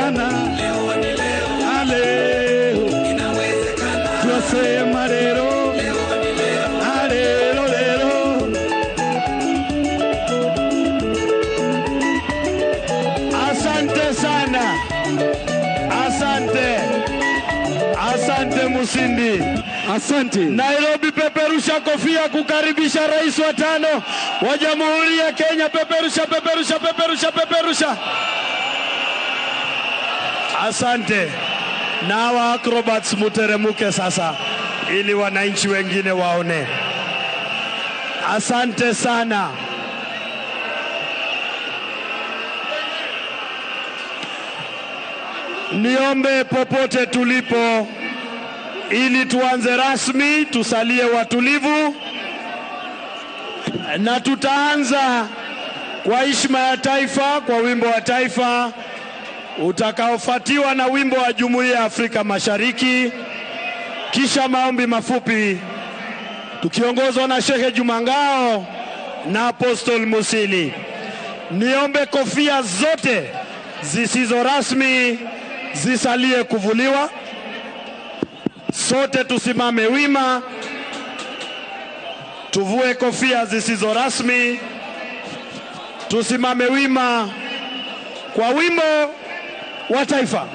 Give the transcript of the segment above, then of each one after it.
Inawezekana. Leo ni leo. Leo. Inawezekana. Twasema leo. Leo ni leo. Leo leo. Asante sana. Asante. Asante Musindi. Asante. Nairobi, peperusha kofia kukaribisha rais wa tano wa Jamhuri ya Kenya. Peperusha, peperusha, peperusha, peperusha. Asante. Na hawa acrobats muteremuke sasa ili wananchi wengine waone. Asante sana. Niombe popote tulipo ili tuanze rasmi, tusalie watulivu, na tutaanza kwa heshima ya taifa kwa wimbo wa taifa utakaofuatiwa na wimbo wa Jumuiya ya Afrika Mashariki, kisha maombi mafupi tukiongozwa na Shehe Juma Ngao na Apostle Musili. Niombe kofia zote zisizo rasmi zisalie kuvuliwa. Sote tusimame wima, tuvue kofia zisizo rasmi, tusimame wima kwa wimbo wa taifa.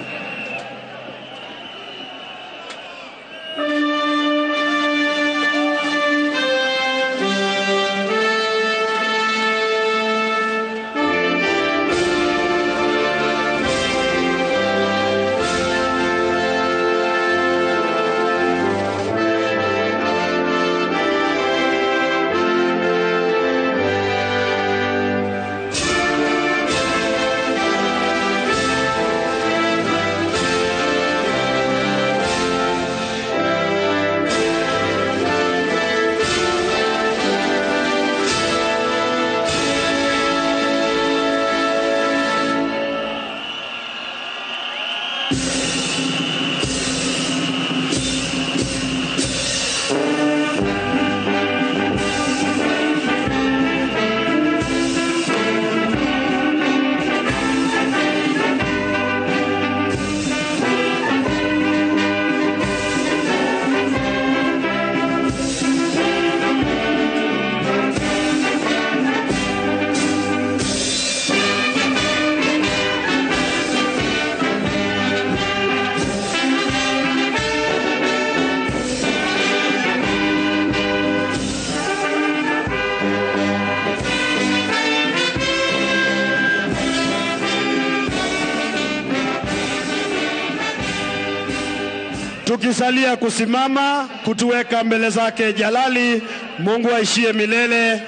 Tukisalia kusimama kutuweka mbele zake Jalali, Mungu aishie milele.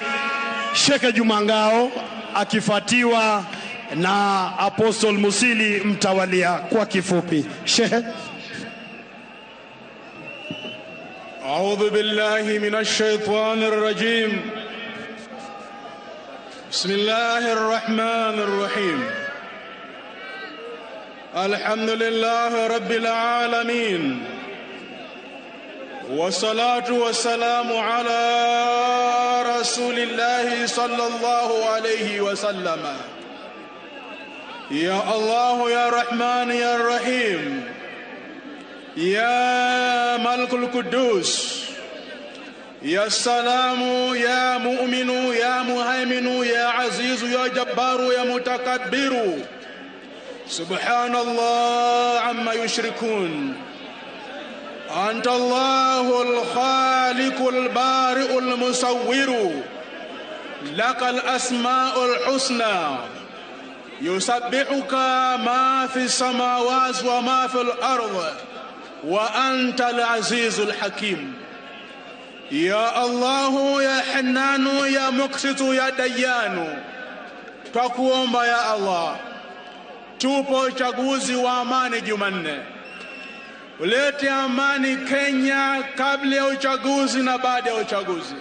Sheikh Juma Ngao akifuatiwa na Apostle Musili mtawalia. Kwa kifupi, Sheikh. أعوذ بالله من الشيطان الرجيم. بسم الله الرحمن الرحيم. الحمد لله رب العالمين، والصلاة والسلام على رسول الله صلى الله عليه وسلم. يا الله يا رحمن يا رحيم، يا ملك القدوس، يا سلام يا مؤمن يا مهيمن يا عزيز يا جبار يا متكبر. سبحان الله عما يشركون. أنت الله الخالق البارئ المصور، لك الأسماء الحسنى، يسبحك ما في السماوات وما في الأرض، وأنت العزيز الحكيم. يا الله يا حنان يا مقسط يا ديان. Twakuomba ya Allah, tupo uchaguzi wa amani Jumanne. Ulete amani Kenya kabla ya uchaguzi na baada ya uchaguzi.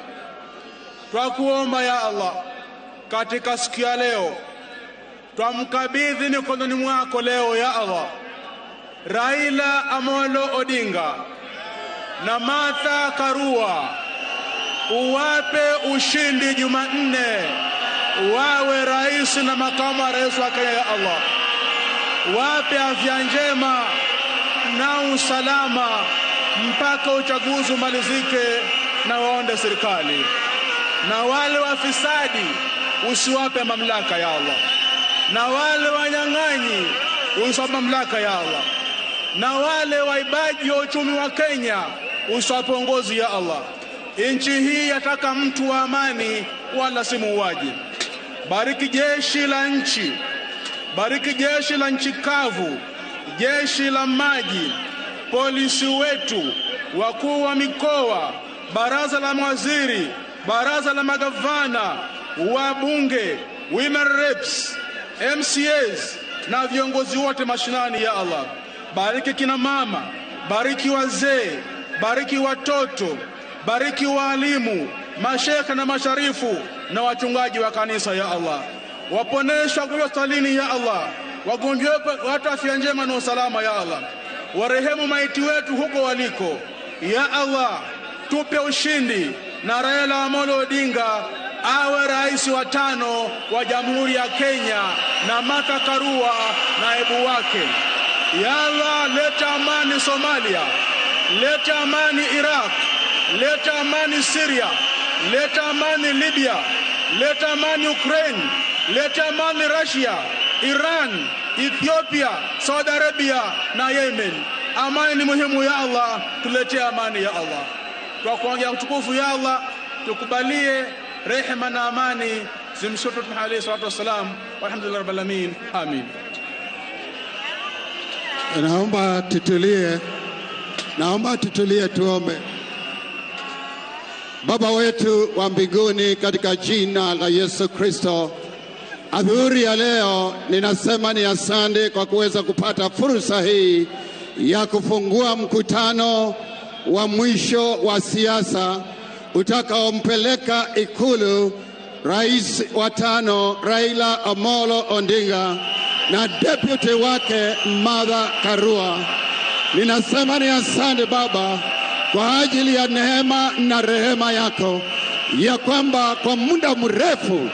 Twakuomba ya Allah, katika siku ya leo twamkabidhi mikononi mwako leo ya Allah Raila Amolo Odinga na Martha Karua, uwape ushindi Jumanne, wawe rais na makamu wa rais wa Kenya ya Allah. Wape afya njema na usalama mpaka uchaguzi umalizike na waonde serikali. Na wale wafisadi usiwape mamlaka ya Allah, na wale wanyang'anyi usiwape mamlaka ya Allah, na wale waibaji wa uchumi wa Kenya usiwape uongozi ya Allah. Nchi hii yataka mtu wa amani, wala si muuaji. Bariki jeshi la nchi, bariki jeshi la nchi kavu, jeshi la maji, polisi wetu, wakuu wa mikoa, baraza la mawaziri, baraza la magavana, wabunge, women reps, MCAs na viongozi wote mashinani ya Allah. Bariki kina mama, bariki wazee, bariki watoto, bariki waalimu, mashekhe na masharifu na wachungaji wa kanisa ya Allah. Waponesha wagonjwa hospitalini ya Allah, wagonjwa watu afya njema na usalama ya Allah. Warehemu maiti wetu huko waliko ya Allah. Tupe ushindi na Raila Amolo Odinga awe rais wa 5 wa Jamhuri ya Kenya na Martha Karua naibu wake. Ya Allah, leta amani Somalia, leta amani Iraq, leta amani Syria, leta amani Libya, leta amani Ukraine, leta amani Russia, Iran, Ethiopia, Saudi Arabia na Yemen. Amani ni muhimu ya Allah, tuletee amani ya Allah. Kwa kuongea utukufu ya Allah, tukubalie rehema na amani zimshuke Mtume alayhi salatu wassalam. Walhamdulillahi rabbil alamin. Amin. Naomba tutulie, naomba tutulie tuombe. Baba wetu wa mbinguni, katika jina la Yesu Kristo, adhuhuri ya leo ninasema ni asante kwa kuweza kupata fursa hii ya kufungua mkutano wa mwisho wa siasa utakaompeleka Ikulu rais wa 5 Raila Amolo Odinga na deputy wake Martha Karua. Ninasema ni asante Baba kwa ajili ya neema na rehema yako, ya kwamba kwa muda mrefu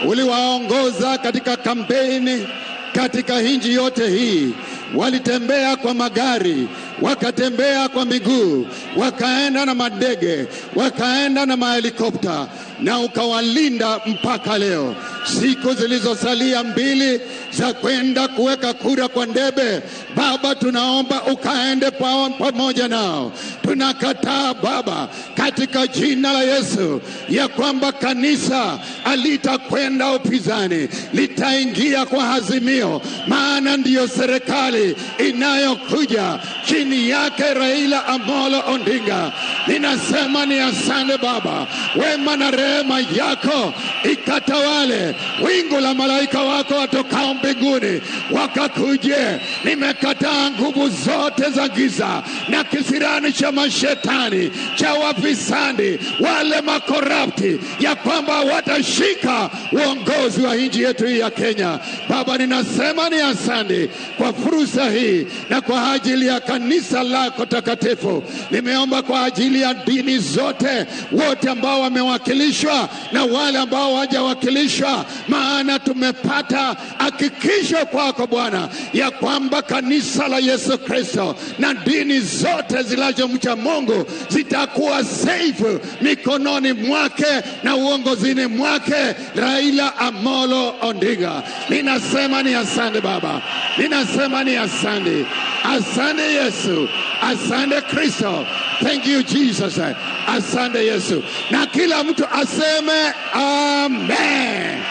uliwaongoza katika kampeni katika nchi yote hii. Walitembea kwa magari, wakatembea kwa miguu, wakaenda na madege, wakaenda na mahelikopta, na ukawalinda mpaka leo. Siku zilizosalia 2 za kwenda kuweka kura kwa ndebe, Baba tunaomba ukaende pamoja nao. Tunakataa Baba katika jina la Yesu ya kwamba kanisa alitakwenda upinzani, litaingia kwa Azimio, maana ndiyo serikali inayokuja chini yake Raila Amolo Odinga. Ninasema ni asante Baba, wema na rehema yako ikatawale. Wingu la malaika wako watokao mbinguni wakakuje. Nimekataa nguvu zote za giza na kisirani cha mashetani, cha wafisadi, wale makorapti, ya kwamba watashika uongozi wa nchi yetu hii ya Kenya. Baba, ninasema ni asante kwa fursa hii na kwa ajili ya kanisa lako takatifu. Nimeomba kwa ajili ya dini zote, wote ambao wamewakilishwa na wale ambao hawajawakilishwa, maana tumepata hakikisho kwako Bwana ya kwamba kanisa la Yesu Kristo na dini zote zinazomcha Mungu zitakuwa safe mikononi mwake na uongozini mwake Raila Amolo Odinga. Ninasema ni asante Baba, ninasema ni asante. Asante Yesu, asante Kristo. Thank you Jesus. Asante Yesu. Na kila mtu aseme amen.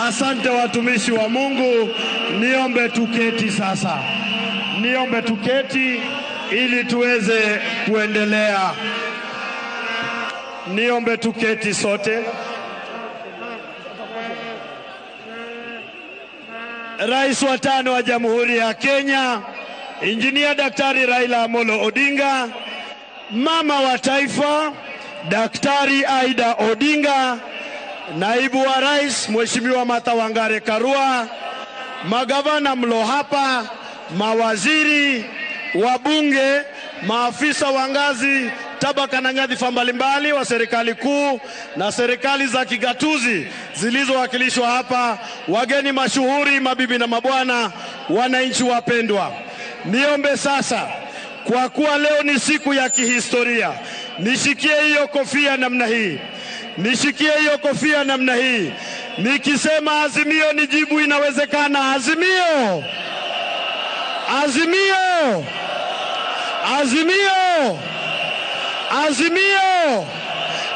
Asante watumishi wa Mungu. Niombe tuketi sasa. Niombe tuketi ili tuweze kuendelea. Niombe tuketi sote. Rais wa 5 wa Jamhuri ya Kenya, Injinia Daktari Raila Amolo Odinga, Mama wa Taifa Daktari Aida Odinga, Naibu wa Rais Mheshimiwa Martha Wangare Karua, magavana mlo hapa, mawaziri, wabunge, maafisa wa ngazi tabaka na nyadhifa mbalimbali wa serikali kuu na serikali za kigatuzi zilizowakilishwa hapa, wageni mashuhuri, mabibi na mabwana, wananchi wapendwa, niombe sasa, kwa kuwa leo ni siku ya kihistoria, nishikie hiyo kofia namna hii, nishikie hiyo kofia namna hii. Nikisema Azimio nijibu inawezekana. Azimio, Azimio, Azimio, Azimio.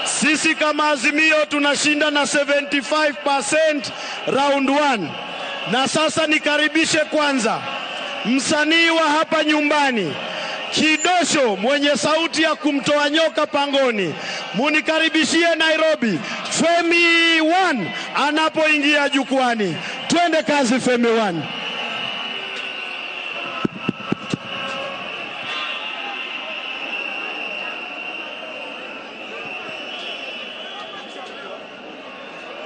Sisi kama Azimio tunashinda na 75% round 1. Na sasa nikaribishe kwanza msanii wa hapa nyumbani, Kidosho, mwenye sauti ya kumtoa nyoka pangoni. Munikaribishie Nairobi Femi One anapoingia jukwani. Twende kazi, Femi One.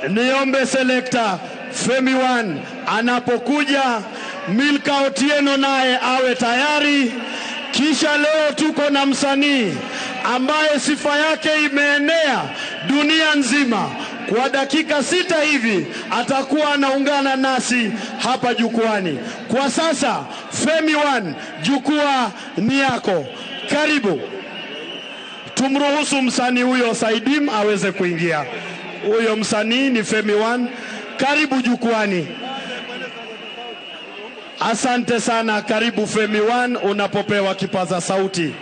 Niombe selekta Femi One anapokuja, Milka Otieno naye awe tayari. Kisha leo tuko na msanii ambaye sifa yake imeenea dunia nzima. Kwa dakika 6 hivi atakuwa anaungana nasi hapa jukwani. Kwa sasa Femi One, jukwaa ni yako. Karibu. Tumruhusu msanii huyo Saidim aweze kuingia. Huyo msanii ni Femi One. Karibu jukwani. Asante sana, karibu Femi One unapopewa kipaza sauti.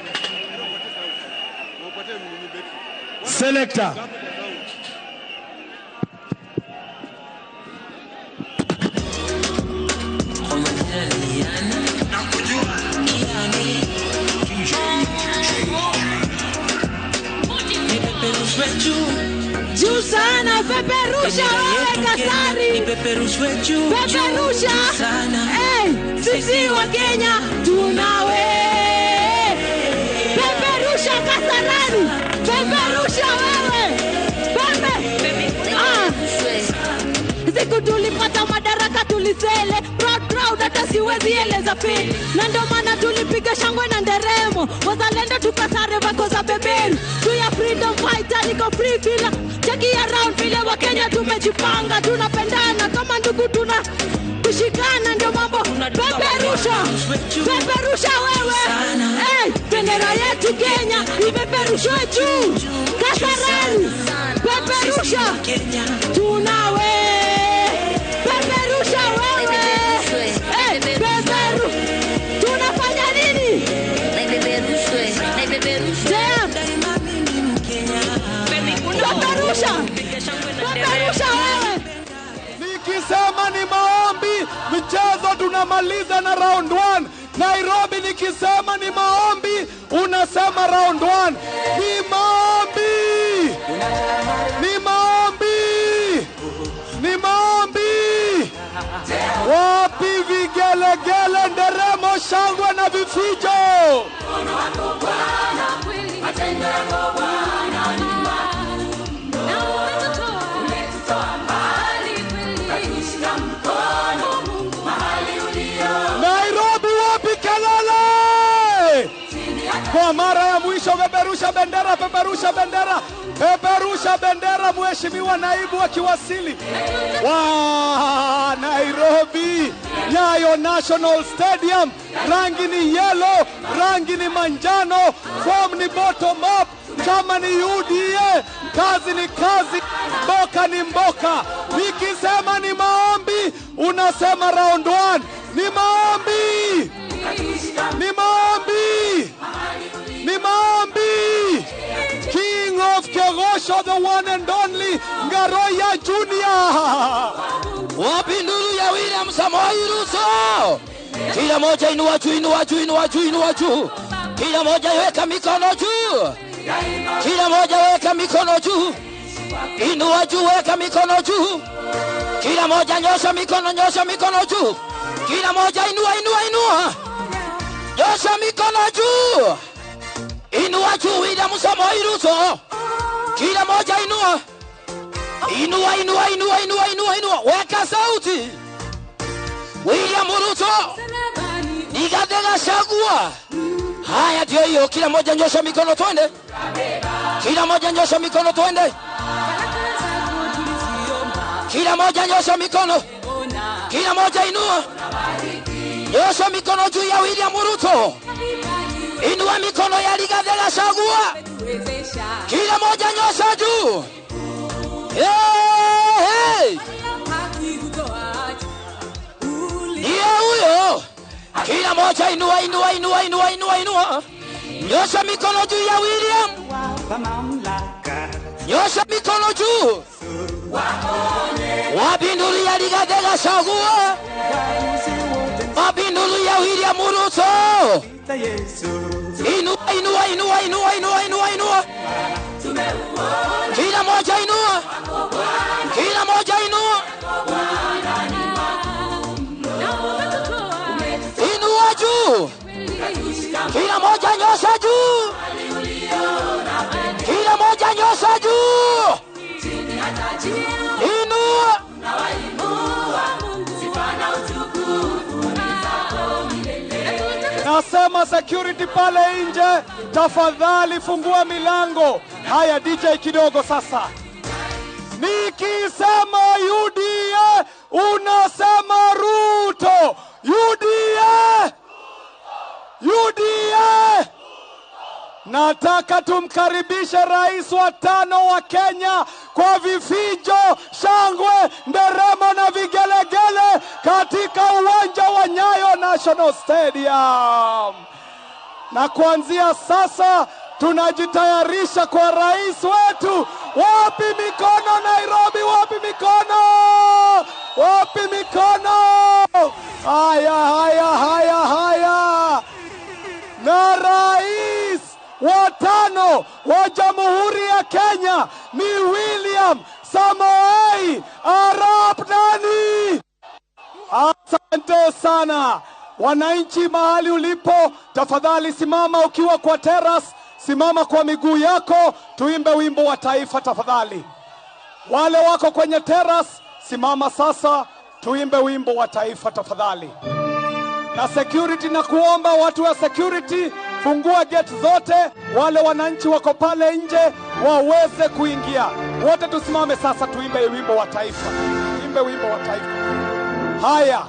Selector. Juu sana, peperusha wewe Kasari, peperusha. Hey, sisi wa Kenya tunawe. Peperusha Kasarani, peperusha wewe. Pepe. Siku tulipata madaraka tulisele, proud proud hata siwezi eleza feel. Na ndio maana tulipiga shangwe na nderemo, wazalendo tukasare vako za beberu. Tuya freedom fighter, niko free feel. Cheki around vile wa Kenya tumejipanga, tunapendana kama ndugu, tuna kushikana, ndio mambo. Peperusha, peperusha wewe. Hey, bendera yetu Kenya ipeperushwe juu. Kasarani, peperusha. Tunawe. Peperusha wewe. Hey, peperu. Tunafanya nini? Damn. Peperusha. Peperusha wewe. Nikisema ni maombi, michezo tunamaliza na round 1. Nairobi nikisema ni maombi, unasema round 1. Ni maombi. Ni maombi. Ni maombi. Wapi vigelegele, nderemo, shangwe na vifijo? Nairobi wapi kelele? Kwa mara ya mwisho, peperusha bendera, peperusha bendera, peperusha bendera, mheshimiwa naibu akiwasili. Wa Nairobi, Nyayo National Stadium, rangi ni yellow, rangi ni manjano, form ni bottom up, chama ni UDA, kazi ni kazi, mboka ni mboka. Nikisema ni maombi, unasema round 1. Ni maombi. Ni maombi. Ni maombi. King of Kegosho, the one and only Ngaroya Junior. Wapi nduru ya William Samoei Ruto? Kila moja inua juu, inua juu, inua juu, inua juu. Kila moja weka mikono juu. Kila moja weka mikono juu. Inua juu, weka mikono juu. Kila moja nyosha mikono, nyosha mikono juu. Kila moja inua, inua, inua. Nyosha mikono juu. Inua juu William Samoei Ruto. Kila moja inua. Inua, inua, inua, inua, inua, inua. Weka sauti. William Ruto. Ni Rigathi Gachagua. Haya ndio hiyo, kila moja nyosha mikono twende. Kila moja nyosha mikono twende. Kila moja nyosha mikono. Kila moja inua. Nyosha mikono juu ya William Ruto. Inua mikono ya Rigathi Gachagua. Kila moja nyosha juu. Hey, hey. Ndiye huyo. Kila moja inua, inua, inua, inua, inua, inua. Nyosha mikono juu ya William. Nyosha mikono juu. Wapindulu ya Rigathi Gachagua. Wapindulu ya William Ruto. Inua, inua, inua, inua, inua, inua, inua. Kila moja inua. Kila moja inua. Inua juu. Kila moja nyosha juu. Kila moja nyosha juu. Inua. Nasema security pale nje, tafadhali fungua milango. Haya DJ kidogo sasa. Nikisema UDA unasema Ruto. UDA! UDA! Nataka tumkaribishe rais wa 5 wa Kenya kwa vifijo, shangwe, nderemo na vigelegele katika uwanja wa Nyayo National Stadium. Na kuanzia sasa tunajitayarisha kwa rais wetu. Wapi mikono Nairobi? Wapi mikono? Wapi mikono? Haya, haya, haya, haya. Na rais wa 5 wa Jamhuri ya Kenya ni William Samoei Arap Nani. Asante sana. Wananchi mahali ulipo, tafadhali simama ukiwa kwa terrace, simama kwa miguu yako, tuimbe wimbo wa taifa tafadhali. Wale wako kwenye terrace, simama sasa, tuimbe wimbo wa taifa tafadhali. Na security, na kuomba watu wa security, fungua gate zote, wale wananchi wako pale nje waweze kuingia. Wote tusimame sasa tuimbe wimbo wa taifa. Tuimbe wimbo wa taifa. Haya.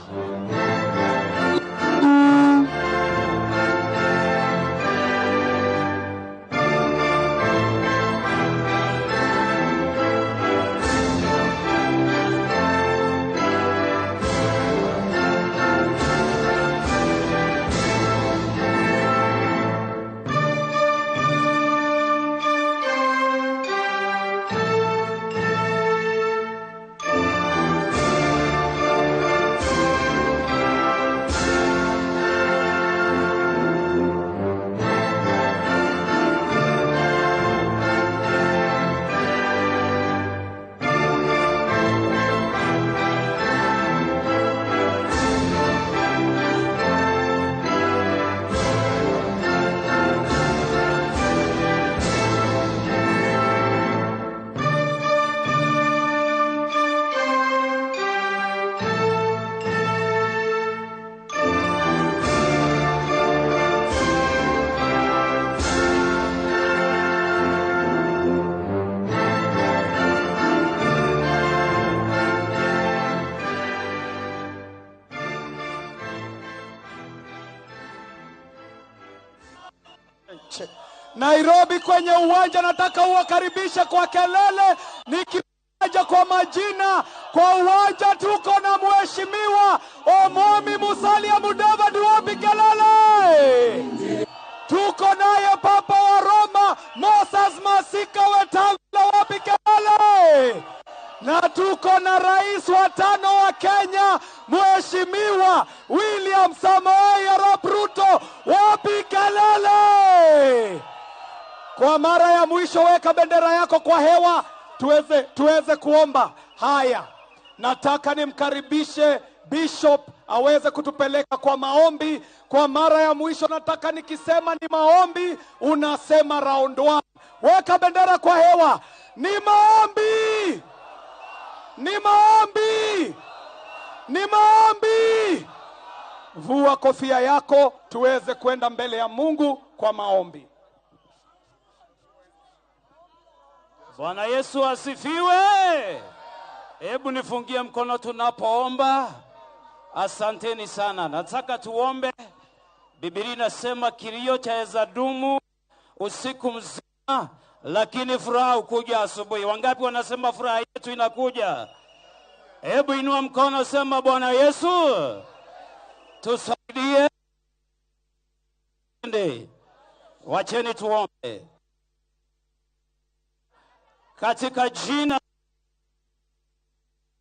Nairobi kwenye uwanja, nataka uwakaribishe kwa kelele, nikitaja kwa majina. Kwa uwanja tuko na Mheshimiwa Omomi Musalia Mudavadi, wapi kelele? Tuko naye Papa wa Roma Moses Masika Wetangula, wapi kelele? Na tuko na rais wa 5 wa Kenya Mheshimiwa William Samoei Arap Ruto, wapi kelele? Kwa mara ya mwisho weka bendera yako kwa hewa tuweze kuomba. Haya, nataka nimkaribishe Bishop aweze kutupeleka kwa maombi. Kwa mara ya mwisho nataka nikisema ni maombi, unasema round 1. Weka bendera kwa hewa. Ni maombi. Ni maombi. Ni maombi. Vua kofia yako tuweze kwenda mbele ya Mungu kwa maombi. Bwana Yesu asifiwe. Hebu nifungie mkono tunapoomba. Asanteni sana. Nataka tuombe. Biblia inasema kilio chaweza dumu usiku mzima, lakini furaha hukuja asubuhi. Wangapi wanasema furaha yetu inakuja? Hebu inua mkono, sema Bwana Yesu tusaidie. Wacheni tuombe. Katika jina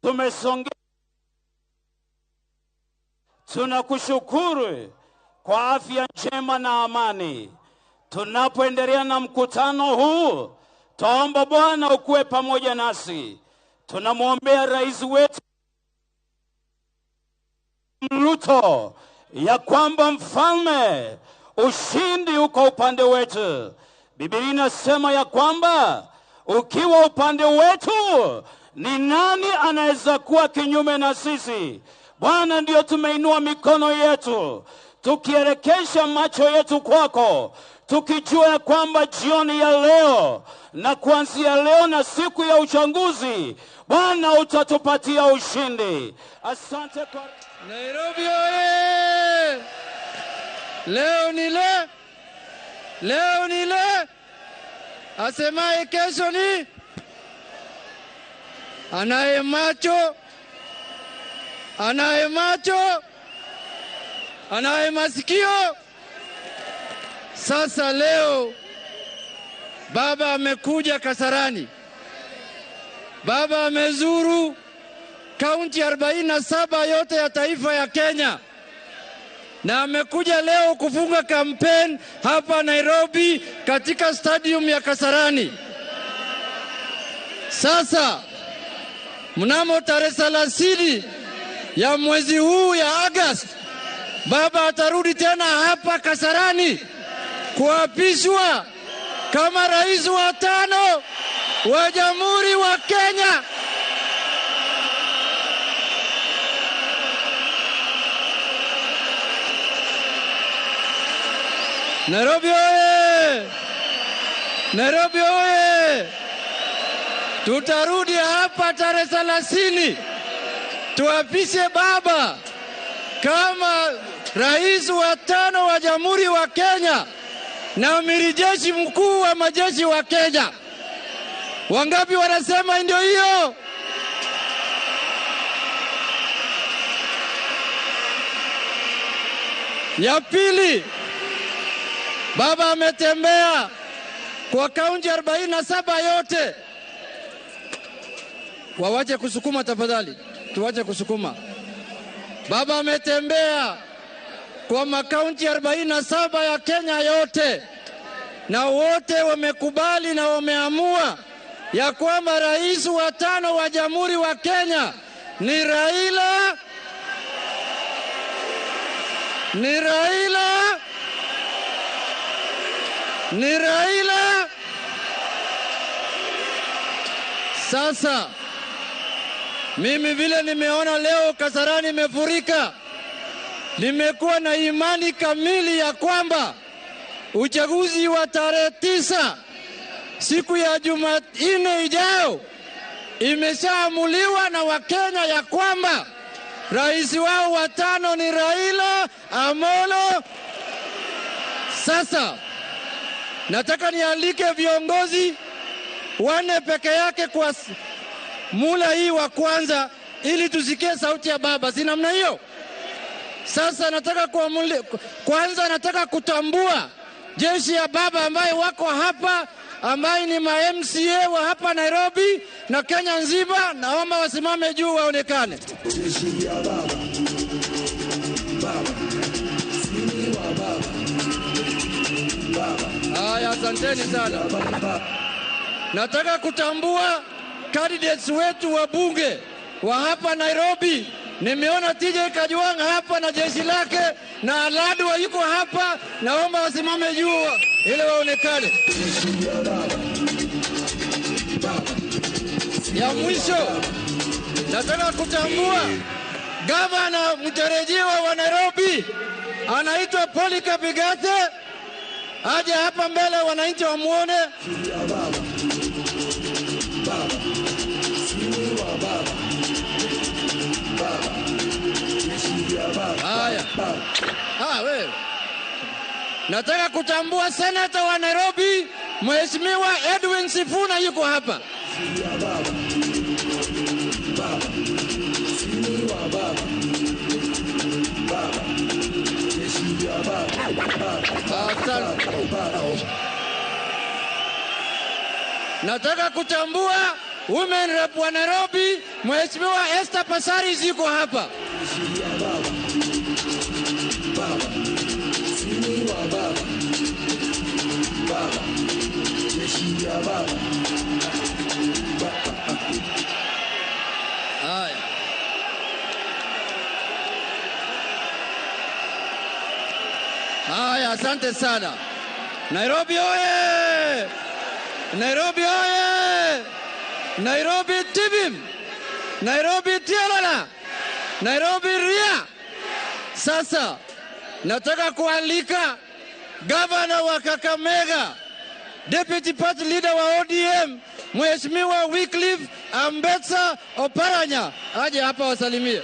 tumesongea, tunakushukuru kwa afya njema na amani. Tunapoendelea na mkutano huu, twaomba Bwana ukuwe pamoja nasi. Tunamwombea rais wetu Ruto ya kwamba mfalme, ushindi uko upande wetu. Biblia inasema ya kwamba ukiwa upande wetu, ni nani anaweza kuwa kinyume na sisi? Bwana, ndio tumeinua mikono yetu tukielekesha macho yetu kwako, tukijua ya kwamba jioni ya leo na kuanzia leo na siku ya uchaguzi, Bwana utatupatia ushindi. Asante kwa Nairobi oye! Leo ni le, leo ni le, asemaye kesho ni anaye macho, anaye macho, anaye masikio. Sasa leo baba amekuja Kasarani, baba amezuru kaunti 47 yote ya taifa ya Kenya, na amekuja leo kufunga kampeni hapa Nairobi katika stadium ya Kasarani. Sasa mnamo tarehe 30 ya mwezi huu ya Agosti, baba atarudi tena hapa Kasarani kuapishwa kama rais wa 5 wa Jamhuri wa Kenya. Nairobi oye! Nairobi oye! Tutarudi hapa tarehe 30 tuapishe baba kama rais wa 5 wa Jamhuri wa Kenya na amiri jeshi mkuu wa majeshi wa Kenya. Wangapi wanasema ndio hiyo? Ya pili, baba ametembea kwa kaunti 47 yote. Wawache kusukuma tafadhali, tuwache kusukuma. Baba ametembea kwa makaunti 47 ya Kenya yote, na wote wamekubali na wameamua ya kwamba rais wa 5 wa Jamhuri wa Kenya ni Raila, ni Raila, ni Raila. Sasa mimi vile nimeona leo Kasarani imefurika, nimekuwa na imani kamili ya kwamba uchaguzi wa tarehe 9 siku ya Jumanne ijayo imeshaamuliwa na Wakenya ya kwamba rais wao wa 5 ni Raila Amolo. Sasa nataka nialike viongozi 4 peke yake kwa mula hii wa kwanza ili tusikie sauti ya baba, si namna hiyo? Sasa nataka kwanza nataka kutambua jeshi ya baba ambaye wako hapa, ambaye ni ma MCA wa hapa Nairobi na Kenya nzima. Naomba wasimame juu waonekane. Jeshi ya baba, baba, sini wa baba, baba. Haya, asanteni sana. Nataka kutambua candidates wetu wa bunge wa hapa Nairobi. Nimeona TJ Kajwang' hapa na jeshi lake, na Aladwa yuko hapa. Naomba wasimame juu ili waonekane. Ya mwisho nataka kutambua gavana mtarajiwa wa Nairobi anaitwa Polycarp Igathe aje hapa mbele wananchi wamuone. Haya. Wewe. Nataka kutambua senata wa Nairobi Mheshimiwa Edwin Sifuna yuko hapa. Nataka kutambua women rep wa Nairobi Mheshimiwa Esther Passaris yuko hapa. Haya. Haya, asante sana. Nairobi oye! Nairobi oye! Nairobi tibim! Nairobi tialala! Nairobi ria! Sasa nataka kualika gavana wa Kakamega, Deputy Party Leader wa ODM, Mheshimiwa Wycliffe Ambetsa Oparanya aje hapa wasalimie.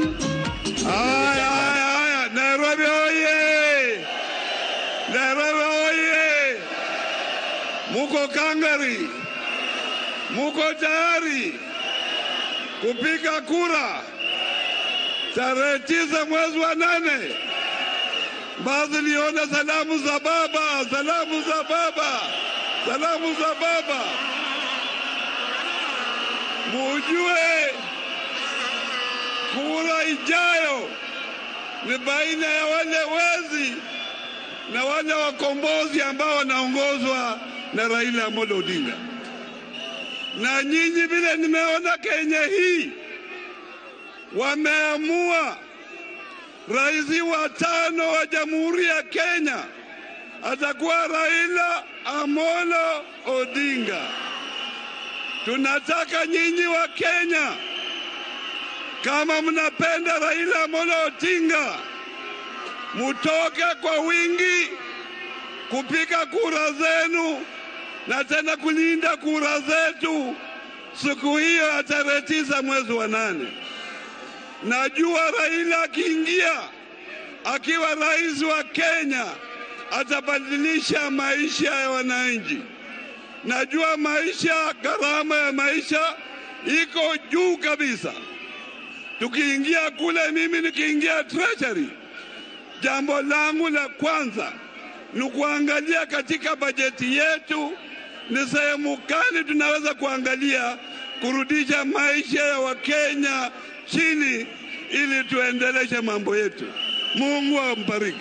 Haya, haya, haya, Nairobi oye! Nairobi oye! Muko kangari, muko tayari kupiga kura tarehe 9 mwezi wa 8. Basi nione salamu za baba, salamu za baba, salamu za baba. Mujue kura ijayo ni baina ya wale wezi na wale wakombozi ambao wanaongozwa na Raila Amolo Odinga. Na nyinyi vile nimeona Kenya hii wameamua rais wa 5 wa Jamhuri ya Kenya atakuwa Raila Amolo Odinga. Tunataka nyinyi wa Kenya, kama mnapenda Raila Amolo Odinga, mutoke kwa wingi kupiga kura zenu na tena kulinda kura zetu siku hiyo ya tarehe 9 mwezi wa 8. Najua Raila akiingia akiwa rais wa Kenya atabadilisha maisha ya wananchi. Najua maisha, gharama ya maisha iko juu kabisa. Tukiingia kule, mimi nikiingia Treasury, jambo langu la kwanza ni kuangalia katika bajeti yetu ni sehemu gani tunaweza kuangalia kurudisha maisha ya Wakenya chini ili tuendeleshe mambo yetu. Mungu ambariki.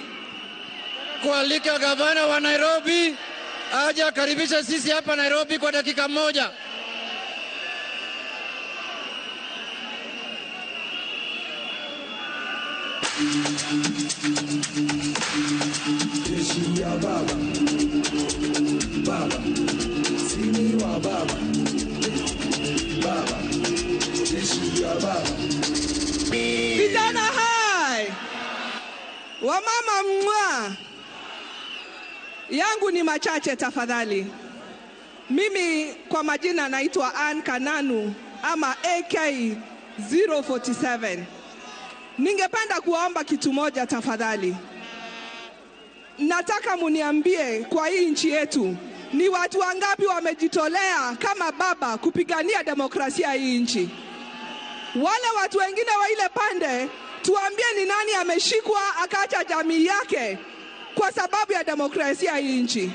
Kualika gavana wa Nairobi aje akaribisha sisi hapa Nairobi kwa dakika moja. Jeshi ya baba, baba, sini wa baba, baba, jeshi ya baba. Vijana hai, wamama mwa, yangu ni machache tafadhali. Mimi kwa majina naitwa Ann Kananu ama AK 047. Ningependa kuomba kitu moja tafadhali. Nataka muniambie kwa hii nchi yetu ni watu wangapi wamejitolea kama baba kupigania demokrasia hii nchi. Wale watu wengine wa ile pande tuambie ni nani ameshikwa akaacha jamii yake kwa sababu ya demokrasia hii nchi.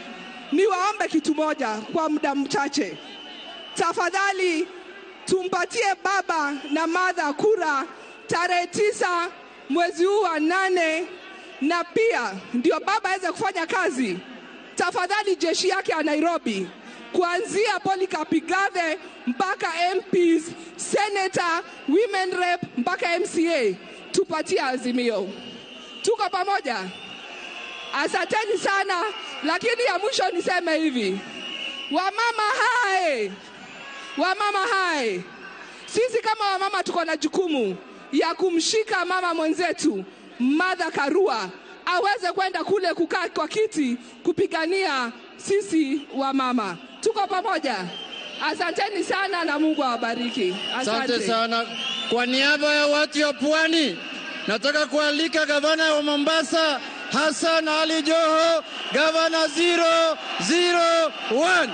Niwaombe kitu moja kwa muda mchache. Tafadhali tumpatie baba na mother kura tarehe 9 mwezi huu wa 8, na pia ndio baba aweze kufanya kazi. Tafadhali jeshi yake ya Nairobi kuanzia Polycarp Igathe mpaka MPs, senator, women rep mpaka MCA, tupatie Azimio. Tuko pamoja? Asanteni sana, lakini ya mwisho niseme hivi. Wamama hai! Wamama hai! Sisi kama wamama tuko na jukumu ya kumshika mama mwenzetu Martha Karua aweze kwenda kule kukaa kwa kiti kupigania sisi wamama. Tuko pamoja. Asanteni sana na Mungu awabariki. Asante sana. Kwa niaba ya watu ya Pwani, nataka kualika gavana wa Mombasa Hassan Ali Joho, gavana 001.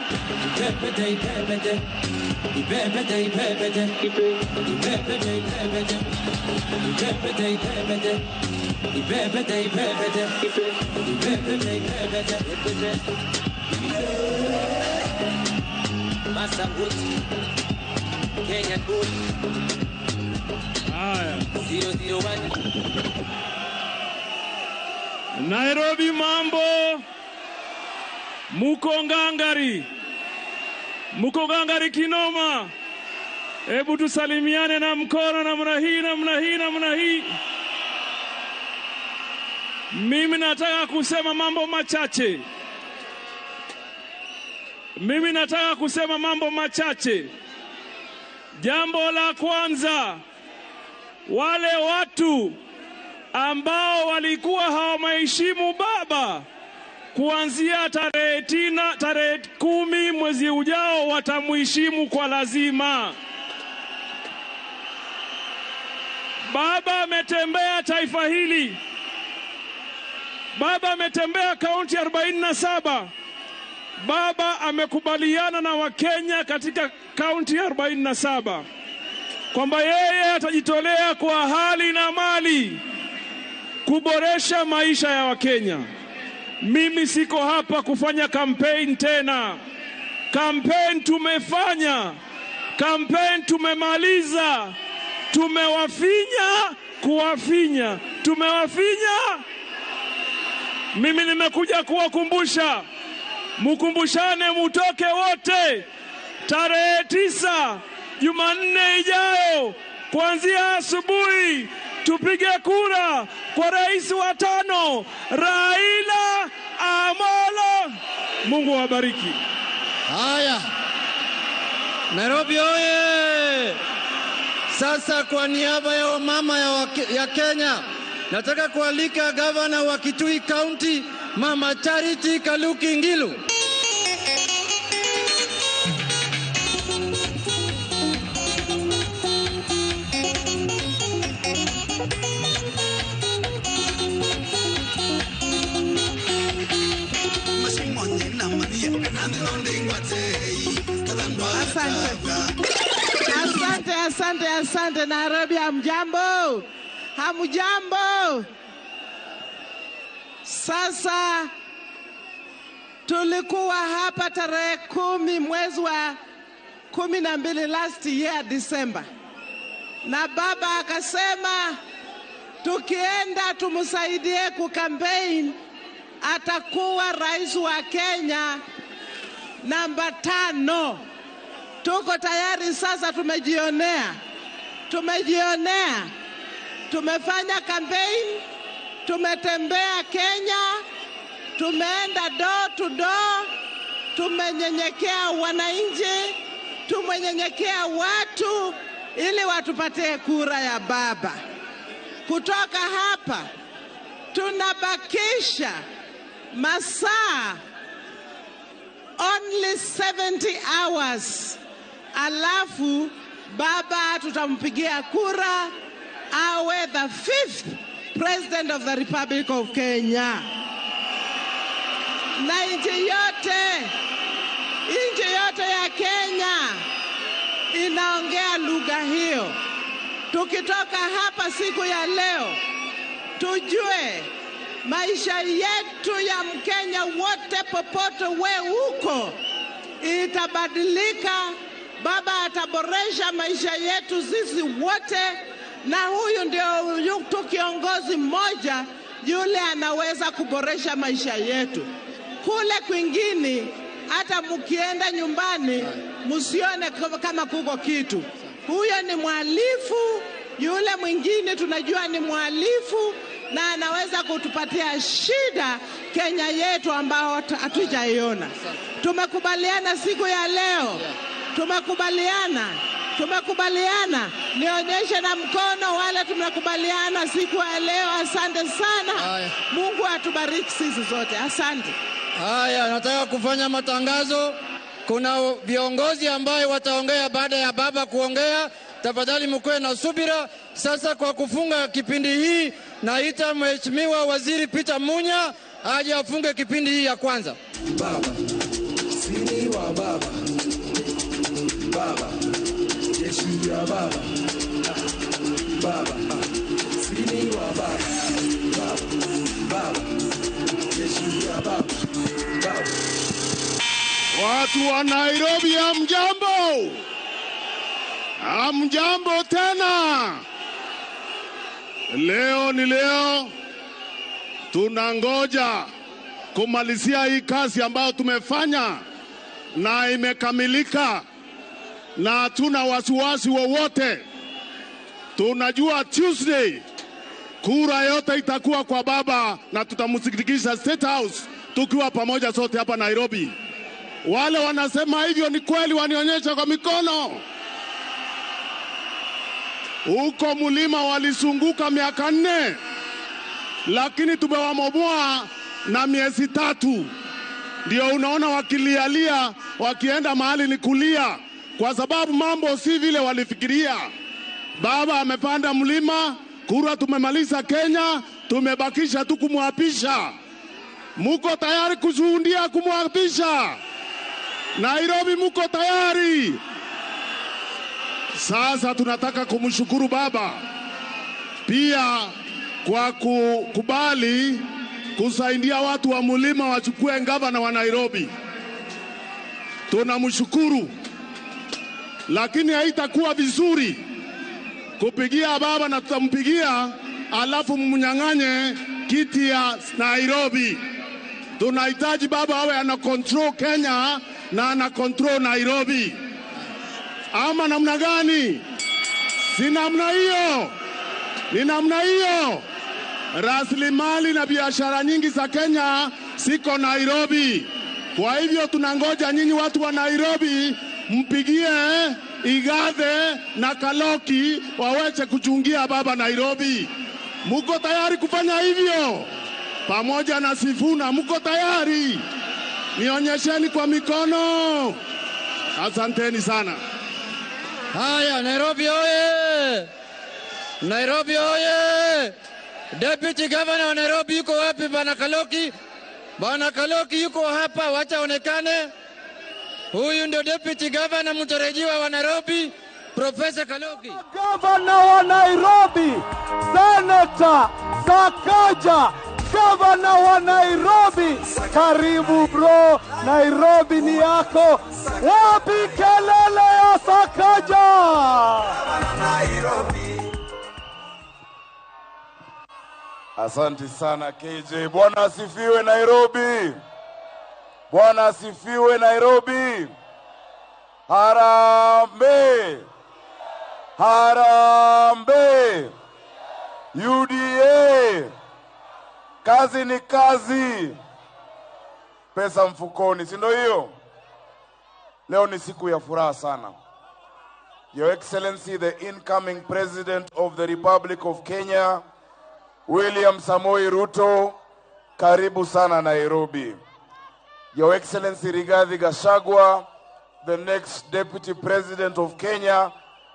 Nairobi mambo, muko ngangari, muko ngangari kinoma. Hebu tusalimiane na mkono namna hii, namna hii, namna hii. Mimi nataka kusema mambo machache. Mimi nataka kusema mambo machache. Jambo la kwanza, wale watu ambao walikuwa hawamheshimu baba, kuanzia tarehe 10 mwezi ujao watamheshimu kwa lazima. Baba ametembea taifa hili. Baba ametembea kaunti 47. Baba amekubaliana na Wakenya katika kaunti 47 kwamba yeye atajitolea kwa hali na mali kuboresha maisha ya Wakenya. Mimi siko hapa kufanya campaign tena. Campaign tumefanya. Campaign tumemaliza. Tumewafinya, kuwafinya. Tumewafinya. Mimi nimekuja kuwakumbusha. Mukumbushane, mutoke wote. Tarehe 9 Jumanne ijayo kuanzia asubuhi tupige kura kwa rais wa 5 Raila Amolo. Mungu awabariki. Haya. Nairobi oye! Sasa kwa niaba ya wamama ya Kenya, nataka kualika gavana wa Kitui County Mama Charity Kaluki Ngilu. Asante. Asante, asante, asante Nairobi. Hamjambo? Hamjambo? Sasa tulikuwa hapa tarehe 10 mwezi wa 12 last year December, na baba akasema tukienda tumsaidie ku campaign atakuwa rais wa Kenya namba 5. Tuko tayari sasa, tumejionea. Tumejionea. Tumefanya campaign, tumetembea Kenya, tumeenda door to door, tumenyenyekea wananchi, tumenyenyekea watu ili watupatie kura ya baba. Kutoka hapa tunabakisha masaa only 70 hours. Alafu baba tutampigia kura awe the 5th President of the Republic of Kenya. Na nchi yote ya Kenya inaongea lugha hiyo. Tukitoka hapa siku ya leo, tujue maisha yetu ya Mkenya wote popote we uko itabadilika. Baba ataboresha maisha yetu sisi wote, na huyu ndio tu kiongozi mmoja yule anaweza kuboresha maisha yetu. Kule kwingine Hata mkienda nyumbani msione kama kuko kitu. Huyo ni mhalifu, yule mwingine tunajua ni mhalifu na anaweza kutupatia shida Kenya yetu ambao hatujaiona. Tumekubaliana siku ya leo, tumekubaliana. Nionyeshe na mkono wale tumekubaliana siku ya leo. Asante sana. Mungu atubariki sisi zote. Asante. Haya, nataka kufanya matangazo. Kuna viongozi ambaye wataongea baada ya baba kuongea. Tafadhali mkuwe na subira. Sasa kwa kufunga kipindi hii, naita Mheshimiwa Waziri Peter Munya aje afunge kipindi hii ya kwanza. Baba, sini wa baba. Baba, jeshi ya baba. Baba, sini wa baba. Baba, baba, jeshi ya baba. Baba. Watu wa Nairobi, hamjambo? Hamjambo tena. Leo ni leo, tunangoja kumalizia hii kazi ambayo tumefanya na imekamilika, na hatuna wasiwasi wowote. Tunajua Tuesday kura yote itakuwa kwa baba na tutamsikiliza State House tukiwa pamoja sote hapa Nairobi. Wale wanasema hivyo ni kweli, wanionyesha kwa mikono. Huko mlima walisunguka miaka 4, lakini tumewamomoa na miezi 3. Ndio unaona wakilialia, wakienda mahali ni kulia, kwa sababu mambo si vile walifikiria. Baba amepanda mlima, kura tumemaliza Kenya, tumebakisha tu kumwapisha. Muko tayari kushuhudia kumwapisha? Nairobi muko tayari? Sasa tunataka kumshukuru baba pia kwa kukubali kusaidia watu wa mlima wachukue gavana wa Nairobi. Tunamshukuru, lakini haitakuwa vizuri kupigia baba na tutampigia alafu mnyang'anye kiti ya Nairobi. Tunahitaji baba awe ana control Kenya na ana control Nairobi. Ama namna gani? Si namna hiyo. Ni namna hiyo. Rasilimali na biashara nyingi za Kenya siko Nairobi. Kwa hivyo tunangoja nyinyi watu wa Nairobi mpigie Igathe na Kaloki waweze kuchungia baba Nairobi. Muko tayari kufanya hivyo? Pamoja na Sifuna, muko tayari? Nionyesheni kwa mikono. Asanteni sana. Haya, Nairobi oye! Nairobi oye! Deputy Governor wa Nairobi yuko wapi? Bwana Kaloki? Bwana Kaloki yuko hapa, wacha onekane. Huyu ndio Deputy Governor mtarajiwa wa Nairobi, Professor Kaloki. Governor wa Nairobi, Senator Sakaja, Governor wa Nairobi. Karibu bro, Nairobi ni yako. Wapi kelele ya Sakaja? Asante sana KJ. Bwana asifiwe Nairobi. Bwana asifiwe Nairobi. Harambee. Harambee. UDA. Kazi ni kazi. Pesa mfukoni, si ndio hiyo? Leo ni siku ya furaha sana. Your Excellency, the incoming President of the Republic of Kenya, William Samoei Ruto, karibu sana Nairobi. Your Excellency Rigathi Gachagua, the next Deputy President of Kenya,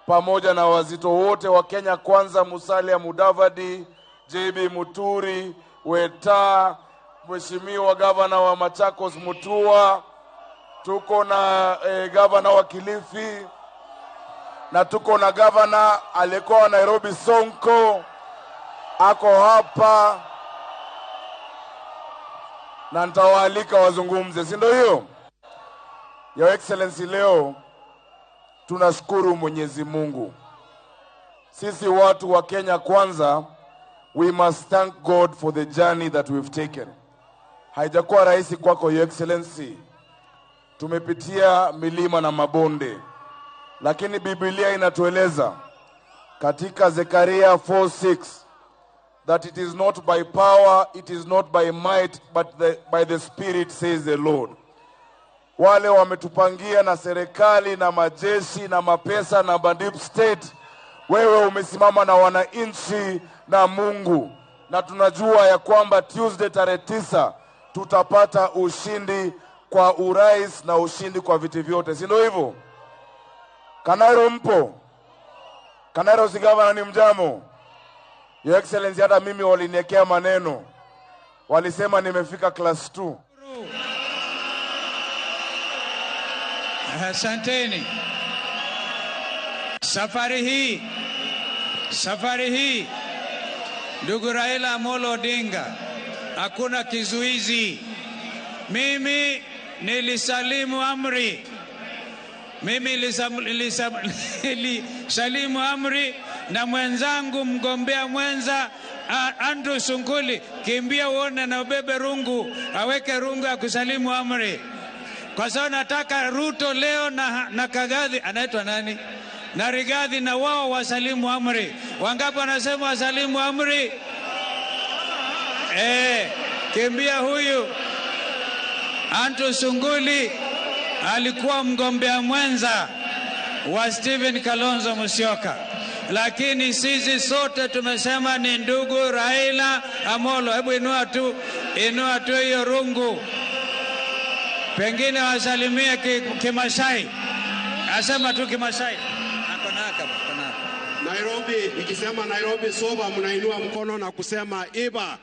pamoja na wazito wote wa Kenya Kwanza, Musalia Mudavadi, JB Muturi, Weta, Mheshimiwa Gavana wa Machakos Mutua, tuko na Gavana wa Kilifi, na tuko na Gavana aliyekuwa wa Nairobi Sonko, ako hapa, na nitawaalika wazungumze, si ndio hiyo? Your Excellency, leo tunashukuru Mwenyezi Mungu. Sisi watu wa Kenya Kwanza, we must thank God for the journey that we've taken. Haijakuwa rahisi kwako, Your Excellency. Tumepitia milima na mabonde, lakini Biblia inatueleza katika Zekaria 4:6 that it is not by power, it is not by might, but by the Spirit, says the Lord. Wale wametupangia na serikali na majeshi na mapesa na deep state, wewe umesimama na wananchi na Mungu, na tunajua ya kwamba Tuesday tarehe 9 tutapata ushindi kwa urais na ushindi kwa viti vyote, si ndio hivyo? Kanairo mpo? Kanairo si gavana ni mjamo? Your Excellency, hata mimi waliniekea maneno, walisema nimefika class 2. Asanteni. Safari hii ndugu Raila Amolo Odinga, hakuna kizuizi. Mimi nilisalimu amri. Mimi nilisalimu amri na mwenzangu mgombea mwenza Andrew Sunkuli, kimbia uone na ubebe rungu, aweke rungu ya kusalimu amri. Kwa sababu nataka Ruto leo na Kagathi, anaitwa nani? Na Rigathi, na wao wasalimu amri. Wangapi wanasema wasalimu amri? Kimbia huyu Andrew Sunguli alikuwa mgombea mwenza wa Stephen Kalonzo Musyoka, lakini sisi sote tumesema ni ndugu Raila Amolo. Hebu inua tu hiyo rungu, pengine wasalimie Kimasai. Asema tu Kimasai. Nairobi, nikisema Nairobi soba, mnainua mkono na kusema iba.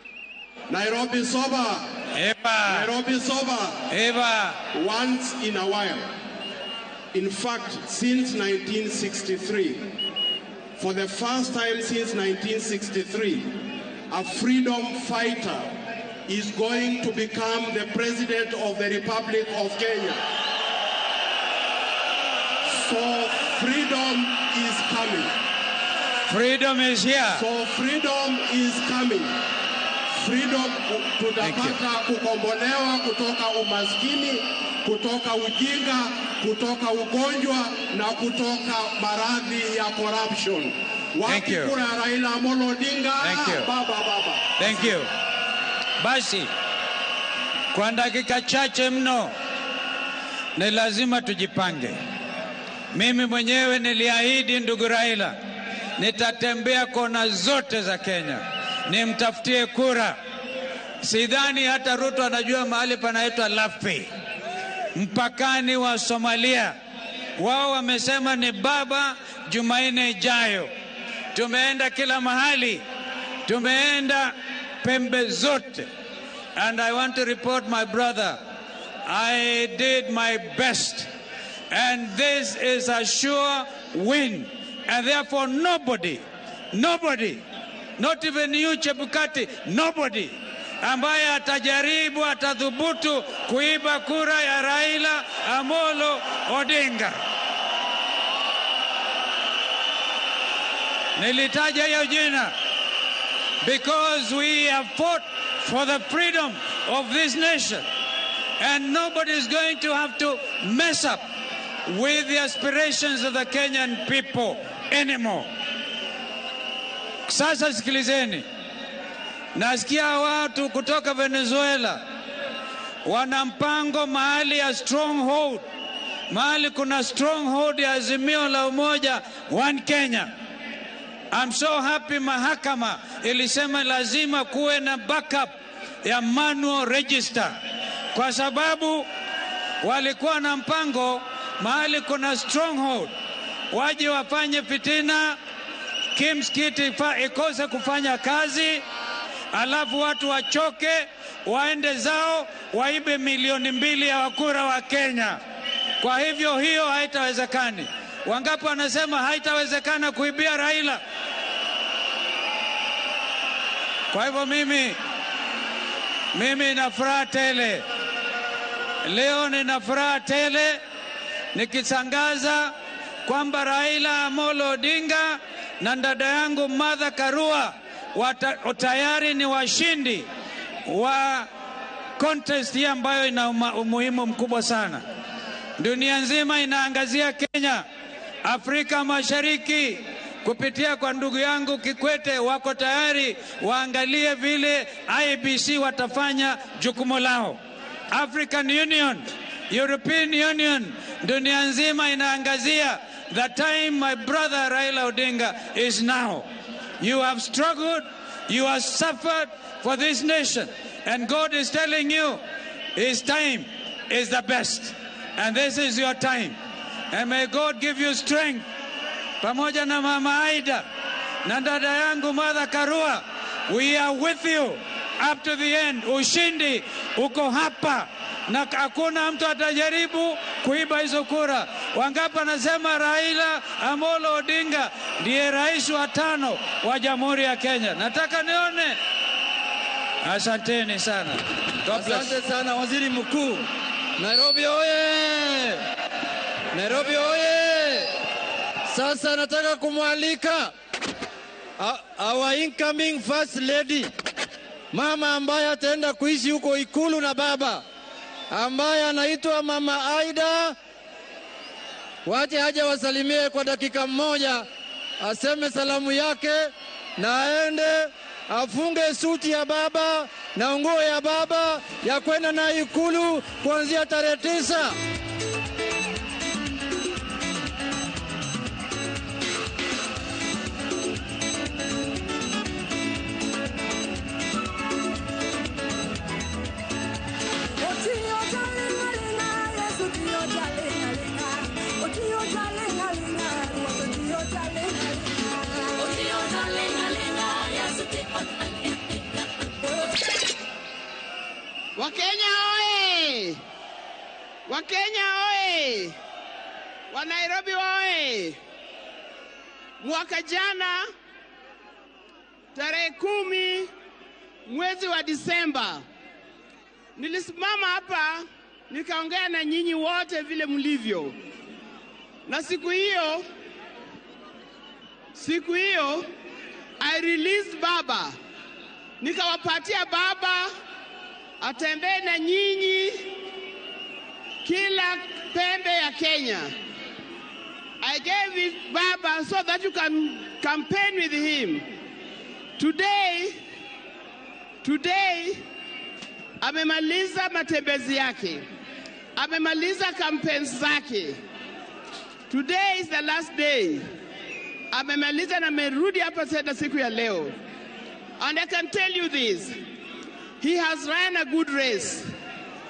Nairobi soba. Eba. Nairobi soba. Eba. Once in a while. In fact, since 1963, for the first time since 1963, a freedom fighter is going to become the president of the Republic of Kenya. So freedom is coming. Freedom is here. So freedom is coming. Freedom, tutapata kukombolewa kutoka umaskini, kutoka ujinga, kutoka ugonjwa na kutoka maradhi ya corruption. Thank you. Wapi kura Raila Amolo Odinga? Thank you. Baba. Thank you. Basi, kwa dakika chache mno, ni lazima tujipange. Mimi mwenyewe niliahidi ndugu Raila, nitatembea kona zote za Kenya, nimtafutie kura. Sidhani hata Ruto anajua mahali panaitwa Lafi, mpakani wa Somalia. Wao wamesema ni baba Jumanne ijayo. Tumeenda kila mahali, tumeenda pembe zote. And I want to report, my brother, I did my best. And this is a sure win. And therefore nobody, not even you Chebukati, nobody ambaye atajaribu, atathubutu kuiba kura ya Raila Amolo Odinga. Nilitaja hiyo jina because we have fought for the freedom of this nation, and nobody is going to have to mess up with the aspirations of the Kenyan people anymore. Sasa sikilizeni, nasikia watu kutoka Venezuela wana mpango mahali ya stronghold, mahali kuna stronghold ya Azimio la Umoja One Kenya. I'm so happy mahakama ilisema lazima kuwe na backup ya manual register, kwa sababu walikuwa na mpango mahali kuna stronghold waje wafanye fitina, kimskiti ikose kufanya kazi, alafu watu wachoke waende zao waibe 2 milioni ya wakura wa Kenya. Kwa hivyo hiyo haitawezekani. Wangapi wanasema haitawezekana kuibia Raila? Kwa hivyo mimi nina furaha tele. Leo nina furaha tele nikitangaza kwamba Raila Amolo Odinga na dada yangu Martha Karua tayari ni washindi wa contest hii ambayo ina umuhimu mkubwa sana. Dunia nzima inaangazia Kenya, Afrika Mashariki kupitia kwa ndugu yangu Kikwete wako tayari waangalie vile IEBC watafanya jukumu lao. African Union, European Union, dunia nzima inaangazia. The time, my brother Raila Odinga, is now. You have struggled, you have suffered for this nation, and God is telling you His time is the best, and this is your time. And may God give you strength. Pamoja na Mama Aida na dada yangu Martha Karua, we are with you up to the end. Ushindi uko hapa na hakuna mtu atajaribu kuiba hizo kura. Wangapi anasema Raila Amolo Odinga ndiye rais wa tano wa Jamhuri ya Kenya? Nataka nione. Asanteni sana. God bless. Asante sana Waziri Mkuu. Nairobi oye! Nairobi oye! Sasa nataka kumwalika our incoming first lady, mama ambaye ataenda kuishi huko Ikulu na baba, ambaye anaitwa Mama Aida. Wache aje wasalimie kwa dakika moja, aseme salamu yake na aende afunge suti ya baba na nguo ya baba ya kwenda na Ikulu kuanzia tarehe 9. Wakenya oye! Wakenya oye! Wa Nairobi oye! Mwaka jana tarehe 10 mwezi wa Disemba nilisimama hapa nikaongea na nyinyi wote vile mlivyo. Na siku hiyo I released baba. Nikawapatia baba atembee na nyinyi kila pembe ya Kenya. I gave it baba so that you can campaign with him. Today amemaliza matembezi yake. Amemaliza campaigns zake. Today is the last day. Amemaliza na amerudi hapa tena siku ya leo. And I can tell you this. He has run a good race.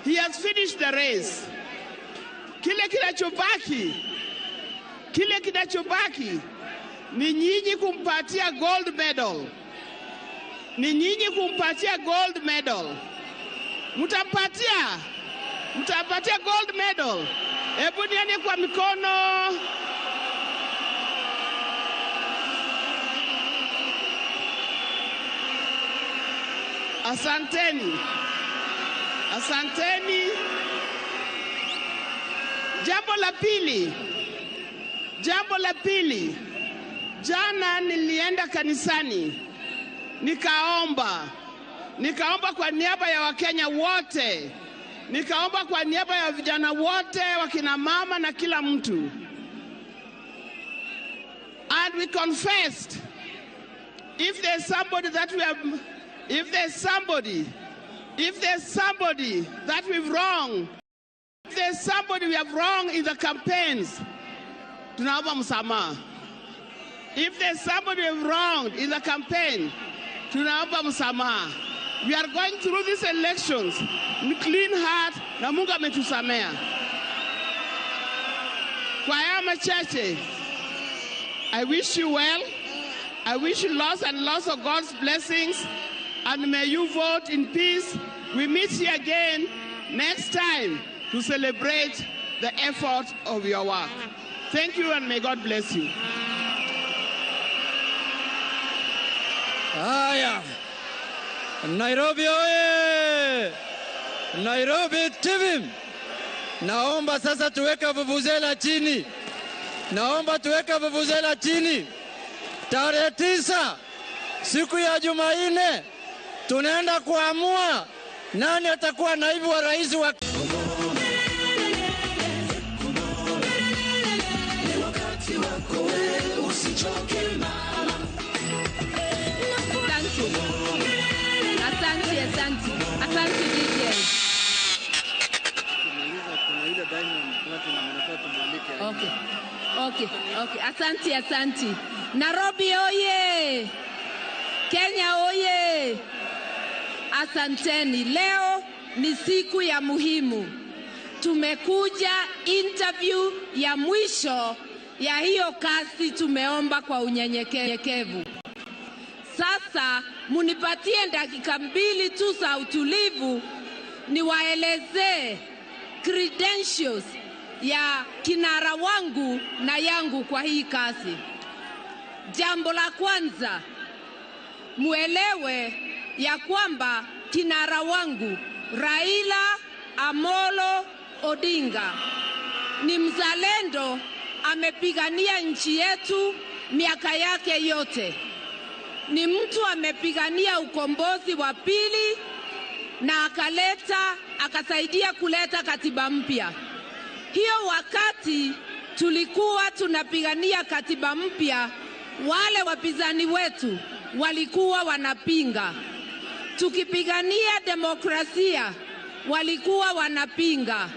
He has finished the race. Kile kinachobaki ni nyinyi kumpatia gold medal. Ni nyinyi kumpatia gold medal. Mtampatia gold medal. Hebu nione kwa mikono. Asanteni. Asanteni. Jambo la pili. Jana nilienda kanisani. Nikaomba kwa niaba ya Wakenya wote. Nikaomba kwa niaba ya vijana wote, wakina mama na kila mtu. And we confessed, if there's somebody that we have, if there's somebody that we've wronged, if there's somebody we have wronged in the campaigns, tunaomba msamaha. If there's somebody we've wronged in the campaign, tunaomba msamaha. We are going through these elections with clean heart na Mungu ametusamea. Kwa haya machache, I wish you well. I wish you lots and lots of God's blessings, and may you vote in peace. We meet here again next time to celebrate the effort of your work. Thank you, and may God bless you. Haya. Nairobi oye! Nairobi TV. Naomba sasa tuweka vuvuzela chini. Naomba tuweka vuvuzela chini. Tarehe 9 siku ya Jumanne tunaenda kuamua nani atakuwa naibu wa rais wa Okay. Asanti, asanti. Nairobi oye! Kenya oye! Asanteni. Leo ni siku ya muhimu. Tumekuja interview ya mwisho ya hiyo kazi tumeomba kwa unyenyekevu. Sasa munipatie dakika 2 tu za utulivu niwaelezee credentials ya kinara wangu na yangu kwa hii kazi. Jambo la kwanza, muelewe ya kwamba kinara wangu Raila Amolo Odinga ni mzalendo, amepigania nchi yetu miaka yake yote. Ni mtu amepigania ukombozi wa pili na akasaidia kuleta katiba mpya. Hiyo wakati tulikuwa tunapigania katiba mpya, wale wapinzani wetu walikuwa wanapinga. Tukipigania demokrasia walikuwa wanapinga.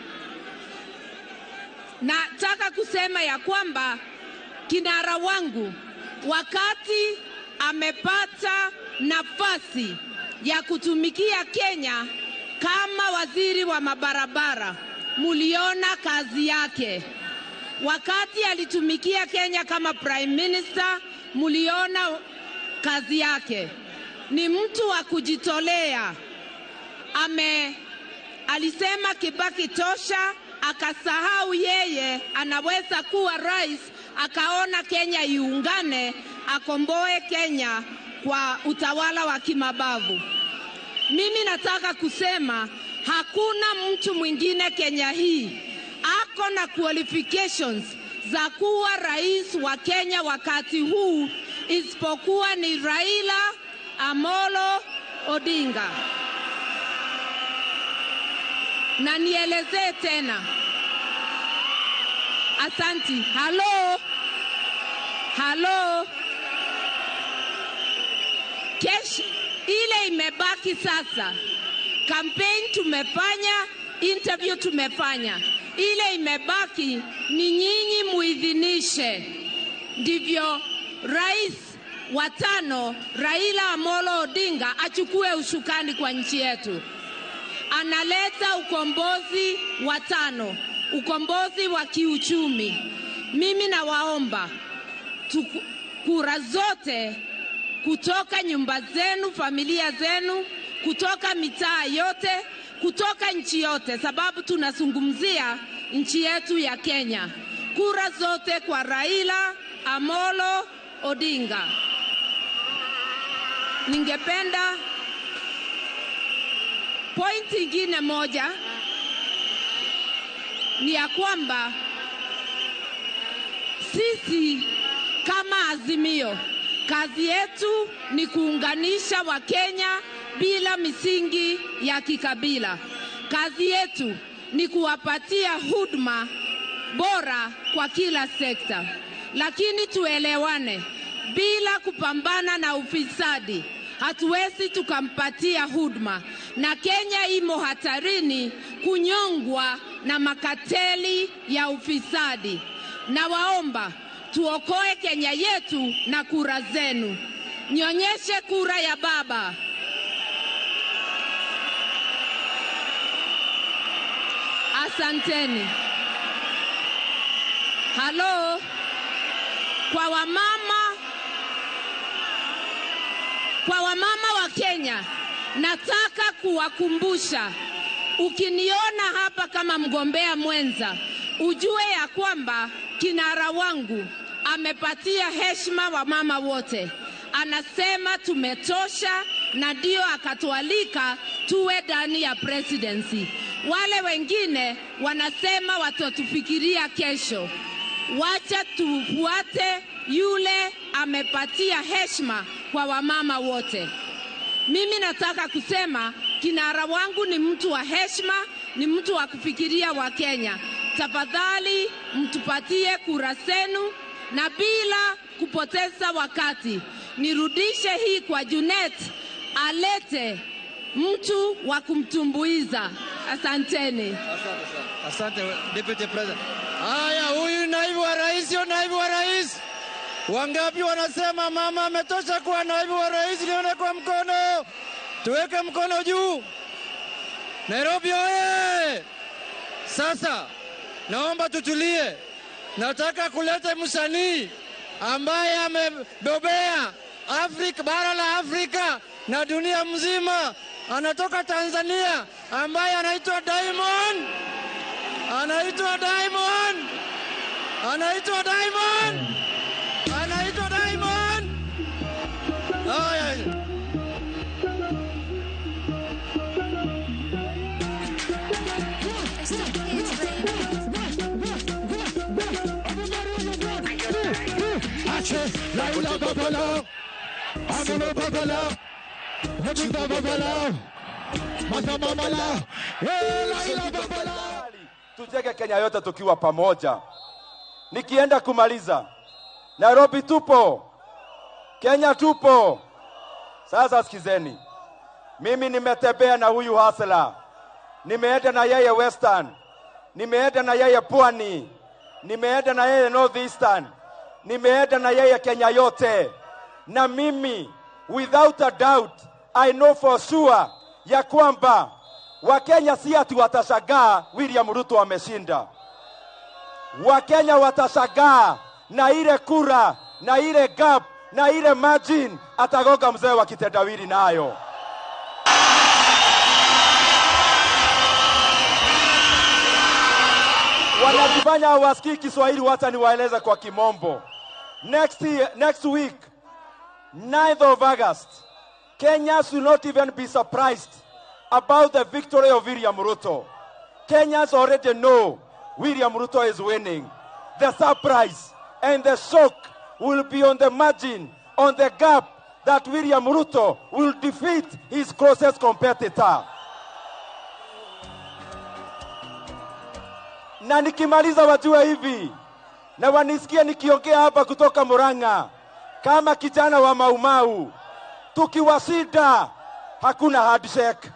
Nataka kusema ya kwamba kinara wangu wakati amepata nafasi ya kutumikia Kenya kama waziri wa mabarabara, muliona kazi yake. Wakati alitumikia Kenya kama prime minister, muliona kazi yake. Ni mtu wa kujitolea. Alisema Kibaki tosha, akasahau yeye anaweza kuwa rais, akaona Kenya iungane, akomboe Kenya kwa utawala wa kimabavu. Mimi nataka kusema hakuna mtu mwingine Kenya hii ako na qualifications za kuwa rais wa Kenya wakati huu isipokuwa ni Raila Amolo Odinga. Na nielezee tena. Asanti. Halo. Halo. Kesh ile imebaki sasa. Campaign tumefanya, interview tumefanya. Ile imebaki ni nyinyi muidhinishe. Ndivyo rais wa 5 Raila Amolo Odinga achukue usukani kwa nchi yetu. Analeta ukombozi wa 5, ukombozi wa kiuchumi. Mimi nawaomba kura zote kutoka nyumba zenu, familia zenu, kutoka mitaa yote, kutoka nchi yote, sababu tunazungumzia nchi yetu ya Kenya. Kura zote kwa Raila Amolo Odinga. Ningependa point ingine moja ni ya kwamba sisi kama Azimio, kazi yetu ni kuunganisha Wakenya bila misingi ya kikabila. Kazi yetu ni kuwapatia huduma bora kwa kila sekta. Lakini tuelewane, bila kupambana na ufisadi hatuwezi tukampatia huduma. Na Kenya imo hatarini kunyongwa na makateli ya ufisadi. Na waomba tuokoe Kenya yetu na kura zenu. Nionyeshe kura ya baba. Asanteni. Halo. Kwa wamama wa Kenya, nataka kuwakumbusha, ukiniona hapa kama mgombea mwenza, ujue ya kwamba kinara wangu amepatia heshima wamama wote. Anasema tumetosha na ndio akatualika tuwe ndani ya presidency. Wale wengine wanasema watatufikiria kesho. Wacha tufuate yule amepatia heshima kwa wamama wote. Mimi nataka kusema kinara wangu ni mtu wa heshima, ni mtu wa kufikiria wa Kenya. Tafadhali mtupatie kura zenu, na bila kupoteza wakati nirudishe hii kwa Junet alete mtu wa kumtumbuiza. Asanteni. Asante Deputy President. Haya, huyu naibu wa rais, huyu naibu wa rais. Wangapi wanasema mama ametosha kuwa naibu wa rais? Nione kwa mkono, tuweke mkono juu. Nairobi oye! Sasa naomba tutulie. Nataka kuleta msanii ambaye amebobea Afrika, bara la Afrika na dunia mzima. Anatoka Tanzania, ambaye anaitwa Diamond. Anaitwa Diamond. Anaitwa Diamond. Anaitwa Diamond. Haya. Laila Babala, Amolo Babala, Hajita Babala, Mata Mamala, Laila Babala. Tujenge Kenya yote tukiwa pamoja. Nikienda kumaliza, Nairobi tupo, Kenya tupo. Sasa sikizeni, mimi nimetembea na huyu hasla, nimeenda na yeye Western, nimeenda na yeye Pwani, nimeenda na yeye North Eastern, nimeenda na yeye Kenya yote. Na mimi without a doubt I know for sure ya kwamba Wakenya si ati watashangaa William Ruto ameshinda. Wakenya watashangaa na ile kura na ile gap na ile margin atagonga mzee wa kitendawili nayo. Wanajifanya hawasikii Kiswahili, wacha niwaeleze kwa kimombo. Next week, 9th of August, Kenyans will not even be surprised about the victory of William Ruto. Kenyans already know William Ruto is winning. The surprise and the shock will be on the margin, on the gap that William Ruto will defeat his closest competitor. Na nikimaliza wajue hivi, na wanisikie nikiongea hapa kutoka Murang'a, kama kijana wa Maumau, tukiwashinda hakuna handshake.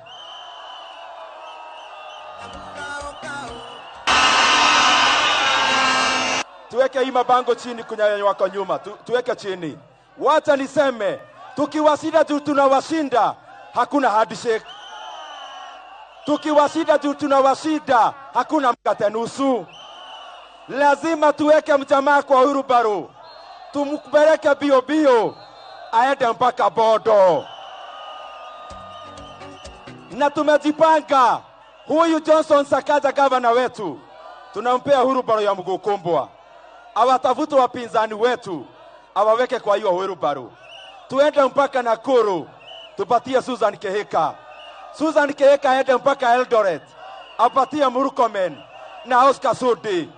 Tuweke hii mabango chini kunyanyua kwa nyuma, tuweke chini. Wacha niseme, tukiwashinda tu tunawashinda, hakuna handshake. Tukiwashinda tu tunawashinda, hakuna mkate nusu. Lazima tuweke mjamaa kwa wheelbarrow, tumpeleke bio bio, aende mpaka Bodo. Na tumejipanga, huyu Johnson Sakaja gavana wetu, tunampea wheelbarrow ya mguu kumbwa. Awatafute wapinzani wetu, awaweke kwa hiyo wheelbarrow. Tuende mpaka Nakuru, tupatie Susan Kehika. Susan Kehika aende mpaka Eldoret, apatie Murkomen na Oscar Sudi.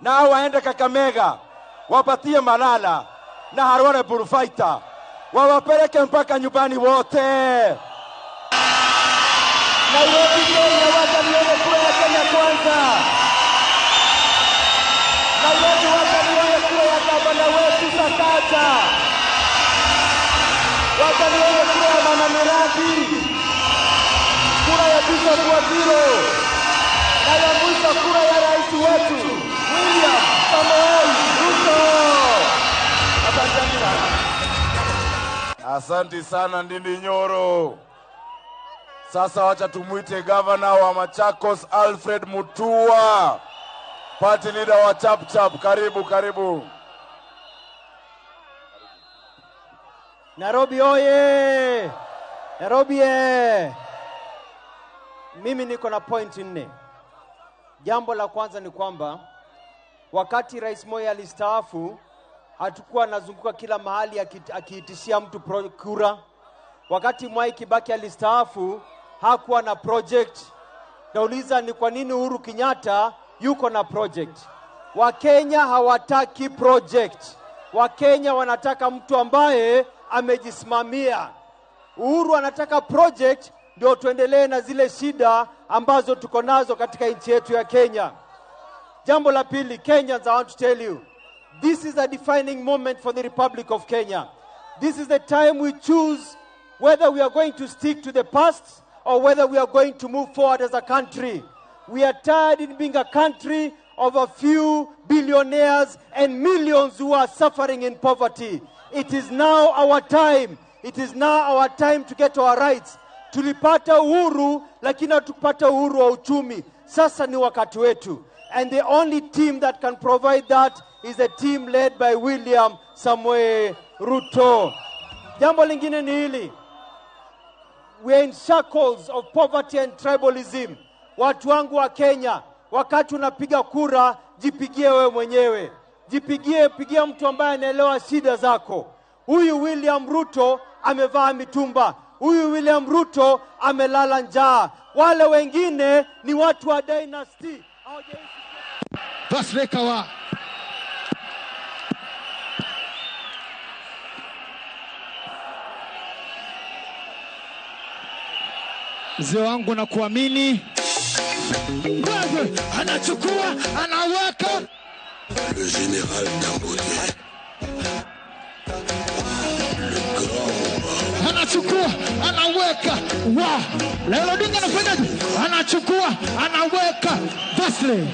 Na hao waende Kakamega, wapatie Malala na Harore Bullfighter, wawapeleke mpaka nyumbani wote. Nairobi Kenya, wacha nione kura ya Kenya kwanza. Nairobi, wacha nione kura ya gavana wetu Sakaja. Wacha nione kura ya mama miradi, kura ya Bishop Waziro, na ya mwisho kura ya rais wetu William Samoei Ruto. Asante sana. Asante sana Ndindi Nyoro. Sasa wacha tumuite gavana wa Machakos Alfred Mutua, party leader wa Chap Chap. Karibu, karibu. Nairobi oye! Nairobi ye! Mimi niko na point 4. Jambo la kwanza ni kwamba wakati Rais Moi alistaafu, hatakuwa anazunguka kila mahali akiitishia mtu kura. Wakati Mwai Kibaki alistaafu, hakuwa na project. Nauliza ni kwa nini Uhuru Kenyatta yuko na project? Wakenya hawataki project. Wakenya wanataka mtu ambaye amejisimamia. Uhuru anataka project ndio tuendelee na zile shida ambazo tuko nazo katika nchi yetu ya Kenya. Jambo la pili, Kenyans, I want to tell you, this is a defining moment for the Republic of Kenya. This is the time we choose whether we are going to stick to the past or whether we are going to move forward as a country. We are tired in being a country of a few billionaires and millions who are suffering in poverty. It is now our time. It is now our time to get our rights. Tulipata uhuru lakini hatukupata uhuru wa uchumi. Sasa ni wakati wetu. And the only team that can provide that is a team led by William Samoei Ruto. Jambo lingine ni hili. We are in shackles of poverty and tribalism. Watu wangu wa Kenya, wakati unapiga kura, jipigie wewe mwenyewe. Jipigie, pigia mtu ambaye anaelewa shida zako. Huyu William Ruto amevaa mitumba. Huyu William Ruto amelala njaa. Wale wengine ni watu wa dynasty. Vaslekawa. Mzee wangu nakuamini. Wewe anachukua, anaweka. Le général Dangote. Le grand Anachukua, anaweka. Wa. Raila Odinga anafanyaje? Anachukua, anaweka. Vasley.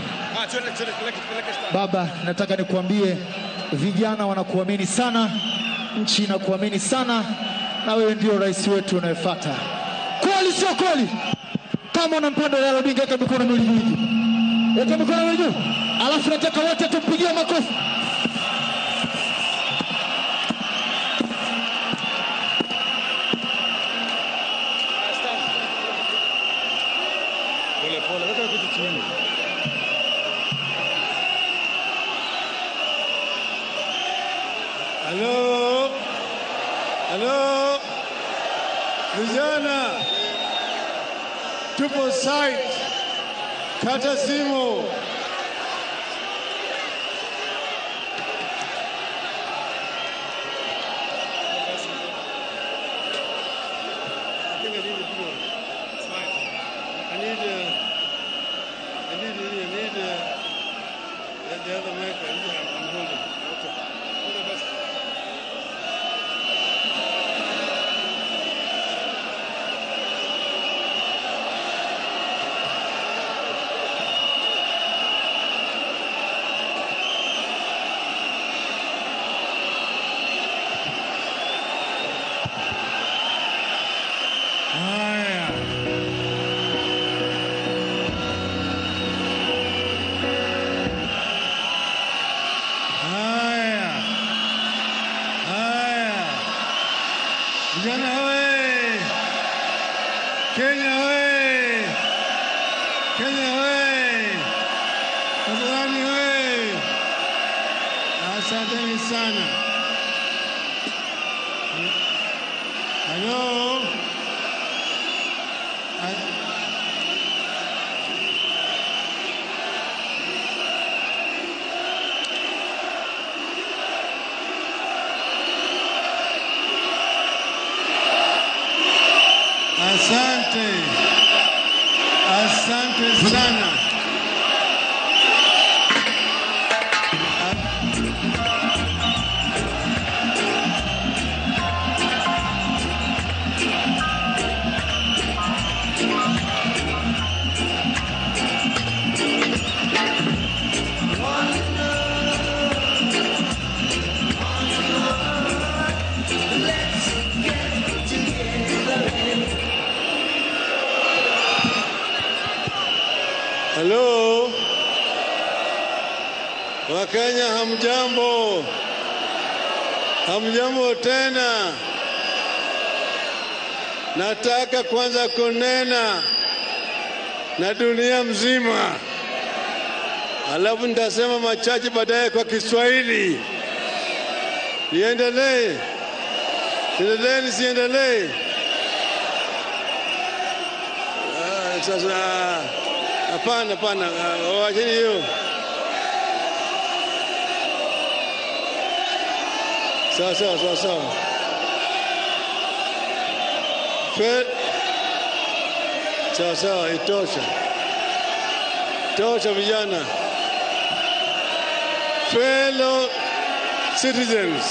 Baba, nataka nikuambie vijana wanakuamini sana, nchi inakuamini sana, na wewe ndio rais wetu unayefuata. Kweli sio kweli? Kama unampenda Raila Odinga, weka mikono miwili juu. Weka mikono miwili juu. Alafu nataka wote tumpigie makofi. Pole pole, weka kitu chini. Halo. Halo. Vijana. Tupo site. Kata simu. I think I need a big one. It's fine. I need the other mic. I'm holding. Okay. Hold it, best. Haya. Haya. Haya. Vijana hoye! Kenya hoye! Kenya hoye! Tanzania hoye! Asanteni sana. Hello. Asante. Asante sana. Hello. Wakenya hamjambo. Hamjambo tena. Nataka kwanza kunena na dunia mzima. Alafu nitasema machache baadaye kwa Kiswahili. Niendelee. Niendelee nisiendelee? Sasa hapana, hapana. Wacheni hiyo. Sawa, sawa, sawa, sawa. Sawa, sawa, itosha. Tosha vijana. Fellow citizens,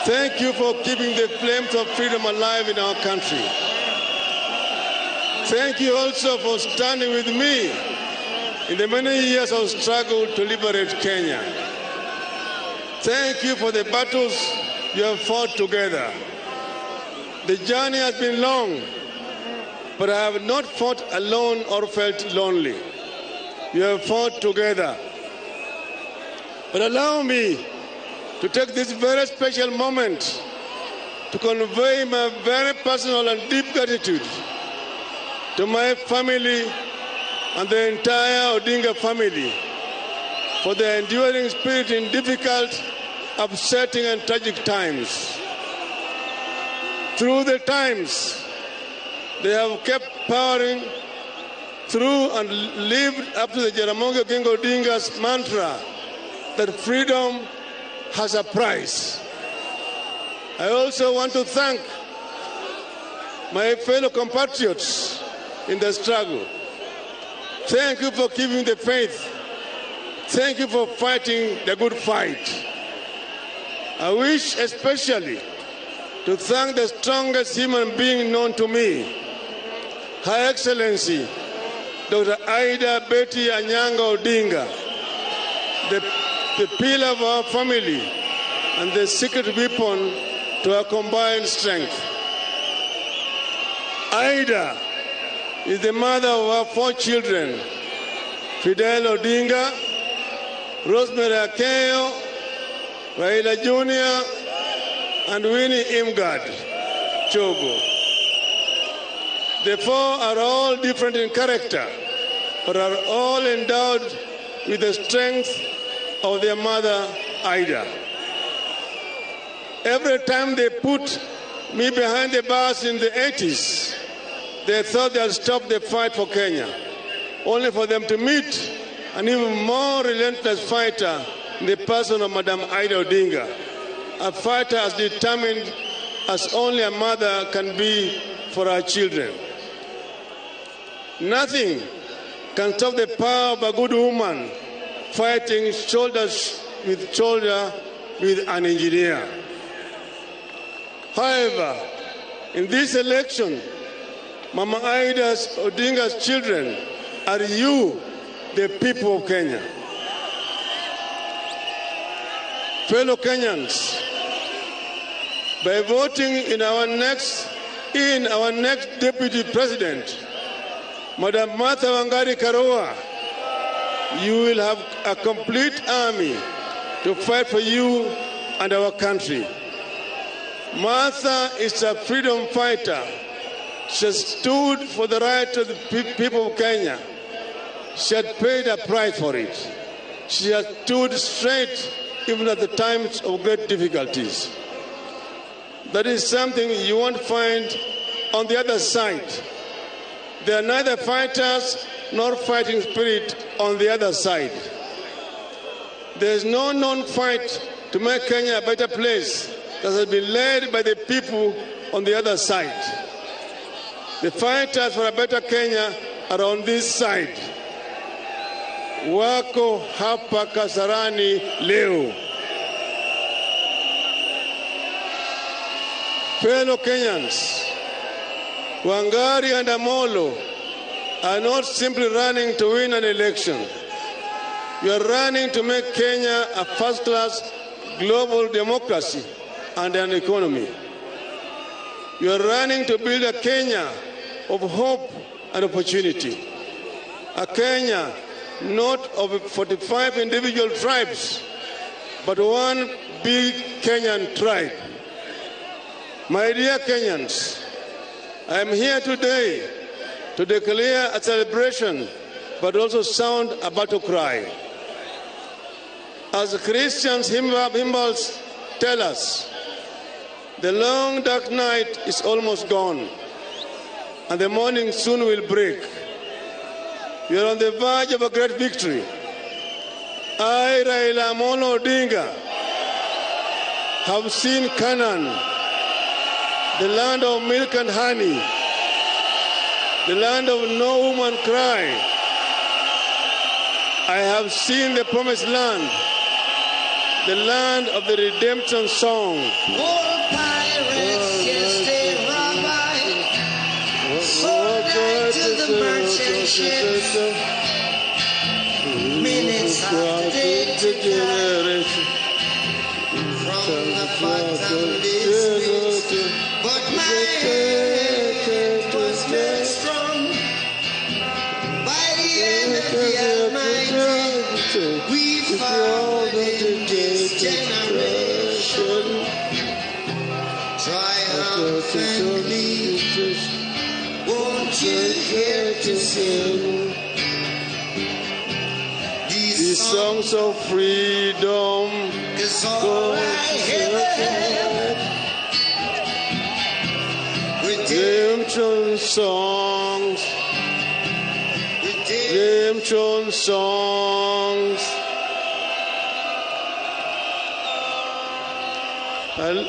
thank you for keeping the flames of freedom alive in our country. Thank you also for standing with me in the many years of struggle to liberate Kenya. Thank you for the battles you have fought together. The journey has been long, but I have not fought alone or felt lonely. You have fought together. But allow me to take this very special moment to convey my very personal and deep gratitude to my family and the entire Odinga family for their enduring spirit in difficult, upsetting, and tragic times. Through the times, they have kept powering through and lived up to the Jaramogi Oginga Odinga's mantra that freedom has a price. I also want to thank my fellow compatriots in the struggle. Thank you for keeping the faith. Thank you for fighting the good fight. I wish especially to thank the strongest human being known to me, Her Excellency, Dr. Ida Betty Anyanga Odinga, the pillar of our family and the secret weapon to our combined strength. Ida is the mother of our 4 children, Fidel Odinga, Rosemary Akeo, Raila Jr., and Winnie Imgard Chogo. The 4 are all different in character, but are all endowed with the strength of their mother, Ida. Every time they put me behind the bars in the 80s, they thought they'd stop the fight for Kenya, only for them to meet an even more relentless fighter in the person of Madam Ida Odinga, a fighter as determined as only a mother can be for her children. Nothing can stop the power of a good woman fighting shoulder with shoulder with an engineer. However, in this election, Mama Ida Odinga's children are you, the people of Kenya. Fellow Kenyans, by voting in our next deputy president, Madam Martha Wangari Karua, you will have a complete army to fight for you and our country. Martha is a freedom fighter. She stood for the right of the people of Kenya. She had paid a price for it. She has stood straight even at the times of great difficulties. That is something you won't find on the other side. There are neither fighters nor fighting spirit on the other side. There is no known fight to make Kenya a better place that has been led by the people on the other side. The fighters for a better Kenya are on this side. Wako hapa Kasarani leo. Fellow Kenyans, Wangari and Amolo are not simply running to win an election. We are running to make Kenya a first-class global democracy and an economy. We are running to build a Kenya of hope and opportunity. A Kenya not of 45 individual tribes, but one big Kenyan tribe. My dear Kenyans, I am here today to declare a celebration, but also sound a battle cry. As Christians hymns tell us, the long dark night is almost gone, and the morning soon will break. We are on the verge of a great victory. I, Raila Amolo Odinga, have seen Canaan, the land of milk and honey, the land of no woman cry. I have seen the promised land, the land of the redemption song. Old pirates, yes, they rob I. So Relationships, minutes after day from the bottom biscuits, but my head was made strong by the end of the Almighty. We found in this generation triumphantly. Won't you hear to sing these songs of freedom? 'Cause all I ever had, redemption songs, redemption songs. Hello,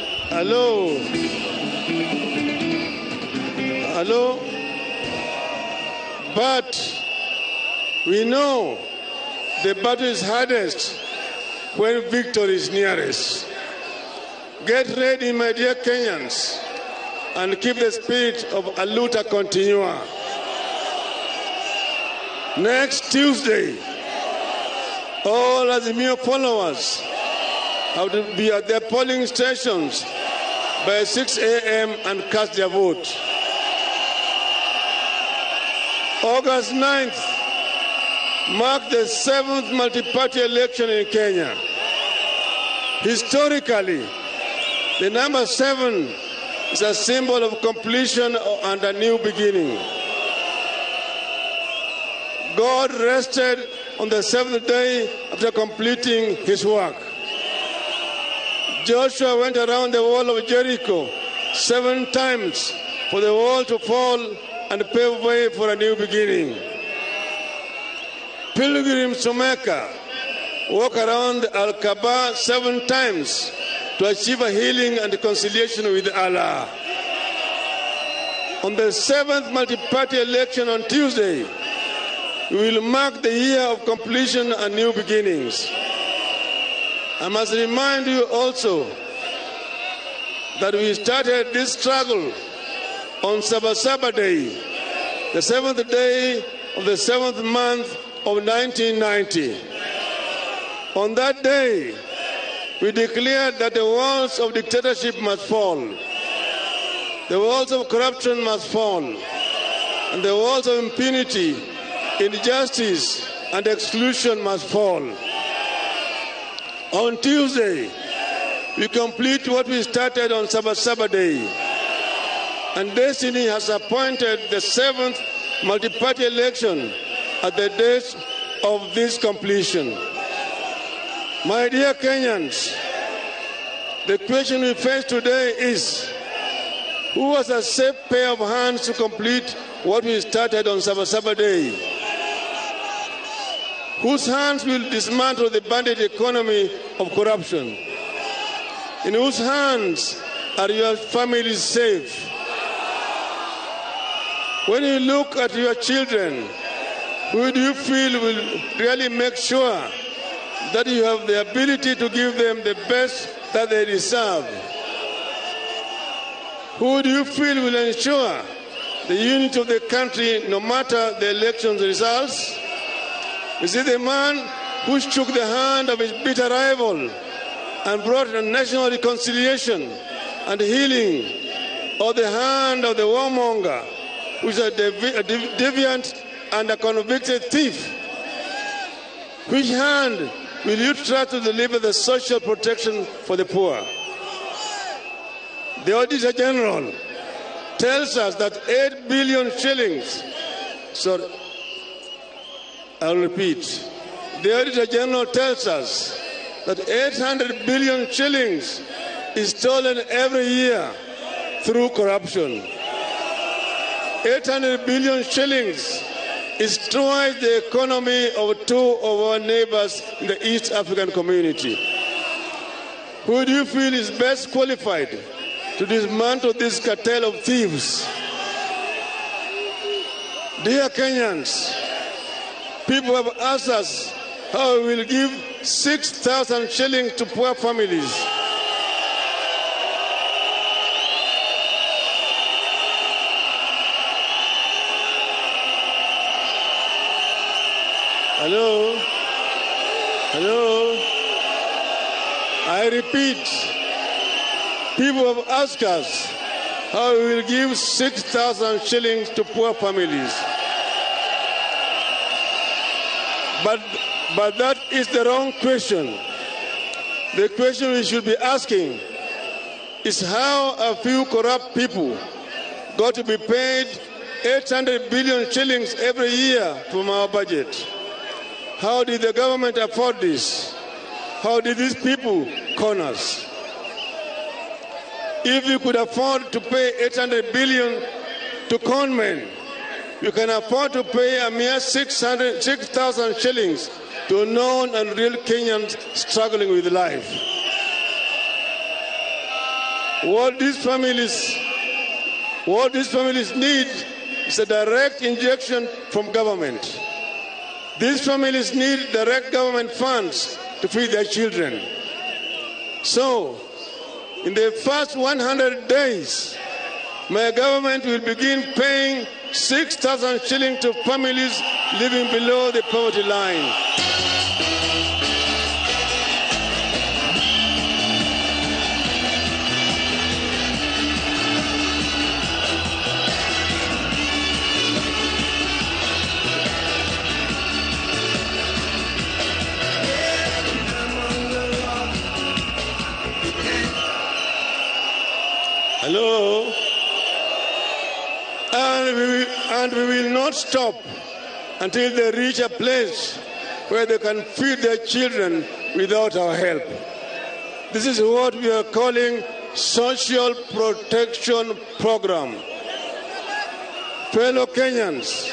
hello. But we know the battle is hardest when victory is nearest. Get ready, my dear Kenyans, and keep the spirit of Aluta Continua. Next Tuesday, all Azimio followers have to be at their polling stations by 6 a.m. and cast their vote. August 9th marked the 7th multi-party election in Kenya. Historically, the number 7 is a symbol of completion and a new beginning. God rested on the 7th day after completing his work. Joshua went around the wall of Jericho 7 times for the wall to fall and pave way for a new beginning. Pilgrims to Mecca walk around Al-Kaaba 7 times to achieve a healing and reconciliation with Allah. On the 7th multi-party election on Tuesday, we will mark the year of completion and new beginnings. I must remind you also that we started this struggle on Sabasaba Day, the 7th day of the 7th month of 1990. On that day, we declared that the walls of dictatorship must fall, the walls of corruption must fall, and the walls of impunity, injustice, and exclusion must fall. On Tuesday, we complete what we started on Sabasaba Day, and destiny has appointed the 7th multi-party election at the date of this completion. My dear Kenyans, the question we face today is, who has a safe pair of hands to complete what we started on Sabasaba Day? Whose hands will dismantle the bandit economy of corruption? In whose hands are your families safe? When you look at your children, who do you feel will really make sure that you have the ability to give them the best that they deserve? Who do you feel will ensure the unity of the country no matter the election's results? Is it the man who shook the hand of his bitter rival and brought a national reconciliation and healing, or the hand of the warmonger, who is a deviant and a convicted thief? Which hand will you try to deliver the social protection for the poor? The Auditor General tells us that 8 billion shillings, sorry, I'll repeat. The Auditor General tells us that 800 billion shillings is stolen every year through corruption. 800 billion shillings is twice the economy of 2 of our neighbors in the East African community. Who do you feel is best qualified to dismantle this cartel of thieves? Dear Kenyans, people have asked us how we will give 6,000 shillings to poor families. Hello? Hello? I repeat, people have asked us how we will give 6,000 shillings to poor families. But that is the wrong question. The question we should be asking is how a few corrupt people got to be paid 800 billion shillings every year from our budget. How did the government afford this? How did these people con us? If you could afford to pay 800 billion to con men, you can afford to pay a mere 6,000 shillings to known and real Kenyans struggling with life. What these families need is a direct injection from government. These families need direct government funds to feed their children. So, in the first 100 days, my government will begin paying 6,000 shillings to families living below the poverty line. Hello? And we will not stop until they reach a place where they can feed their children without our help. This is what we are calling social protection program. Fellow Kenyans,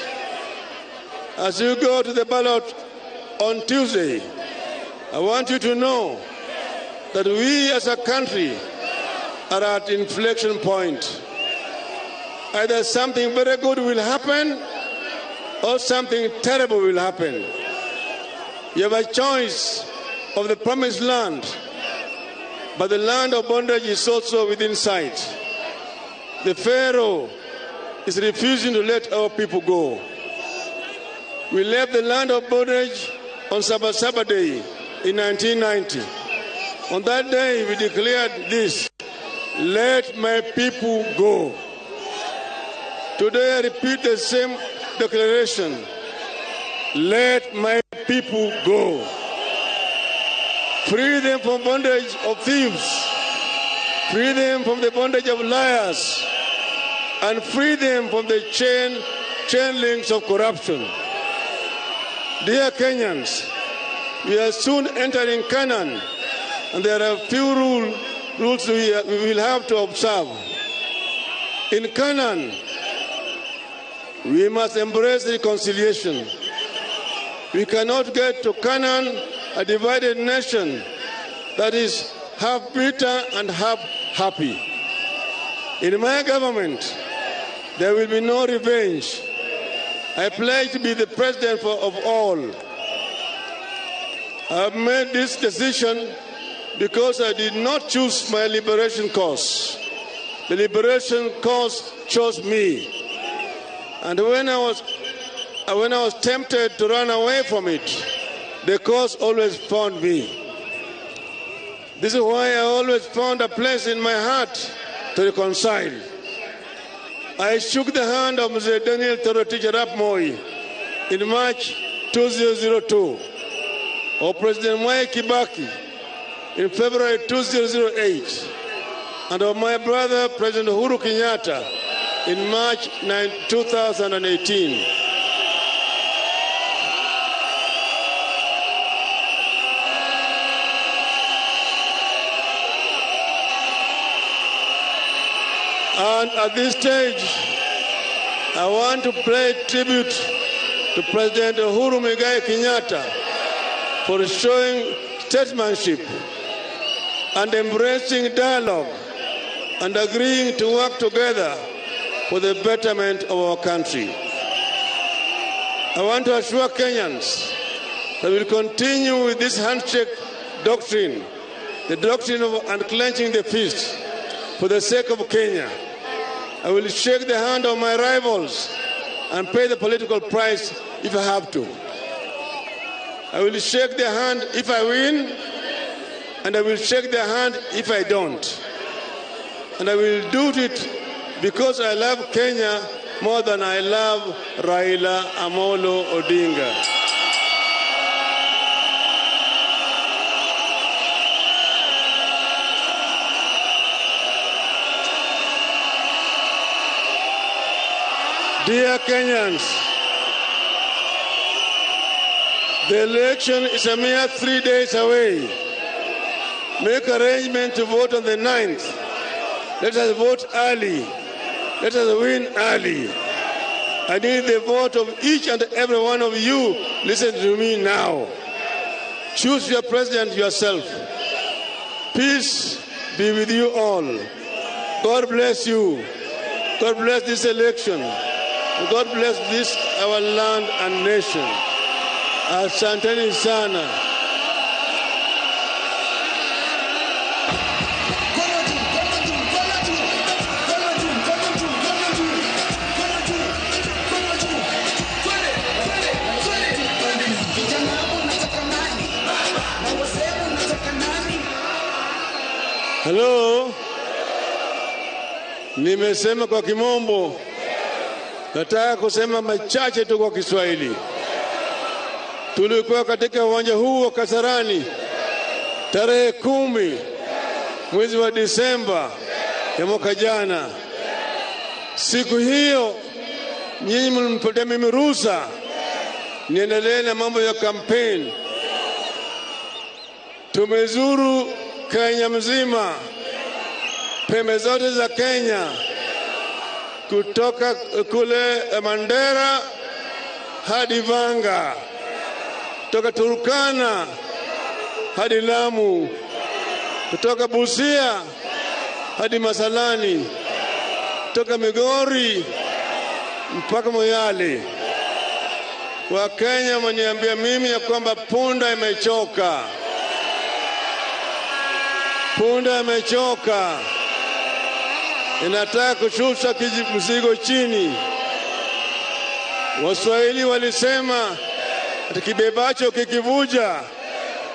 as you go to the ballot on Tuesday, I want you to know that we as a country are at inflection point. Either something very good will happen or something terrible will happen. You have a choice of the promised land, but the land of bondage is also within sight. The Pharaoh is refusing to let our people go. We left the land of bondage on Sabasaba Day in 1990. On that day, we declared this: let my people go. Today I repeat the same declaration. Let my people go. Free them from bondage of thieves. Free them from the bondage of liars. And free them from the chain links of corruption. Dear Kenyans, we are soon entering Canaan, and there are few rules we will have to observe. In Canaan, we must embrace reconciliation. We cannot get to Canaan, a divided nation that is half bitter and half happy. In my government, there will be no revenge. I pledge to be the president of all. I have made this decision because I did not choose my liberation cause. The liberation cause chose me. And when I was tempted to run away from it, the cause always found me. This is why I always found a place in my heart to reconcile. I shook the hand of Mr. Daniel Toroitich arap Moi in March 2002, or President Mwai Kibaki in February 2008, and of my brother President Uhuru Kenyatta in March 2018. And at this stage, I want to pay tribute to President Uhuru Muigai Kenyatta for showing statesmanship and embracing dialogue and agreeing to work together for the betterment of our country. I want to assure Kenyans that we will continue with this handshake doctrine, the doctrine of unclenching the fist for the sake of Kenya. I will shake the hand of my rivals and pay the political price if I have to. I will shake their hand if I win, and I will shake their hand if I don't. And I will do it because I love Kenya more than I love Raila Amolo Odinga. Dear Kenyans, the election is a mere 3 days away. Make arrangement to vote on the 9th. Let us vote early. Let us win early. I need the vote of each and every one of you. Listen to me now. Choose your president yourself. Peace be with you all. God bless you. God bless this election. God bless this, our land and nation. Asanteni sana. Hello. Nimesema kwa kimombo. Nataka kusema machache tu kwa Kiswahili. Tulikuwa katika uwanja huu wa Kasarani tarehe 10 mwezi wa Disemba ya mwaka jana. Siku hiyo nyinyi mlinipatia mimi ruhusa niendelee na mambo ya campaign. Tumezuru Kenya mzima, pembe zote za Kenya, kutoka kule Mandera hadi Vanga, kutoka Turkana hadi Lamu, kutoka Busia hadi Masalani, kutoka Migori mpaka Moyale. Wakenya wameniambia mimi ya kwamba punda imechoka. Punda imechoka. Inataka kushusha mzigo chini. Waswahili walisema kibebacho kikivuja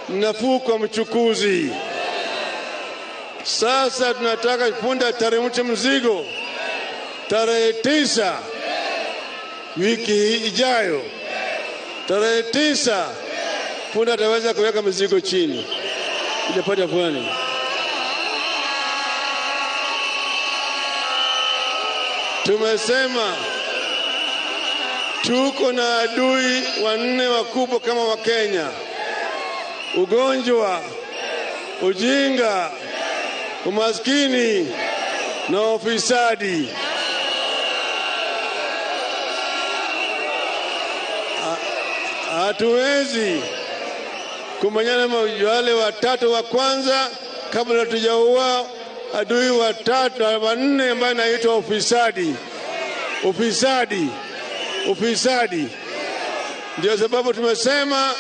nafuu kwa mchukuzi. Sasa tunataka punda teremshe mzigo tarehe 9 wiki ijayo. Tarehe 9 punda ataweza kuweka mzigo chini. Ijapata pwani. Tumesema tuko na adui wanne wakubwa kama wa Kenya: ugonjwa, ujinga, umaskini na ufisadi. Hatuwezi kumenyana na wale watatu wa kwanza kabla tujaua adui watatu na wanne ambaye anaitwa ufisadi. Ufisadi, ufisadi. Ndio sababu tumesema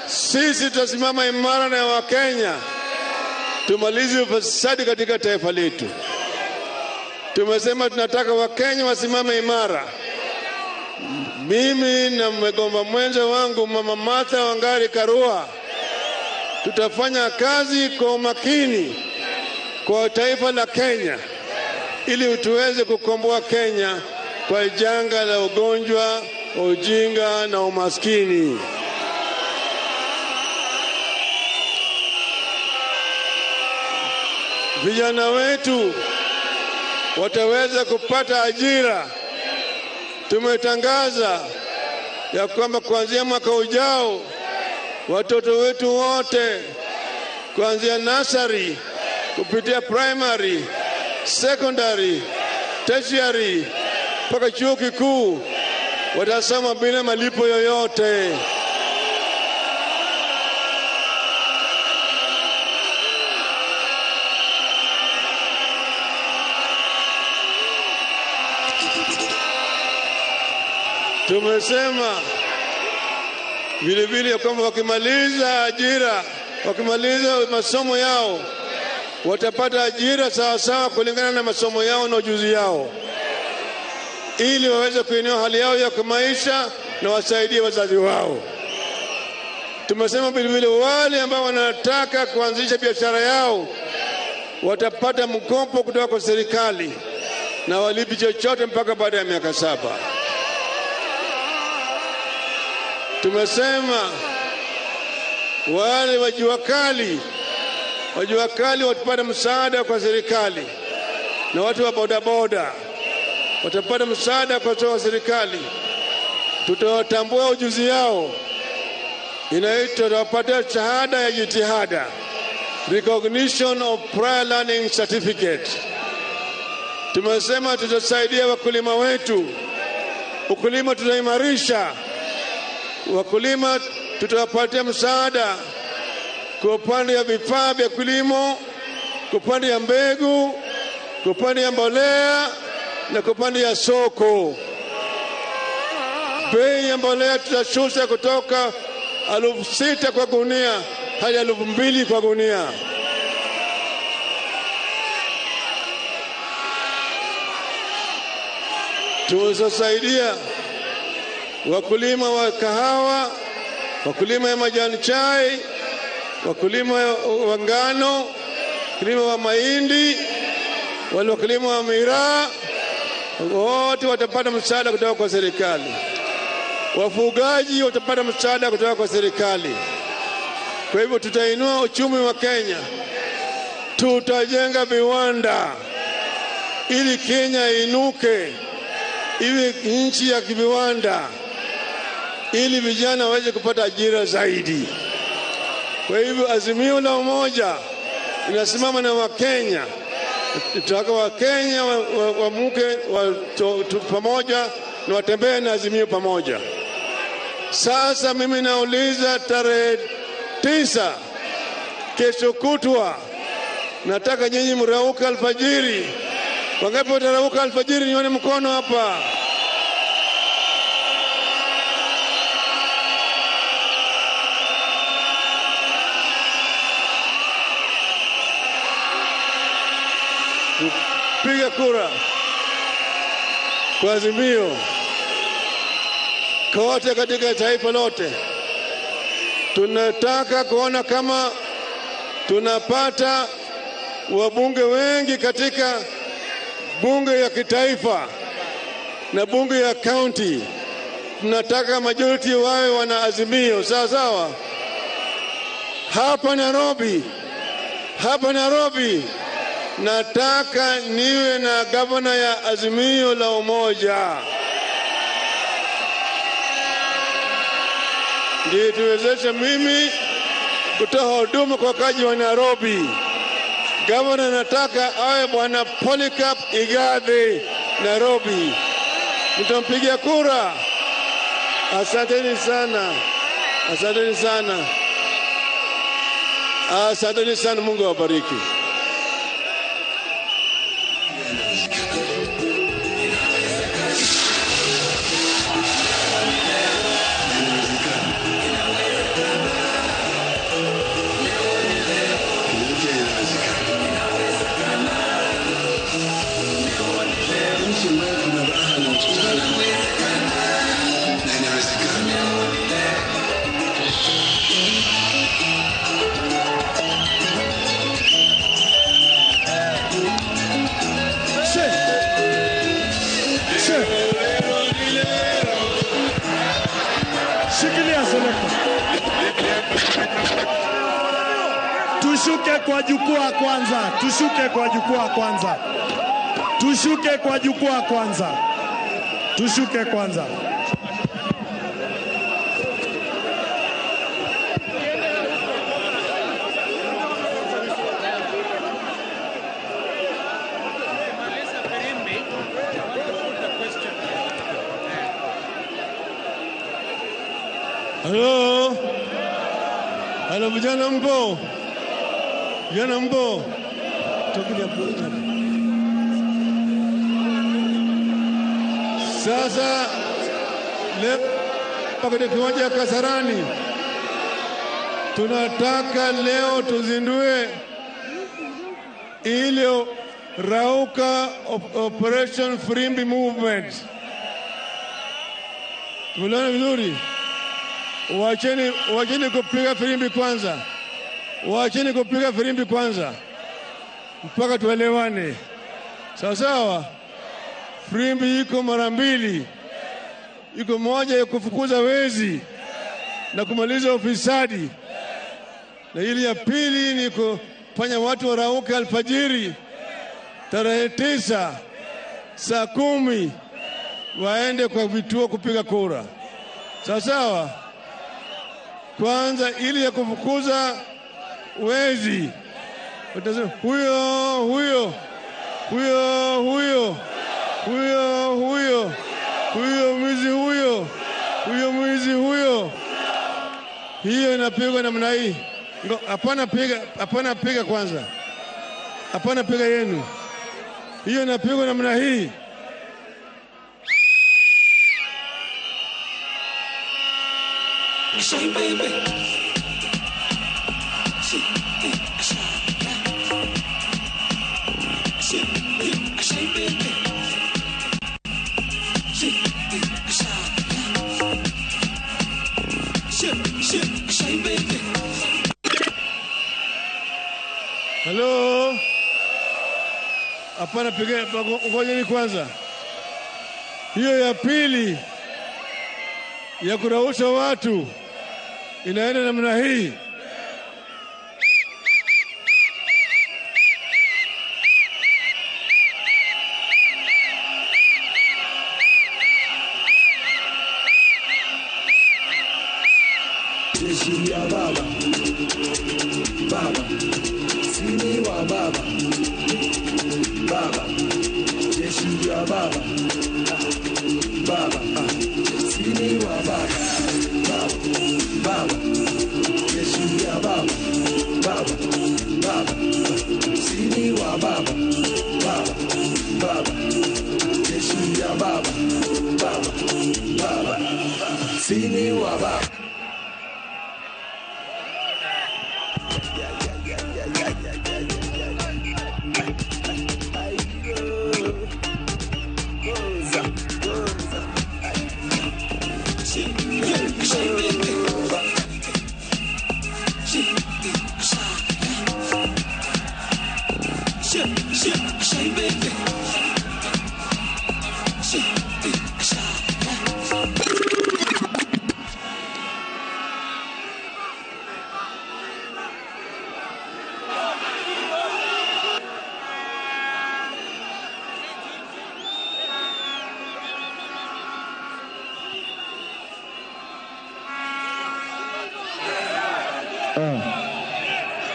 sisi tutasimama imara na Wakenya tumalize ufisadi katika taifa letu. Tumesema tunataka Wakenya wasimame imara. Mimi na mgomba mwenza wangu Mama Martha Wangari Karua tutafanya kazi kwa umakini kwa taifa la Kenya ili tuweze kukomboa Kenya kwa janga la ugonjwa, ujinga na umaskini. Vijana wetu wataweza kupata ajira. Tumetangaza ya kwamba kuanzia mwaka ujao watoto wetu wote kuanzia nursery kupitia primary, secondary, tertiary mpaka chuo kikuu watasoma bila malipo yoyote. Tumesema vile vile kwamba wakimaliza ajira, wakimaliza masomo yao watapata ajira sawa sawa kulingana na masomo yao na ujuzi yao, ili waweze kuinua hali yao ya kimaisha na wasaidie wazazi wao. Tumesema vile vile wale ambao wanataka kuanzisha biashara yao watapata mkopo kutoka kwa serikali na walipi chochote mpaka baada ya miaka 7. Tumesema wale wa jua kali watapata msaada kwa serikali, na watu wa bodaboda watapata msaada kwa serikali. Tutawatambua ujuzi yao, inaitwa tutawapata shahada ya jitihada, recognition of prior learning certificate. Tumesema tutasaidia wakulima wetu, ukulima tutaimarisha wakulima, tutawapatia msaada kwa upande ya vifaa vya kilimo, kwa upande ya mbegu, kwa upande ya mbolea na kwa upande ya soko. Bei ya mbolea tutashusha kutoka 6,000 kwa gunia hadi 2,000 kwa gunia. Tutasaidia wakulima wa kahawa, wakulima wa majani chai, wakulima wa ngano, wakulima wa mahindi, wale wakulima wa miraa, wote watapata msaada kutoka kwa serikali. Wafugaji watapata msaada kutoka kwa serikali. Kwa hivyo tutainua uchumi wa Kenya, tutajenga viwanda ili Kenya inuke, iwe nchi ya kiviwanda, ili vijana waweze kupata ajira zaidi. Kwa hivyo Azimio la Umoja inasimama na Wakenya. Tutaka Wakenya waamuke pamoja na watembee na Azimio pamoja. Sasa mimi nauliza, tarehe 9 kesho kutwa, nataka nyinyi mrauke alfajiri. Wangapi watarauka alfajiri? Nione mkono hapa. Piga kura kwa Azimio kote katika taifa lote. Tunataka kuona kama tunapata wabunge wengi katika bunge ya kitaifa na bunge ya county. Tunataka majority wawe wana Azimio, sawa sawa. Hapa Nairobi nataka niwe na gavana ya Azimio la Umoja, ndiyo tuwezeshe mimi kutoa huduma kwa wakazi wa Nairobi. Gavana nataka awe Bwana Polycarp Igathe Nairobi. Mtampigia kura. Asanteni sana. Asanteni sana. Asanteni sana. Mungu awabariki. Shikilia selekta. Tushuke kwa jukwaa kwanza. Tushuke kwa jukwaa kwanza. Tushuke kwa jukwaa kwanza. Tushuke kwanza. Halo. Halo, vijana mpo? Vijana mpo? Sasa leo katika kiwanja Kasarani tunataka leo tuzindue ile Rauka Operation Firimbi Movement. Tumeelewana vizuri? Wacheni, wacheni kupiga filimbi kwanza, wacheni kupiga filimbi kwanza mpaka tuelewane, sawa sawa. Filimbi iko mara mbili, iko moja ya kufukuza wezi na kumaliza ufisadi, na ili ya pili ni kufanya watu warauke alfajiri tarehe 9 saa 10 waende kwa vituo kupiga kura, sawa sawa. Kwanza ili ya kufukuza wezi, utasema huyo huyo huyo huyo huyo huyo huyo mwizi huyo huyo mwizi huyo. Hiyo inapigwa namna hii. Hapana piga, hapana piga kwanza, hapana piga yenu. Hiyo inapigwa namna hii. Say baby. Say baby. Say baby. Hello. Hapana piga, ngojeni kwanza. Hiyo ya pili ya kurausha watu inaenda namna hii. Jeshi ya baba, baba, sini wa baba, baba, jeshi ya baba, baba, sini wa baba, baba, baba, jeshi ya baba, baba, baba, sini wa baba, baba, baba, jeshi ya baba, baba, baba, sini wa baba.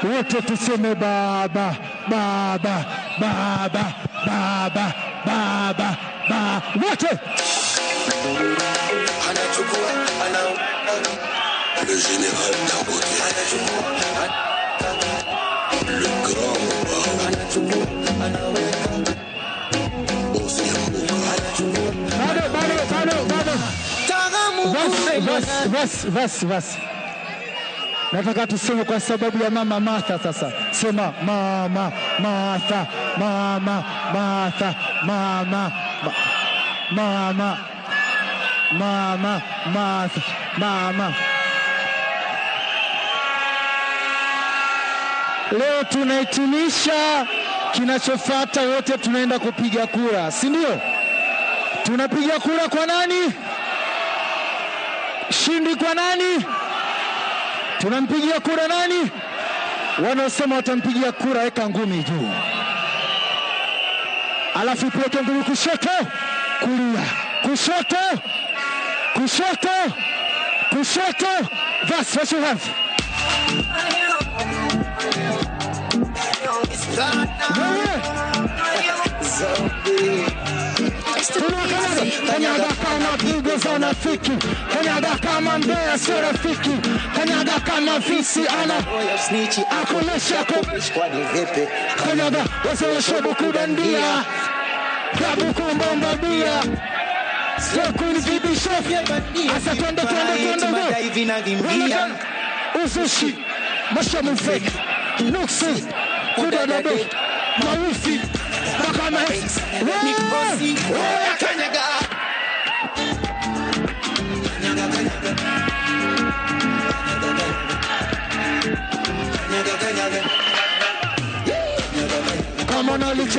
Wote tuseme baba, baba, baba, baba, baba, baba. Wote. Le général Dangote. Le grand Boss Bado, bado, bado, bado. Vas, vas, vas, vas. Nataka tuseme kwa sababu ya mama Martha sasa. Sema mama Martha, mama Martha, mama mama mama Martha, mama. Leo tunahitimisha, kinachofuata wote tunaenda kupiga kura, si ndio? Tunapiga kura kwa nani? Shindi kwa nani? Tunampigia kura nani? Wanaosema watampigia kura, weka ngumi juu. Alafu ipeleke ngumi kushoto, kulia, kushoto, kushoto, kushoto. That's what you have. Kanyaga kama pigo za unafiki, kanyaga kama mbea sio rafiki, kanyaga kama fisi ana akunesha kanyaga wasioshobu kudandia klabu kumbomba bia sekunizidisha asa twende twende twende uzushi mashamufeki nuksi kudadabe mawifi bakama ex Kanyaga. Kanyaga, kanyaga.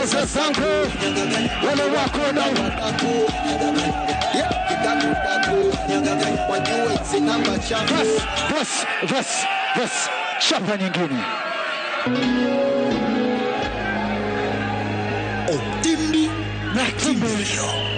Pesa zangu wale wako na bas bas bas, chapa nyingine. Otimbi na kimbilio.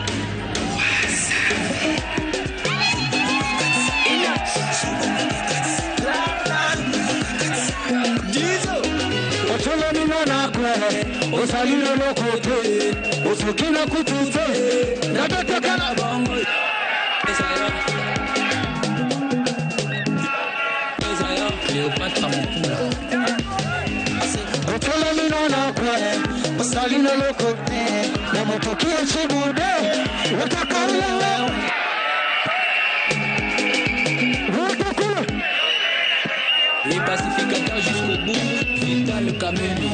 Osalilo lokote, osukina kutute, nataka na bongo. Cléopâtre Mukula. Otola minona kwe, osalilo lokote, na motokia chibude, watakaula. Watakula. Les pacificateurs jusqu'au bout, Vital Kameni.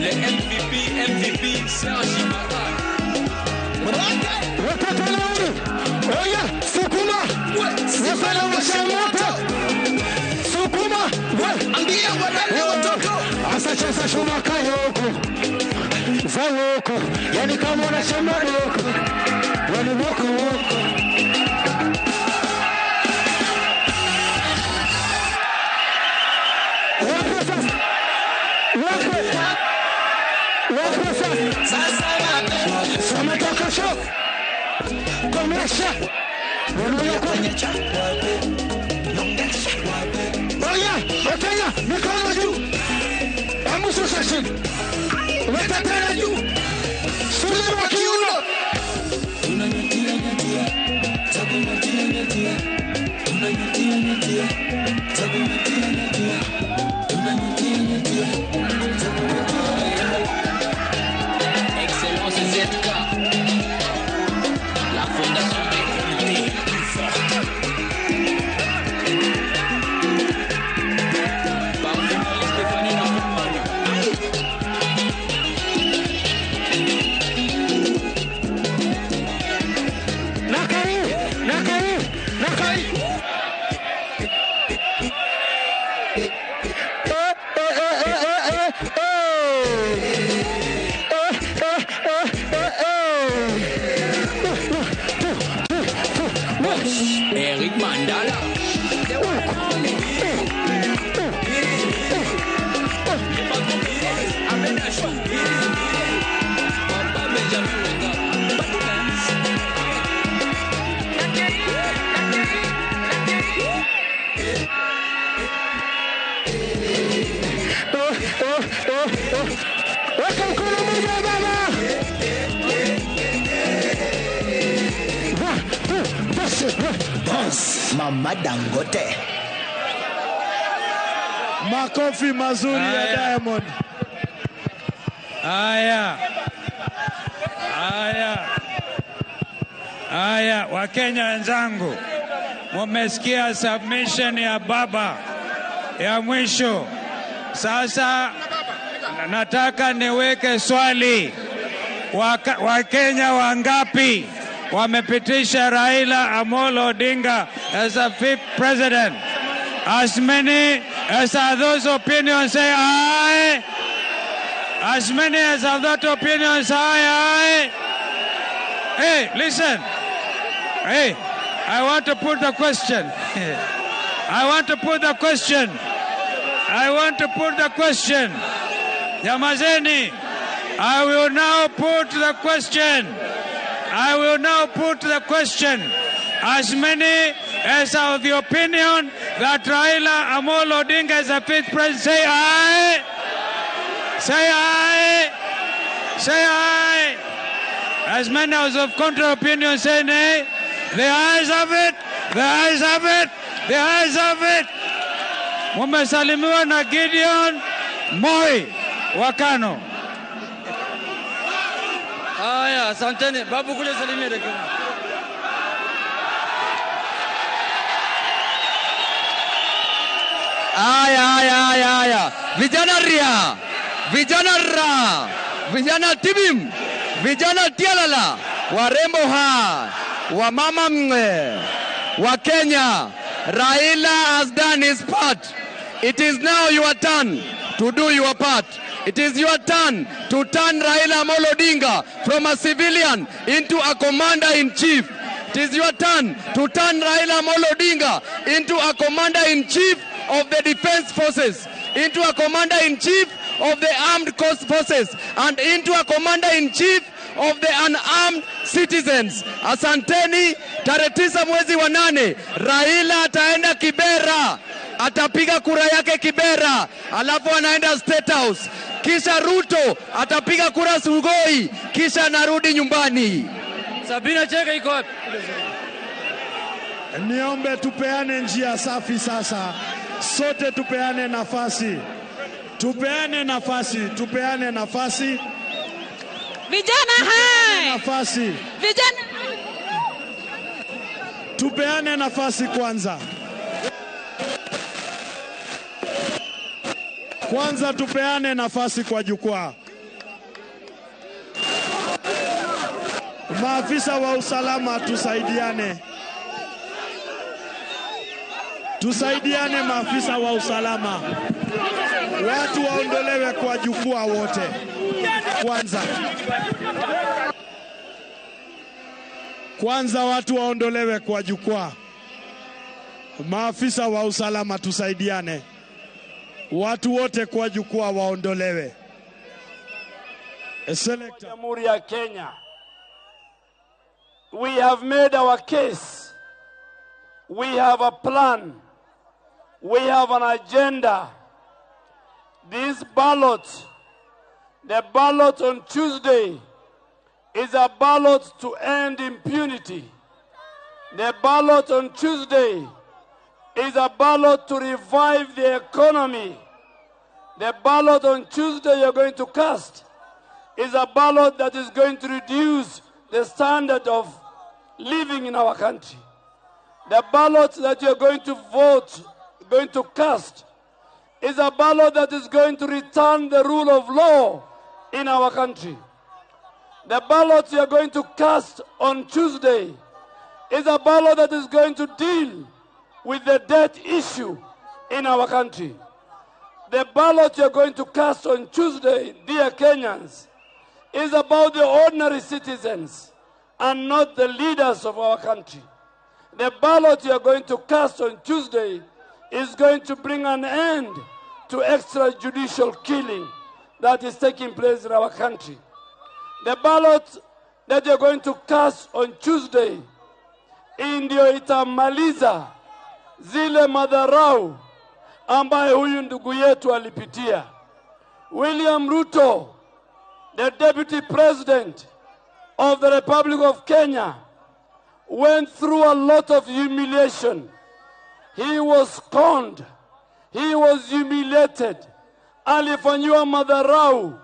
Les MVP, MVP, Serge Ibaka. Oya, Sukuma. Wafanya washamoto. Sukuma. Ambia wadale watoto. Asa chesa shuma kayoko. Zayoko. Yani kama unasema loko. Yani woko woko. Oya, Wakenya, mikono juu. Hebu shusha chini. Weka tena juu. Suliwa kiuno. Tunanyatia nyatia, takunyatia nyatia. Tunanyatia nyatia, takunyatia nyatia. Tunanyatia nyatia, takunyatia nyatia. Excellence ZK. La fondation des plus forte. Par Stéphanie Namoumane. Nakari, Nakari, Nakari. Eric Mandala. Weka mkono mmoja baba. Boss Mama Dangote. Makofi mazuri ya Diamond. Haya. Haya. Haya, Wakenya wenzangu, mumesikia submission ya baba ya mwisho. Sasa nataka niweke swali. Wakenya wangapi wamepitisha Raila Amolo Odinga as a fifth president? As many as are those opinions say aye. As many as have that opinion say aye. Hey, listen. Hey, I want to put the question. I want to put the question. I want to put the question. Jamazeni, I will now put the question. I will now put the question. As many as are of the opinion that Raila Amolo Odinga is a fifth president, say aye. Say aye. Say aye. As many as of contrary opinion say nay. The ayes have it. The ayes have it. The ayes have it. Mumesalimiwa na Gideon Moi wa KANU. Haya, asanteni. Babu kuja salimia dakika. Haya, haya, haya, haya. Vijana ria, vijana ra, vijana tibim, vijana tialala, warembo ha, wamama mwe, wa Kenya. Raila has done his part. It is now your turn to do your part. It is your turn to turn Raila Amolo Odinga from a civilian into a commander-in-chief. It is your turn to turn Raila Amolo Odinga into a commander-in-chief of the defense forces, into a commander-in-chief of the armed forces, and into a commander-in-chief of the unarmed citizens. Asanteni. Tarehe 9 mwezi wa 8 Raila ataenda Kibera, atapiga kura yake Kibera, alafu anaenda State House. Kisha Ruto atapiga kura Sugoi, kisha anarudi nyumbani. Sabina Chege iko wapi? Niombe tupeane njia safi sasa, sote tupeane nafasi, tupeane nafasi, tupeane nafasi. Vijana hai! Nafasi. Vijana. Tupeane nafasi kwanza. Kwanza tupeane nafasi kwa jukwaa. Maafisa wa usalama tusaidiane. Tusaidiane maafisa wa usalama. Watu waondolewe kwa jukwaa wote. Kwanza. Kwanza watu waondolewe kwa jukwaa. Maafisa wa usalama tusaidiane. Watu wote kwa jukwaa waondolewe. Selector. Jamhuri ya Kenya. We have made our case. We have a plan. We have an agenda. This ballot, the ballot on Tuesday, is a ballot to end impunity. The ballot on Tuesday is a ballot to revive the economy. The ballot on Tuesday you're going to cast is a ballot that is going to reduce the standard of living in our country. The ballot that you're going to vote, going to cast, is a ballot that is going to return the rule of law in our country. The ballot you're going to cast on Tuesday is a ballot that is going to deal with the debt issue in our country. The ballot you're going to cast on Tuesday, dear Kenyans, is about the ordinary citizens and not the leaders of our country. The ballot you're going to cast on Tuesday is going to bring an end to extrajudicial killing that is taking place in our country. The ballot that you're going to cast on Tuesday ndio itamaliza zile madharau ambaye huyu ndugu yetu alipitia. William Ruto, the Deputy President of the Republic of Kenya, went through a lot of humiliation. He was scorned. He was humiliated. Alifanyiwa madharau,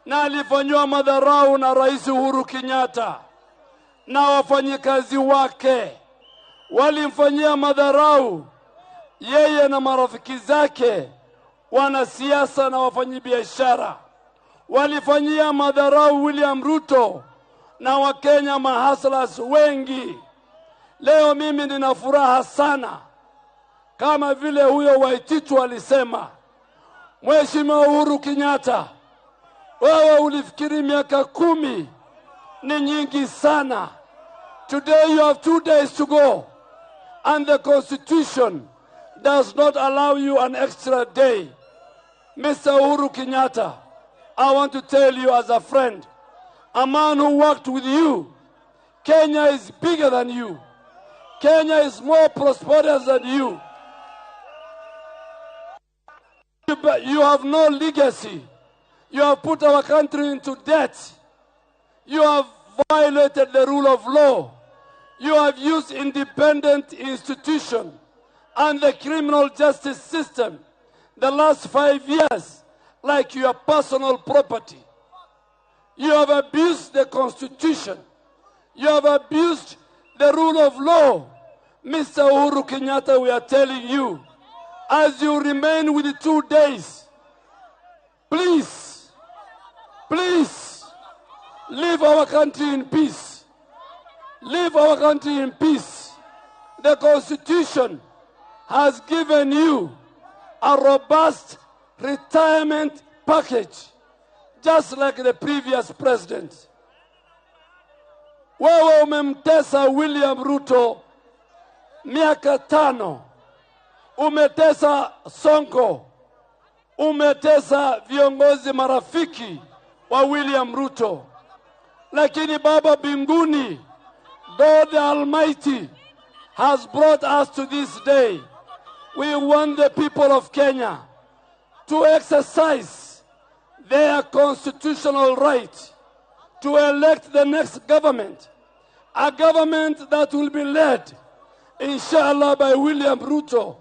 na alifanyiwa madharau na Rais Uhuru Kenyatta na wafanyikazi wake. Walimfanyia madharau yeye na marafiki zake, wanasiasa na wafanyibiashara. Walifanyia madharau William Ruto na Wakenya mahaslas wengi. Leo mimi nina furaha sana, kama vile huyo Waititu alisema, Mheshimiwa Uhuru Kenyatta, wewe ulifikiri miaka 10 ni nyingi sana. Today you have 2 days to go, and the Constitution does not allow you an extra day. Mr. Uhuru Kenyatta, I want to tell you as a friend, a man who worked with you, Kenya is bigger than you. Kenya is more prosperous than you. You have no legacy. You have put our country into debt. You have violated the rule of law. You have used independent institutions and the criminal justice system the last 5 years like your personal property. You have abused the Constitution. You have abused the rule of law. Mr. Uhuru Kenyatta, we are telling you, as you remain with the 2 days, please, please, leave our country in peace. Leave our country in peace. The Constitution has given you a robust retirement package, just like the previous president. Wewe umemtesa William Ruto miaka 5, umetesa Sonko, umetesa viongozi marafiki wa William Ruto, lakini Baba mbinguni, God Almighty has brought us to this day. We want the people of Kenya to exercise their constitutional right to elect the next government, a government that will be led, inshallah, by William Ruto,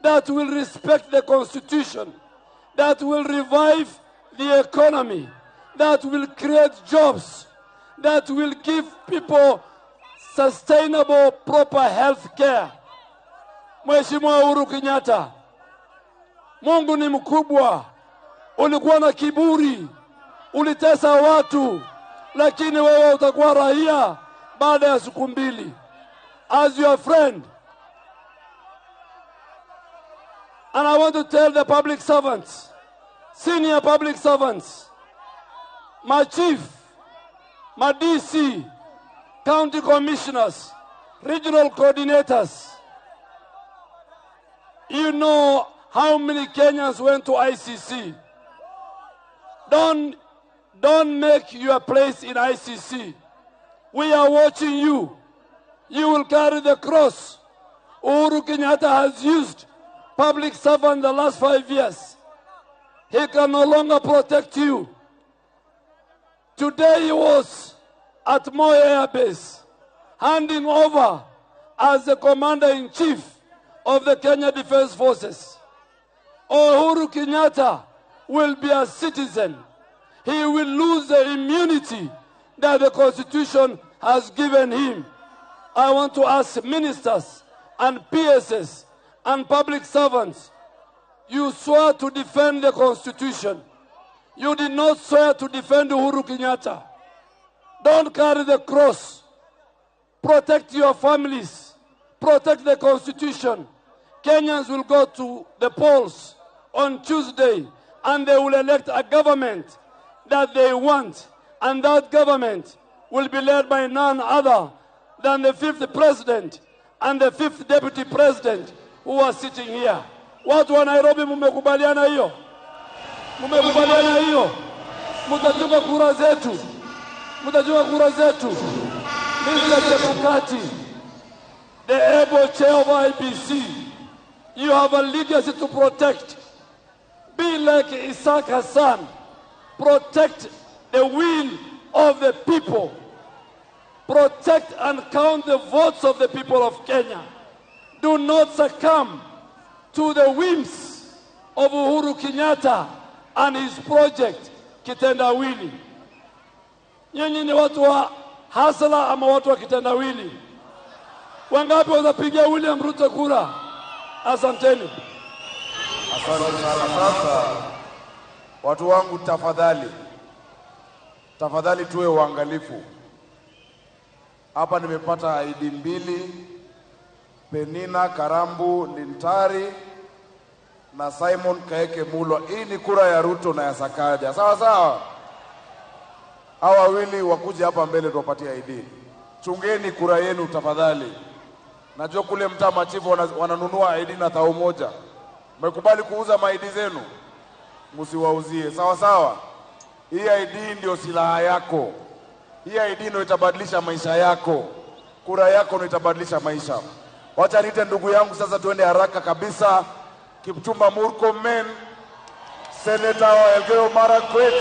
that will respect the constitution, that will revive the economy, that will create jobs, that will give people sustainable, proper health care. Mheshimiwa Uhuru Kenyatta, Mungu ni mkubwa. Ulikuwa na kiburi, ulitesa watu, lakini wewe utakuwa raia baada ya siku 2. As your friend, and I want to tell the public servants, senior public servants, my chief, my DC, county commissioners, regional coordinators, you know how many Kenyans went to ICC. Don't make your place in ICC. We are watching you. You will carry the cross. Uhuru Kenyatta has used public servant the last 5 years. He can no longer protect you. Today he was at Moi Air Base, handing over as the commander-in-chief of the Kenya Defense Forces. Uhuru Kenyatta will be a citizen. He will lose the immunity that the Constitution has given him. I want to ask ministers and PSs and public servants, you swear to defend the Constitution. You did not swear to defend Uhuru Kenyatta. Don't carry the cross. Protect your families. Protect the Constitution. Kenyans will go to the polls on Tuesday and they will elect a government that they want. And that government will be led by none other than the 5th president and the 5th deputy president who are sitting here. Watu wa Nairobi, mumekubaliana hiyo? Mumekubaliana hiyo? Mutachukua kura zetu. Mutachukua kura zetu. Mr. Chebukati, the able chair of IBC, you have a legacy to protect. Be like Isaac Hassan. Protect the will of the people. Protect and count the votes of the people of Kenya. Do not succumb to the whims of Uhuru Kenyatta and his project Kitendawili. Nyinyi ni watu wa hasla ama watu wa kitendawili? Wangapi watapigia William Ruto kura? Asanteni. Asante sana. Sasa watu wangu, tafadhali, tafadhali tuwe waangalifu. Hapa nimepata ID 2, Penina Karambu Lintari na Simon Kaeke Mulwa. Hii ni kura ya Ruto na ya Sakaja. Sawa sawa. Hawa wawili wakuje hapa mbele tuwapatie ID. Chungeni kura yenu tafadhali. Najua kule mtaa machifu wananunua ID na 1,000. Mmekubali kuuza ma ID zenu? Msiwauzie. Sawa sawa. Hii ID ndio silaha yako. Hii ID ndio itabadilisha maisha yako. Kura yako ndio itabadilisha maisha. Wacha niite ndugu yangu sasa, tuende haraka kabisa. Kipchumba Murkomen, Senator wa Elgeyo Marakwet,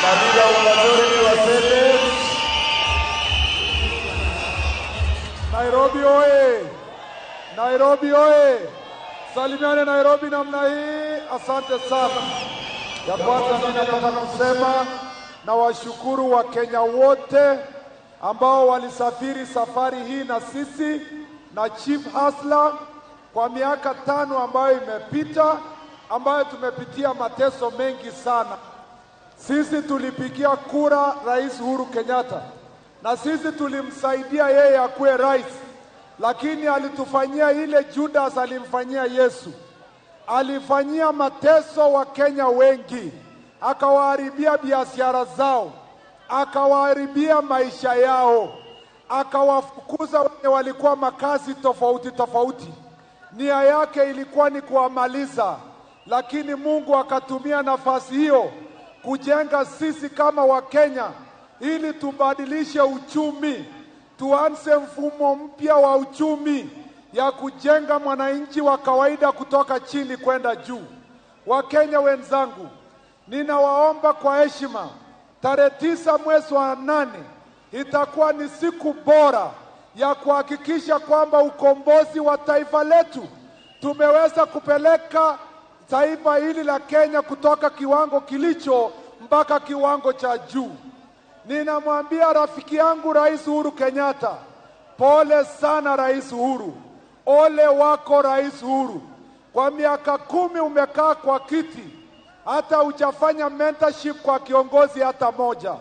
na leader wa majority wa Senate. Nairobi oye! Nairobi oye! Salimiane Nairobi namna hii. Asante sana. Ya kwanza mimi nataka kusema na washukuru wa Kenya wote ambao walisafiri safari hii na sisi na Chief Hustler kwa miaka 5 ambayo imepita, ambayo tumepitia mateso mengi sana. Sisi tulipigia kura Rais Uhuru Kenyatta na sisi tulimsaidia yeye akuwe rais. lakini alitufanyia ile Judas alimfanyia Yesu. Alifanyia mateso wa Kenya wengi, akawaharibia biashara zao, akawaharibia maisha yao, akawafukuza wenye walikuwa makazi tofauti tofauti. Nia yake ilikuwa ni kuwamaliza, lakini Mungu akatumia nafasi hiyo kujenga sisi kama Wakenya ili tubadilishe uchumi, tuanze mfumo mpya wa uchumi ya kujenga mwananchi wa kawaida kutoka chini kwenda juu. Wakenya wenzangu, ninawaomba kwa heshima, tarehe 9 mwezi wa 8 itakuwa ni siku bora ya kuhakikisha kwamba ukombozi wa taifa letu tumeweza kupeleka taifa hili la Kenya kutoka kiwango kilicho mpaka kiwango cha juu. Ninamwambia rafiki yangu Rais Uhuru Kenyatta, pole sana Rais Uhuru, ole wako Rais Uhuru. Kwa miaka 10 umekaa kwa kiti, hata hujafanya mentorship kwa kiongozi hata moja.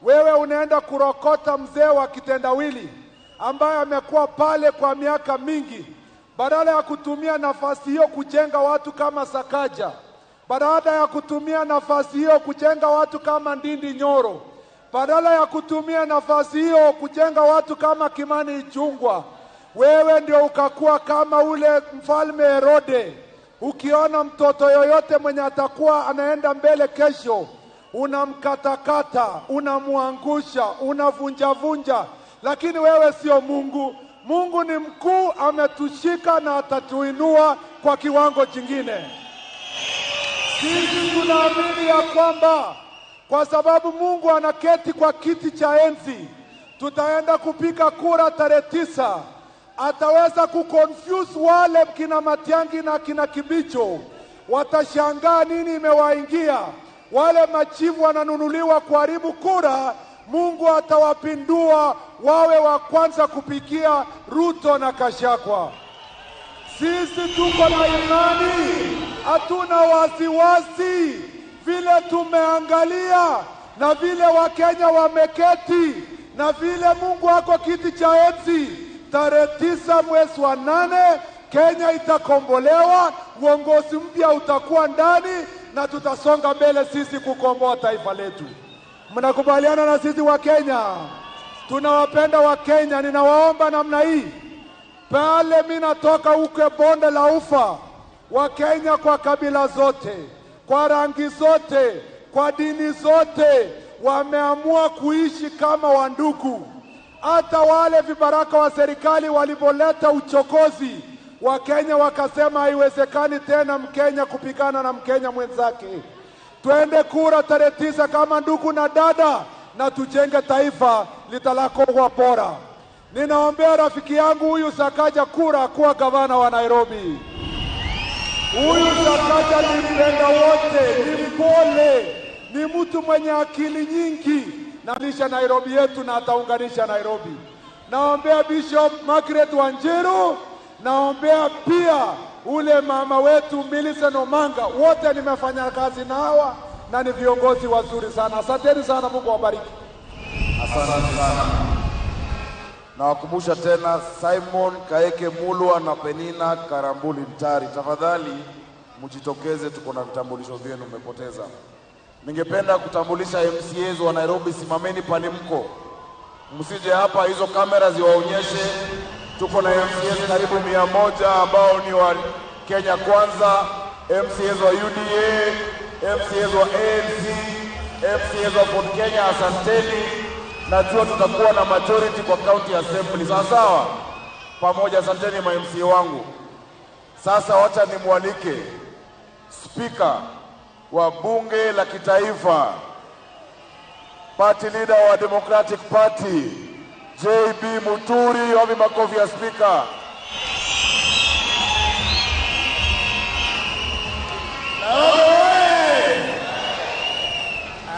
Wewe unaenda kurokota mzee wa kitendawili ambaye amekuwa pale kwa miaka mingi, badala ya kutumia nafasi hiyo kujenga watu kama Sakaja, badala ya kutumia nafasi hiyo kujenga watu kama Ndindi Nyoro, badala ya kutumia nafasi hiyo kujenga watu kama Kimani Ichung'wah, wewe ndio ukakuwa kama ule mfalme Herode. Ukiona mtoto yoyote mwenye atakuwa anaenda mbele kesho, unamkatakata, unamwangusha, unavunjavunja. Lakini wewe sio Mungu. Mungu ni mkuu, ametushika na atatuinua kwa kiwango chingine. Sisi tunaamini ya kwamba kwa sababu Mungu anaketi kwa kiti cha enzi, tutaenda kupiga kura tarehe 9. Ataweza kuconfuse wale kina Matiang'i na kina Kibicho, watashangaa nini imewaingia. Wale machifu wananunuliwa kuharibu kura, Mungu atawapindua wawe wa kwanza kupigia Ruto na Gachagua. Sisi tuko na imani, hatuna wasiwasi. Vile tumeangalia na vile Wakenya wameketi na vile Mungu ako kiti cha enzi, tarehe 9 mwezi wa 8 Kenya itakombolewa, uongozi mpya utakuwa ndani na tutasonga mbele sisi kukomboa taifa letu. Mnakubaliana na sisi wa Kenya? Tunawapenda wa Kenya. Ninawaomba namna hii, pale mimi natoka huko bonde la Ufa, wa Kenya kwa kabila zote, kwa rangi zote, kwa dini zote, wameamua kuishi kama wandugu. Hata wale vibaraka wa serikali walipoleta uchokozi, Wakenya wakasema haiwezekani tena Mkenya kupigana na Mkenya mwenzake. Twende kura tarehe 9 kama ndugu na dada, na tujenge taifa litalakokuwa bora. Ninaombea rafiki yangu huyu Sakaja kura kuwa gavana wa Nairobi. Huyu Sakaja ni mpenda wote, ni mpole, ni mtu mwenye akili nyingi, na lisha Nairobi yetu na ataunganisha Nairobi. Naombea Bishop Margaret Wanjiru, naombea pia ule mama wetu Millicent Omanga. Wote nimefanya kazi na hawa na ni viongozi wazuri sana. Asanteni sana, Mungu awabariki. Asante sana. Nawakumbusha tena Simon Kaeke Mulwa na Penina Karambuli Mtari, tafadhali mjitokeze, tuko na vitambulisho vyenu mmepoteza. Ningependa kutambulisha MCAs wa Nairobi, simameni pale mko, msije hapa hizo kamera ziwaonyeshe. Tuko na MCAs karibu 100 ambao ni wa Kenya Kwanza, MCAs wa UDA, MCAs wa ANC, MCAs wa Ford Kenya. Asanteni, najua tutakuwa na majority kwa county assembly. Sawa sawa, pamoja. Asanteni ma MCA wangu. Sasa wacha nimwalike Speaker wa Bunge la Kitaifa, Party Leader wa Democratic Party, JB Muturi. Wapi makofi ya speaker?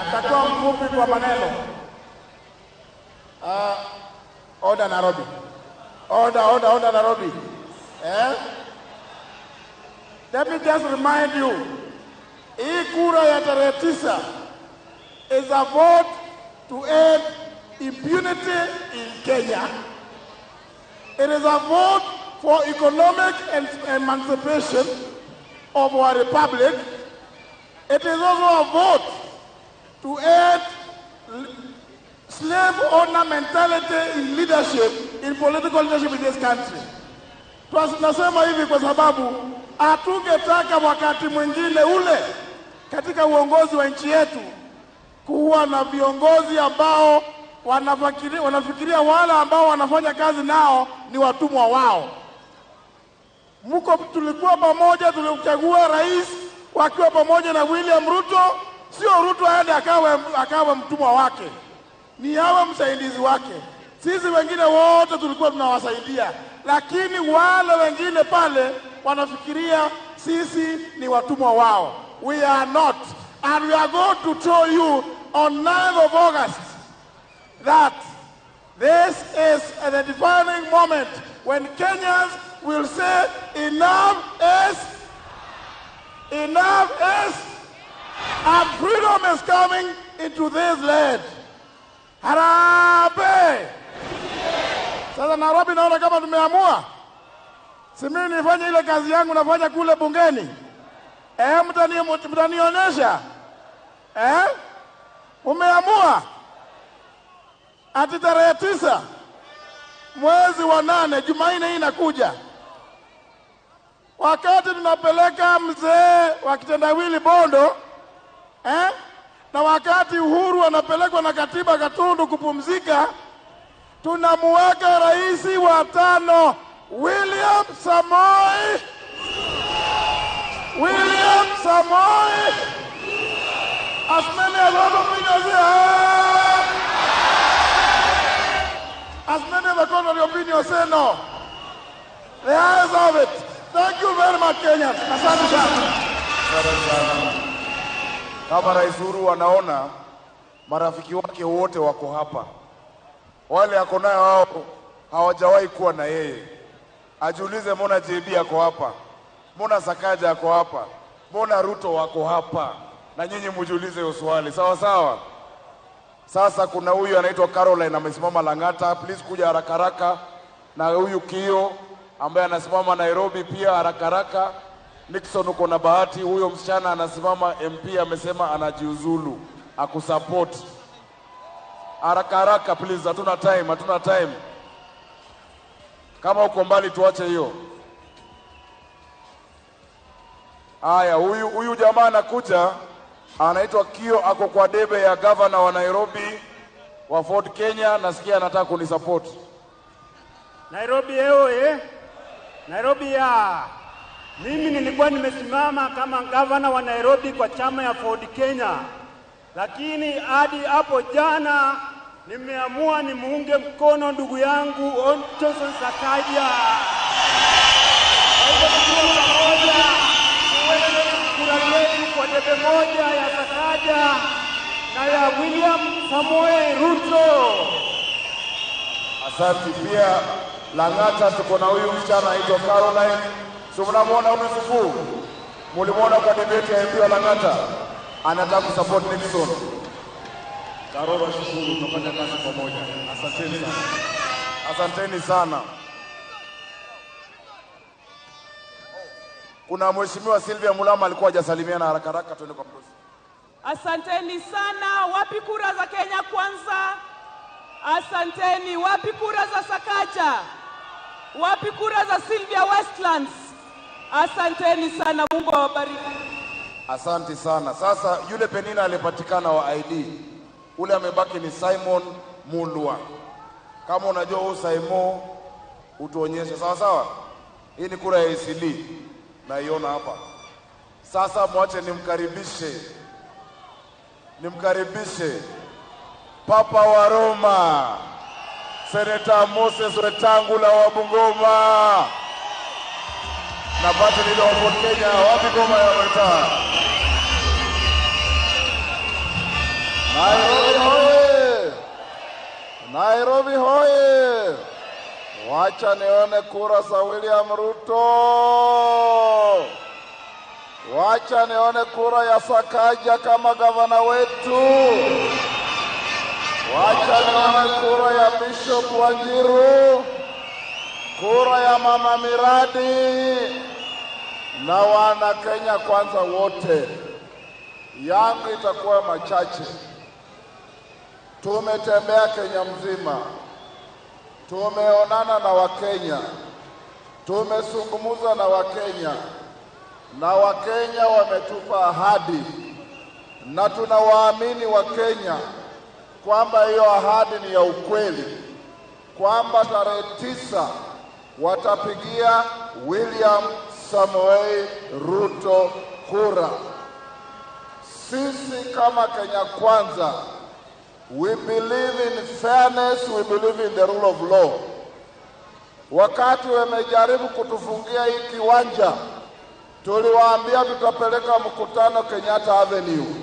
Atakuwa mfupi kwa maneno. Order Nairobi. Order, order, order Nairobi. Let me just remind you, hii kura ya tarehe 9 is a vote to end impunity in Kenya. It is a vote for economic emancipation of our republic. It is also a vote to end slave owner mentality in leadership, in political leadership in this country. Tunasema hivi kwa sababu hatungetaka wakati mwingine ule katika uongozi wa nchi yetu kuwa na viongozi ambao wanafikiria wale ambao wanafanya kazi nao ni watumwa wao. Mko tulikuwa pamoja, tulimchagua rais wakiwa pamoja na William Ruto. Sio Ruto aende akawe mtumwa wake, ni awe msaidizi wake. Sisi wengine wote tulikuwa tunawasaidia, lakini wale wengine pale wanafikiria sisi ni watumwa wao. We are not, and we are going to show you on 9th of August that this is a defining moment when Kenyans will say enough is enough is, and freedom is coming into this land. Harambee! Sasa Nairobi naona kama tumeamua. Si mimi nifanye ile kazi yangu nafanya kule bungeni. Mtanionyesha. Umeamua ati tarehe 9 mwezi wa 8 Jumanne hii inakuja, wakati tunapeleka mzee wa kitendawili Bondo, na wakati Uhuru anapelekwa na katiba Katundu kupumzika, tunamuweka rais wa 5 William Samoei. William Samoei. As many as want opinions here. As many as the contrary opinion say no. The eyes have it. Thank you very much, Kenyans. Asante sana. Kama Rais Uhuru anaona marafiki wake wote wako hapa, wale ako nayo hao hawajawahi kuwa na yeye. Ajiulize, mbona JB ako hapa? Mbona Sakaja ako hapa? Mbona Ruto wako hapa? Na nyinyi mjiulize hiyo swali. Sawa sawa. Sasa kuna huyu anaitwa Caroline amesimama Lang'ata, please kuja haraka haraka. Na huyu Kio ambaye anasimama Nairobi pia haraka haraka. Nixon uko na bahati, huyo msichana anasimama MP amesema anajiuzulu, akusupport. Haraka haraka please, hatuna time, hatuna time. Kama uko mbali tuache hiyo. Haya, huyu jamaa anakuja, anaitwa Kio, ako kwa debe ya governor wa Nairobi wa Ford Kenya, nasikia anataka kunisupport. Nairobi eoe, Nairobi ya. Mimi nilikuwa nimesimama kama governor wa Nairobi kwa chama ya Ford Kenya, lakini hadi hapo jana nimeamua nimuunge mkono ndugu yangu Johnson Sakaja. Kwa hivyo pamoja kura yetu kwa debe moja ya Sakaja na ya William Samoei Ruto. Asante. Pia Lang'ata tuko na huyu msichana anaitwa Caroline. So mnamuona huyu Sufu? Mulimuona kwa debate ya MP wa Lang'ata? Anataka kusupport Nixon. Karoro, shukuru, tutafanya kazi pamoja. Asanteni sana. Asanteni sana. Kuna Mheshimiwa Sylvia Mulama alikuwa hajasalimiana, haraka haraka tuende kwa mdosi. Asanteni sana. Wapi kura za Kenya Kwanza? Asanteni. Wapi kura za Sakaja? Wapi kura za Sylvia Westlands? Asanteni sana, Mungu awabariki. Asante sana. Sasa yule Penina alipatikana wa ID, ule amebaki ni Simon Mulwa. Kama unajua huyu Simon utuonyeshe, sawa sawa? Hii ni kura ya ACD naiona hapa. Sasa mwache nimkaribishe Papa wa Roma, Senator Moses Wetangula wa Bungoma na party leader wa Ford Kenya. Wapi goma ya Weta? Nairobi hoye! Nairobi hoye! Wacha nione kura za William Ruto. Wacha nione kura ya Sakaja kama gavana wetu. Wacha nione kura ya Bishop Wanjiru. Kura ya mama miradi na wana Kenya Kwanza wote, yangu itakuwa machache. Tumetembea Kenya mzima, tumeonana na Wakenya, tumezungumza na Wakenya, na Wakenya wametupa ahadi, na tunawaamini Wakenya kwamba hiyo ahadi ni ya ukweli, kwamba tarehe 9 watapigia William Samoei Ruto kura. Sisi kama Kenya Kwanza, we believe in fairness, we believe in the rule of law. Wakati wamejaribu kutufungia hii kiwanja, tuliwaambia tutapeleka mkutano Kenyatta Avenue.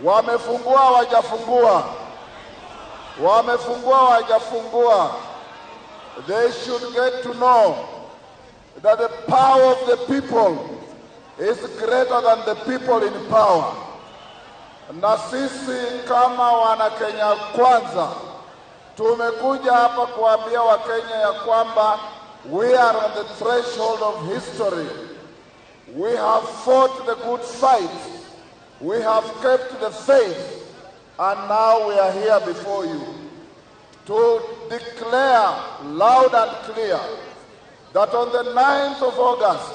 Wamefungua, wajafungua? Wamefungua, wajafungua? They should get to know that the power of the people is greater than the people in power. Na sisi kama wana Kenya Kwanza tumekuja hapa kuambia Wakenya ya kwamba we are on the threshold of history. We have fought the good fight. We have kept the faith. And now we are here before you to declare loud and clear that on the 9th of August,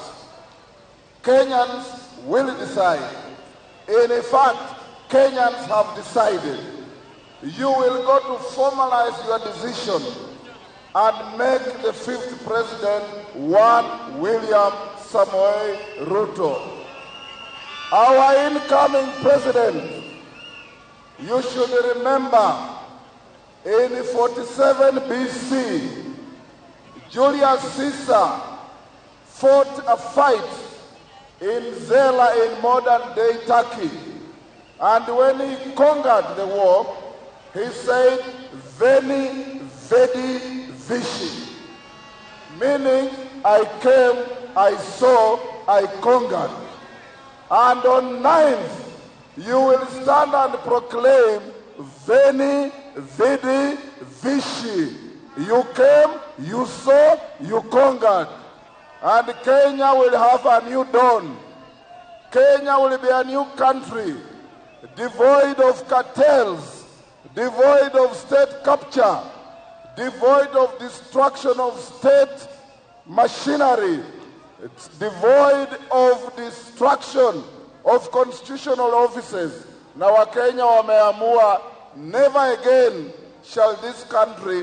Kenyans will decide. In fact, Kenyans have decided. You will go to formalize your decision and make the 5th president one William Samoei Ruto. Our incoming president, you should remember, in 47 BC, Julius Caesar fought a fight in Zela in modern day Turkey. And when he conquered the war, he said, Veni, Vedi, Vici. Meaning, I came, I saw, I conquered. And on 9th, you will stand and proclaim, Veni, Vidi, Vici. You came, you saw, you conquered. And Kenya will have a new dawn. Kenya will be a new country, devoid of cartels, devoid of state capture, devoid of destruction of state machinery, it's devoid of destruction of constitutional offices. Na Wakenya wameamua, never again shall this country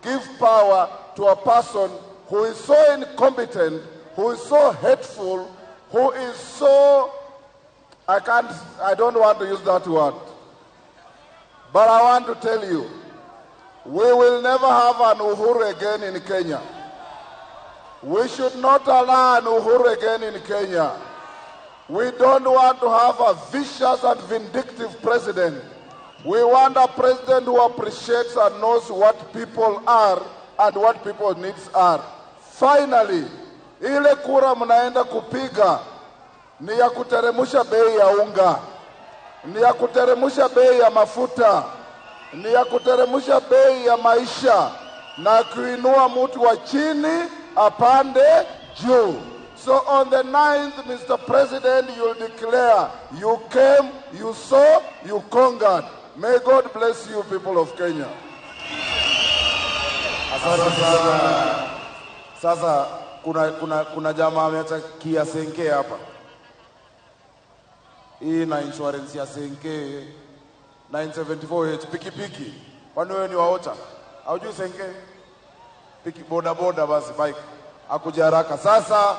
give power to a person who is so incompetent, who is so hateful, who is so, I don't want to use that word. But I want to tell you, we will never have an Uhuru again in Kenya. We should not allow an Uhuru again in Kenya. We don't want to have a vicious and vindictive president. We want a president who appreciates and knows what people are and what people's needs are. Finally, ile kura mnaenda kupiga ni ya kuteremusha bei ya unga, ni ya kuteremusha bei ya mafuta, ni ya kuteremusha bei ya maisha na kuinua mtu wa chini apande juu. So on the 9th, Mr. President, you'll declare you came, you saw, you conquered. May God bless you, people of Kenya. Asante sana. Sasa kuna jamaa ameacha Kia Senke hapa. Hii na insurance ya Senke 974H pikipiki. Kwani wewe ni waota? Haujui Senke? Piki boda boda basi bike. Akuja haraka. Sasa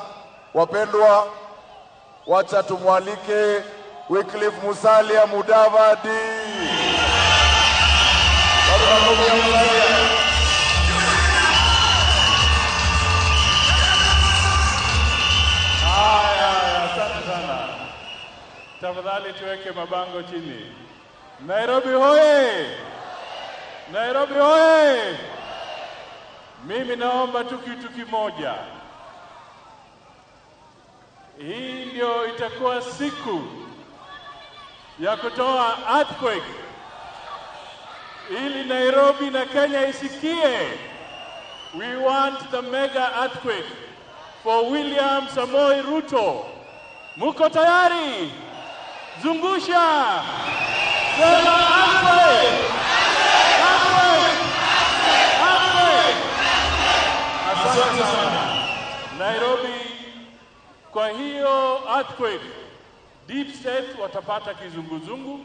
wapendwa, wacha tumwalike Wycliffe Musalia Mudavadi. Haya, asante sana. Tafadhali tuweke mabango chini. Nairobi hoye! Nairobi hoye! Mimi naomba tu kitu kimoja. Hii ndio itakuwa siku ya kutoa earthquake ili Nairobi na Kenya isikie We want the mega earthquake for William Samoei Ruto. Muko tayari? Zungusha. Sema earthquake. Earthquake. Earthquake. Asante sana. Nairobi, kwa hiyo earthquake, deep state watapata kizunguzungu,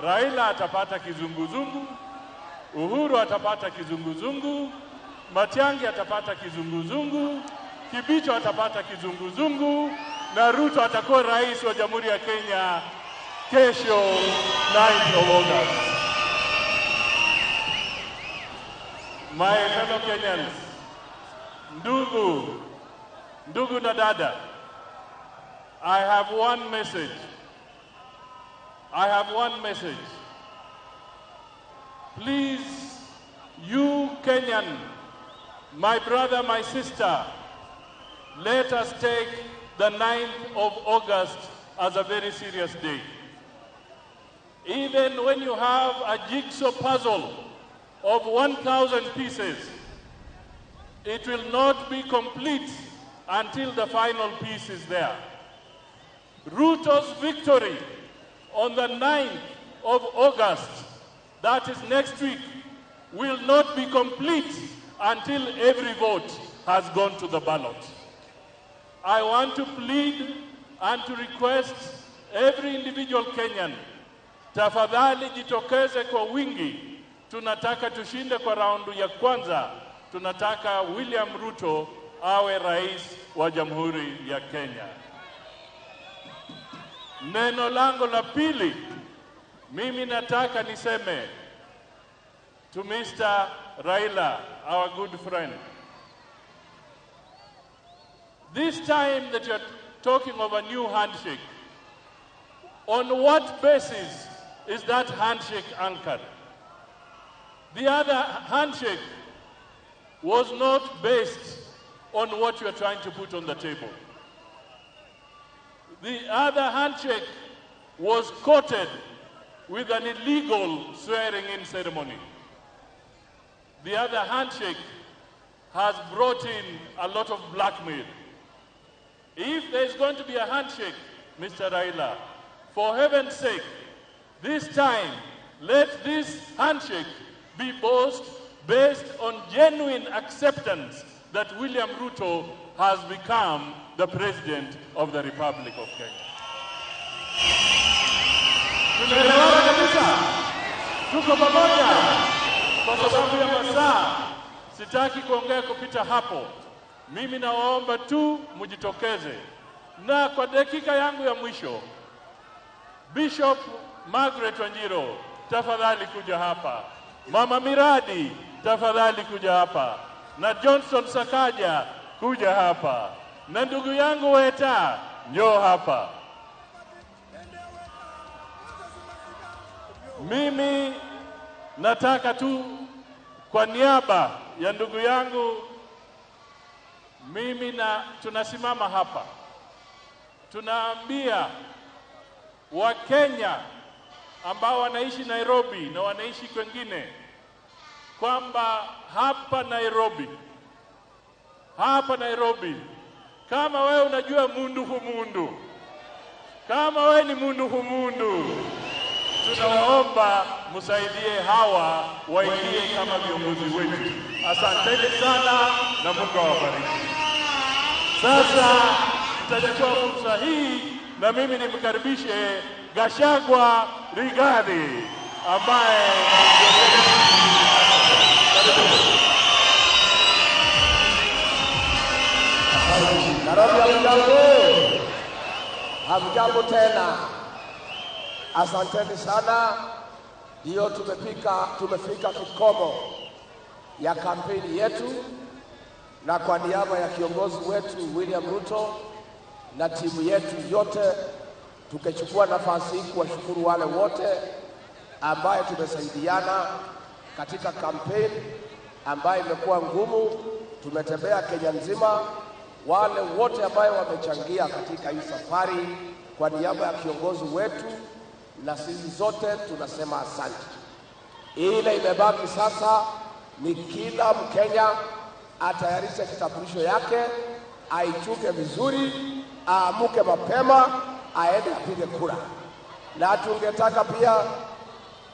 Raila atapata kizunguzungu, Uhuru atapata kizunguzungu, Matiang'i atapata kizunguzungu, Kibicho atapata kizunguzungu na Ruto atakuwa rais wa Jamhuri ya Kenya kesho 9 of August. My fellow Kenyans, ndugu na dada, I have one message. I have one message. Please, you Kenyan, my brother, my sister, let us take the 9th of August as a very serious day. Even when you have a jigsaw puzzle of 1,000 pieces, it will not be complete until the final piece is there. Ruto's victory on the 9th of August, that is next week, will not be complete until every vote has gone to the ballot. I want to plead and to request every individual Kenyan, tafadhali jitokeze kwa wingi. Tunataka tushinde kwa raundu ya kwanza. Tunataka William Ruto awe rais wa Jamhuri ya Kenya. Neno langu la pili, mimi nataka niseme to Mr. Raila, our good friend. This time that you're talking of a new handshake, on what basis is that handshake anchored? The other handshake was not based on what you're trying to put on the table. The other handshake was coated with an illegal swearing-in ceremony. The other handshake has brought in a lot of blackmail. If there's going to be a handshake, Mr. Raila, for heaven's sake, this time, let this handshake be based on genuine acceptance that William Ruto has become the President of the Republic of Kenya. Tunaelewana kabisa? Tuko pamoja. Kwa sababu ya masaa, sitaki kuongea kupita hapo. Mimi nawaomba tu mjitokeze. Na kwa dakika yangu ya mwisho, Bishop Margaret Wanjiru, tafadhali kuja hapa. Mama Miradi, tafadhali kuja hapa. Na Johnson Sakaja, kuja hapa. Na ndugu yangu Weta, njoo hapa. Mimi nataka tu kwa niaba ya ndugu yangu, mimi na tunasimama hapa, tunaambia Wakenya ambao wanaishi Nairobi na wanaishi kwengine kwamba hapa Nairobi, kama wewe unajua mundu humundu, kama wewe ni mundu humundu, tunawaomba msaidie hawa waingie kama viongozi wetu. Asanteni sana na Mungu awabariki. Sasa nitachukua fursa hii na mimi nimkaribishe Gachagua Rigathi ambaye Nairobi, hamjambo? Hamjambo tena. Asanteni sana. Ndio tumefika kikomo ya kampeni yetu, na kwa niaba ya kiongozi wetu William Ruto na timu yetu yote, tukachukua nafasi hii kuwashukuru wale wote ambaye tumesaidiana katika kampeni ambayo imekuwa ngumu. Tumetembea Kenya nzima, wale wote ambayo wamechangia katika hii safari, kwa niaba ya kiongozi wetu na sisi zote tunasema asante. Ile imebaki sasa ni kila Mkenya atayarishe kitambulisho yake, aichuke vizuri, aamuke mapema, aende apige kura. Na tungetaka pia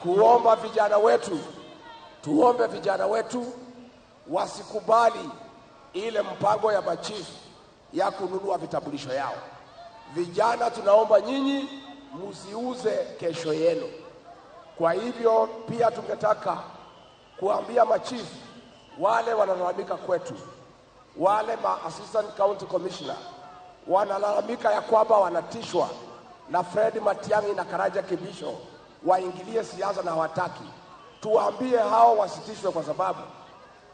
kuomba vijana wetu, tuombe vijana wetu wasikubali ile mpango ya machifu ya kununua vitambulisho yao. Vijana tunaomba nyinyi msiuze kesho yenu. Kwa hivyo pia tungetaka kuambia machifu wale wanalalamika kwetu, wale ma assistant county commissioner wanalalamika ya kwamba wanatishwa na Fred Matiang'i na Karanja Kibisho waingilie siasa na hawataki. Tuwaambie hao wasitishwe, kwa sababu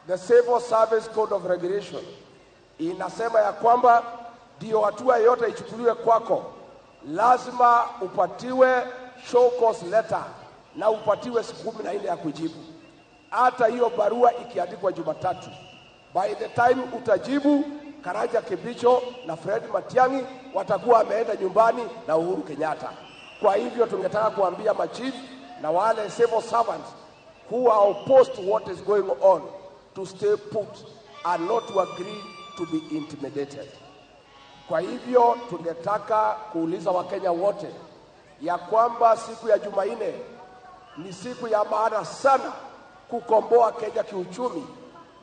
the Civil Service Code of Regulation inasema ya kwamba ndio hatua yoyote ichukuliwe kwako, lazima upatiwe show cause letter na upatiwe siku 14 ya kujibu. Hata hiyo barua ikiandikwa Jumatatu, by the time utajibu, Karanja Kibicho na Fred Matiang'i watakuwa wameenda nyumbani na Uhuru Kenyatta. Kwa hivyo tungetaka kuambia machief na wale civil servants who are opposed to what is going on to stay put and not to agree to be intimidated. Kwa hivyo tungetaka kuuliza Wakenya wote ya kwamba siku ya Jumanne ni siku ya maana sana kukomboa Kenya kiuchumi,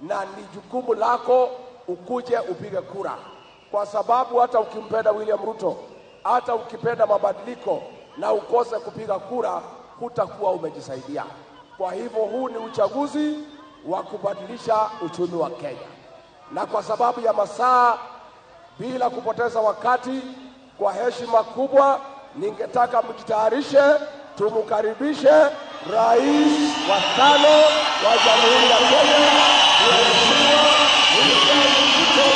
na ni jukumu lako ukuje upige kura, kwa sababu hata ukimpenda William Ruto, hata ukipenda mabadiliko na ukose kupiga kura, hutakuwa umejisaidia. Kwa hivyo huu ni uchaguzi wa kubadilisha uchumi wa Kenya, na kwa sababu ya masaa, bila kupoteza wakati, kwa heshima kubwa, ningetaka mjitayarishe, tumkaribishe Rais wa tano wa Jamhuri ya Kenya, Mheshimiwa William Ruto.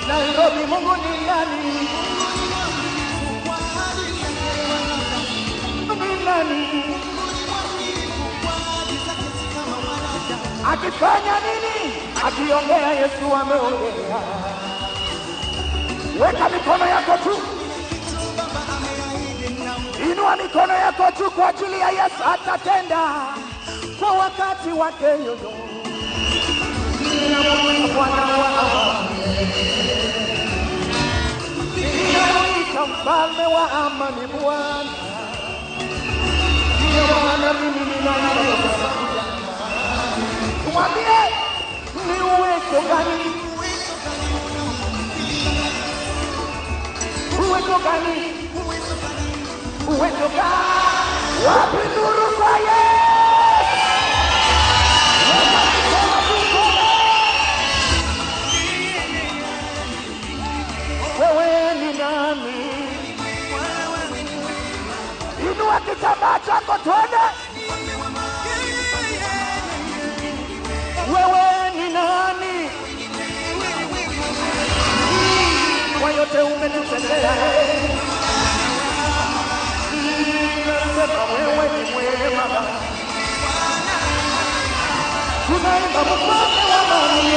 Nairobi, Mungu ni nani? Ni nani? Akifanya nini? Akiongea, Yesu ameongea. Weka mikono yako juu, inua mikono yako juu kwa ajili ya Yesu. Atatenda kwa wakati wake yoyo. Bwana wa amani, ninamuita mfalme wa amani, Bwana. Ndiyo maana mimi ninaimba kwa sababu ya amani. Tumwambie ni uwezo gani? Uwezo gani? Uwezo gani? Wapi nuru kwa Yesu? Weka mikono juu. Wewe ni nani? Inua kitambaa chako twende. Wewe ni nani? Kwa yote umetutendea. Nasema wewe ni mwema. Tunaimba mfalme wa amani.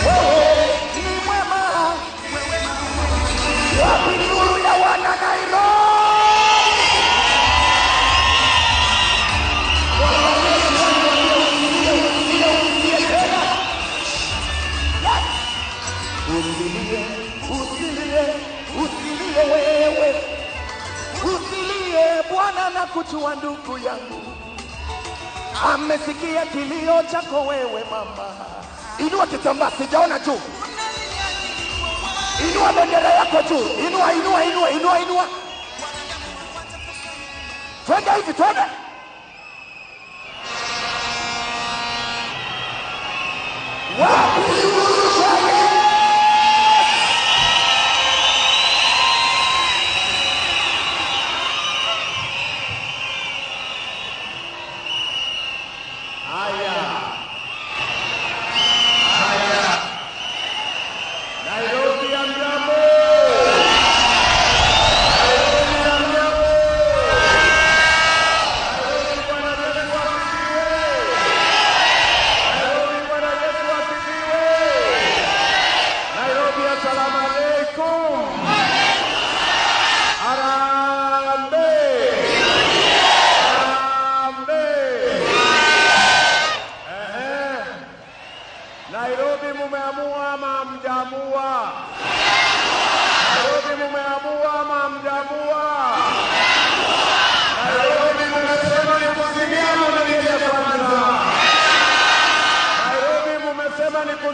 Wewe ni mwema. Wapi nuru ya wana Nairobi? Usilie, usilie, usilie wewe, usilie. Bwana na kujua ndugu yangu, amesikia kilio chako wewe mama. Inua kitambaa, sijaona juu. Inua bendera yako juu. Inua, inua, inua, inua, inua. Twende hivi, twende. Wapi nuru kwa Yesu?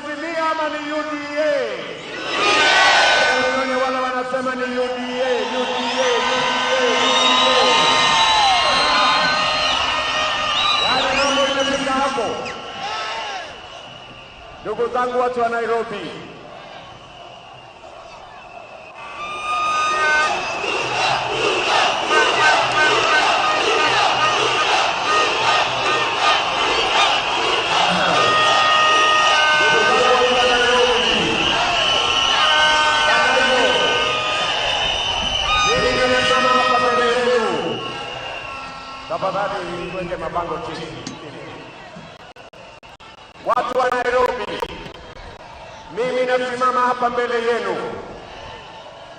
kuzimia ama ni UDA? Nione wale wanasema ni UDA, UDA, UDA, UDA. Yaani mambo imefika hapo. Ndugu zangu watu wa Nairobi, tafadhali tuweke mabango chini. Watu wa Nairobi, mimi nasimama hapa mbele yenu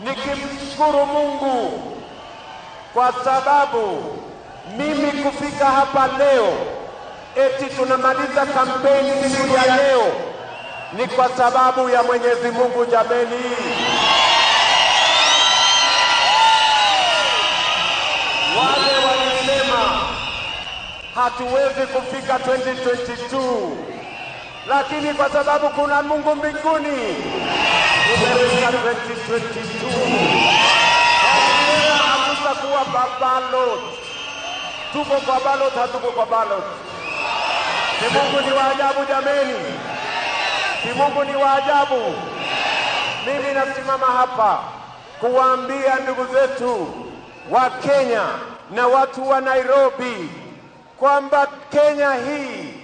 nikimshukuru Mungu kwa sababu mimi kufika hapa leo, eti tunamaliza kampeni siku ya leo, ni kwa sababu ya Mwenyezi Mungu. Jameni, wale walisema hatuwezi kufika 2022, lakini kwa sababu kuna Mungu mbinguni tumefika 2022. Walisema hatutakuwa ballot. Tuko kwa ballot, hatuko kwa ballot. Si Mungu ni wa ajabu jameni? Si Mungu ni wa ajabu? Mimi nasimama hapa kuwaambia ndugu zetu wa Kenya na watu wa Nairobi kwamba Kenya hii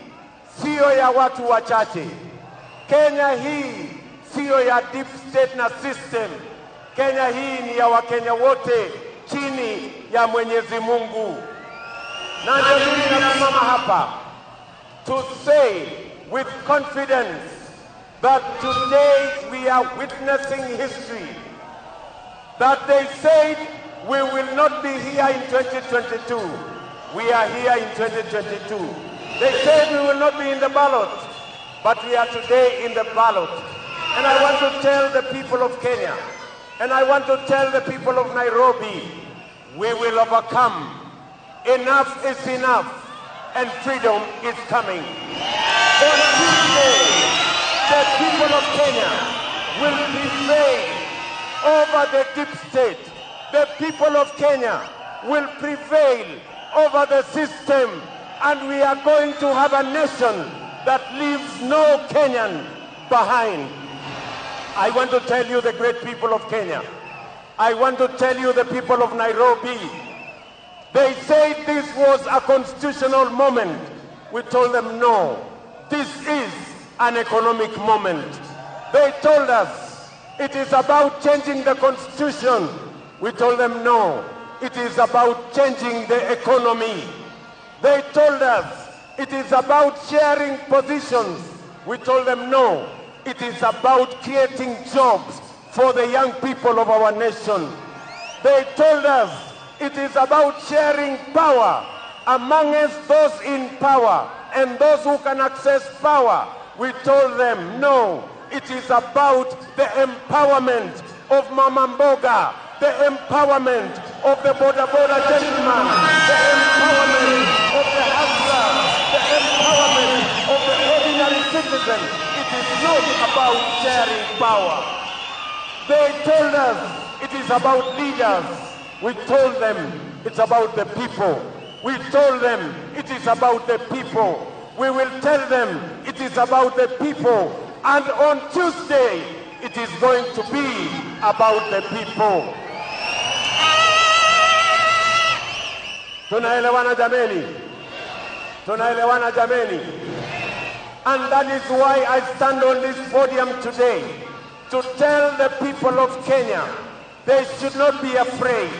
siyo ya watu wachache. Kenya hii siyo ya deep state na system. Kenya hii ni ya Wakenya wote chini ya Mwenyezi Mungu. Na ndio mimi nasimama hapa to say with confidence that today we are witnessing history. That they said we will not be here in 2022. We are here in 2022. They said we will not be in the ballot, but we are today in the ballot. And I want to tell the people of Kenya, and I want to tell the people of Nairobi, we will overcome. Enough is enough, and freedom is coming. On Tuesday, the people of Kenya will prevail over the deep state. The people of Kenya will prevail over the system, and we are going to have a nation that leaves no Kenyan behind. I want to tell you, the great people of Kenya, I want to tell you, the people of Nairobi, they said this was a constitutional moment. We told them no, this is an economic moment. They told us it is about changing the constitution. We told them no, it is about changing the economy. They told us it is about sharing positions. We told them no, it is about creating jobs for the young people of our nation. They told us it is about sharing power amongst those in power and those who can access power. We told them no, it is about the empowerment of Mama Mboga, the empowerment of the Boda Boda gentleman, the empowerment of the hustler, the empowerment of the ordinary citizen. It is not about sharing power. They told us it is about leaders. We told them it's about the people. We told them it is about the people. We will tell them it is about the people. And on Tuesday, it is going to be about the people. Tunaelewana jameni? Tunaelewana jameni? And that is why I stand on this podium today to tell the people of Kenya they should not be afraid.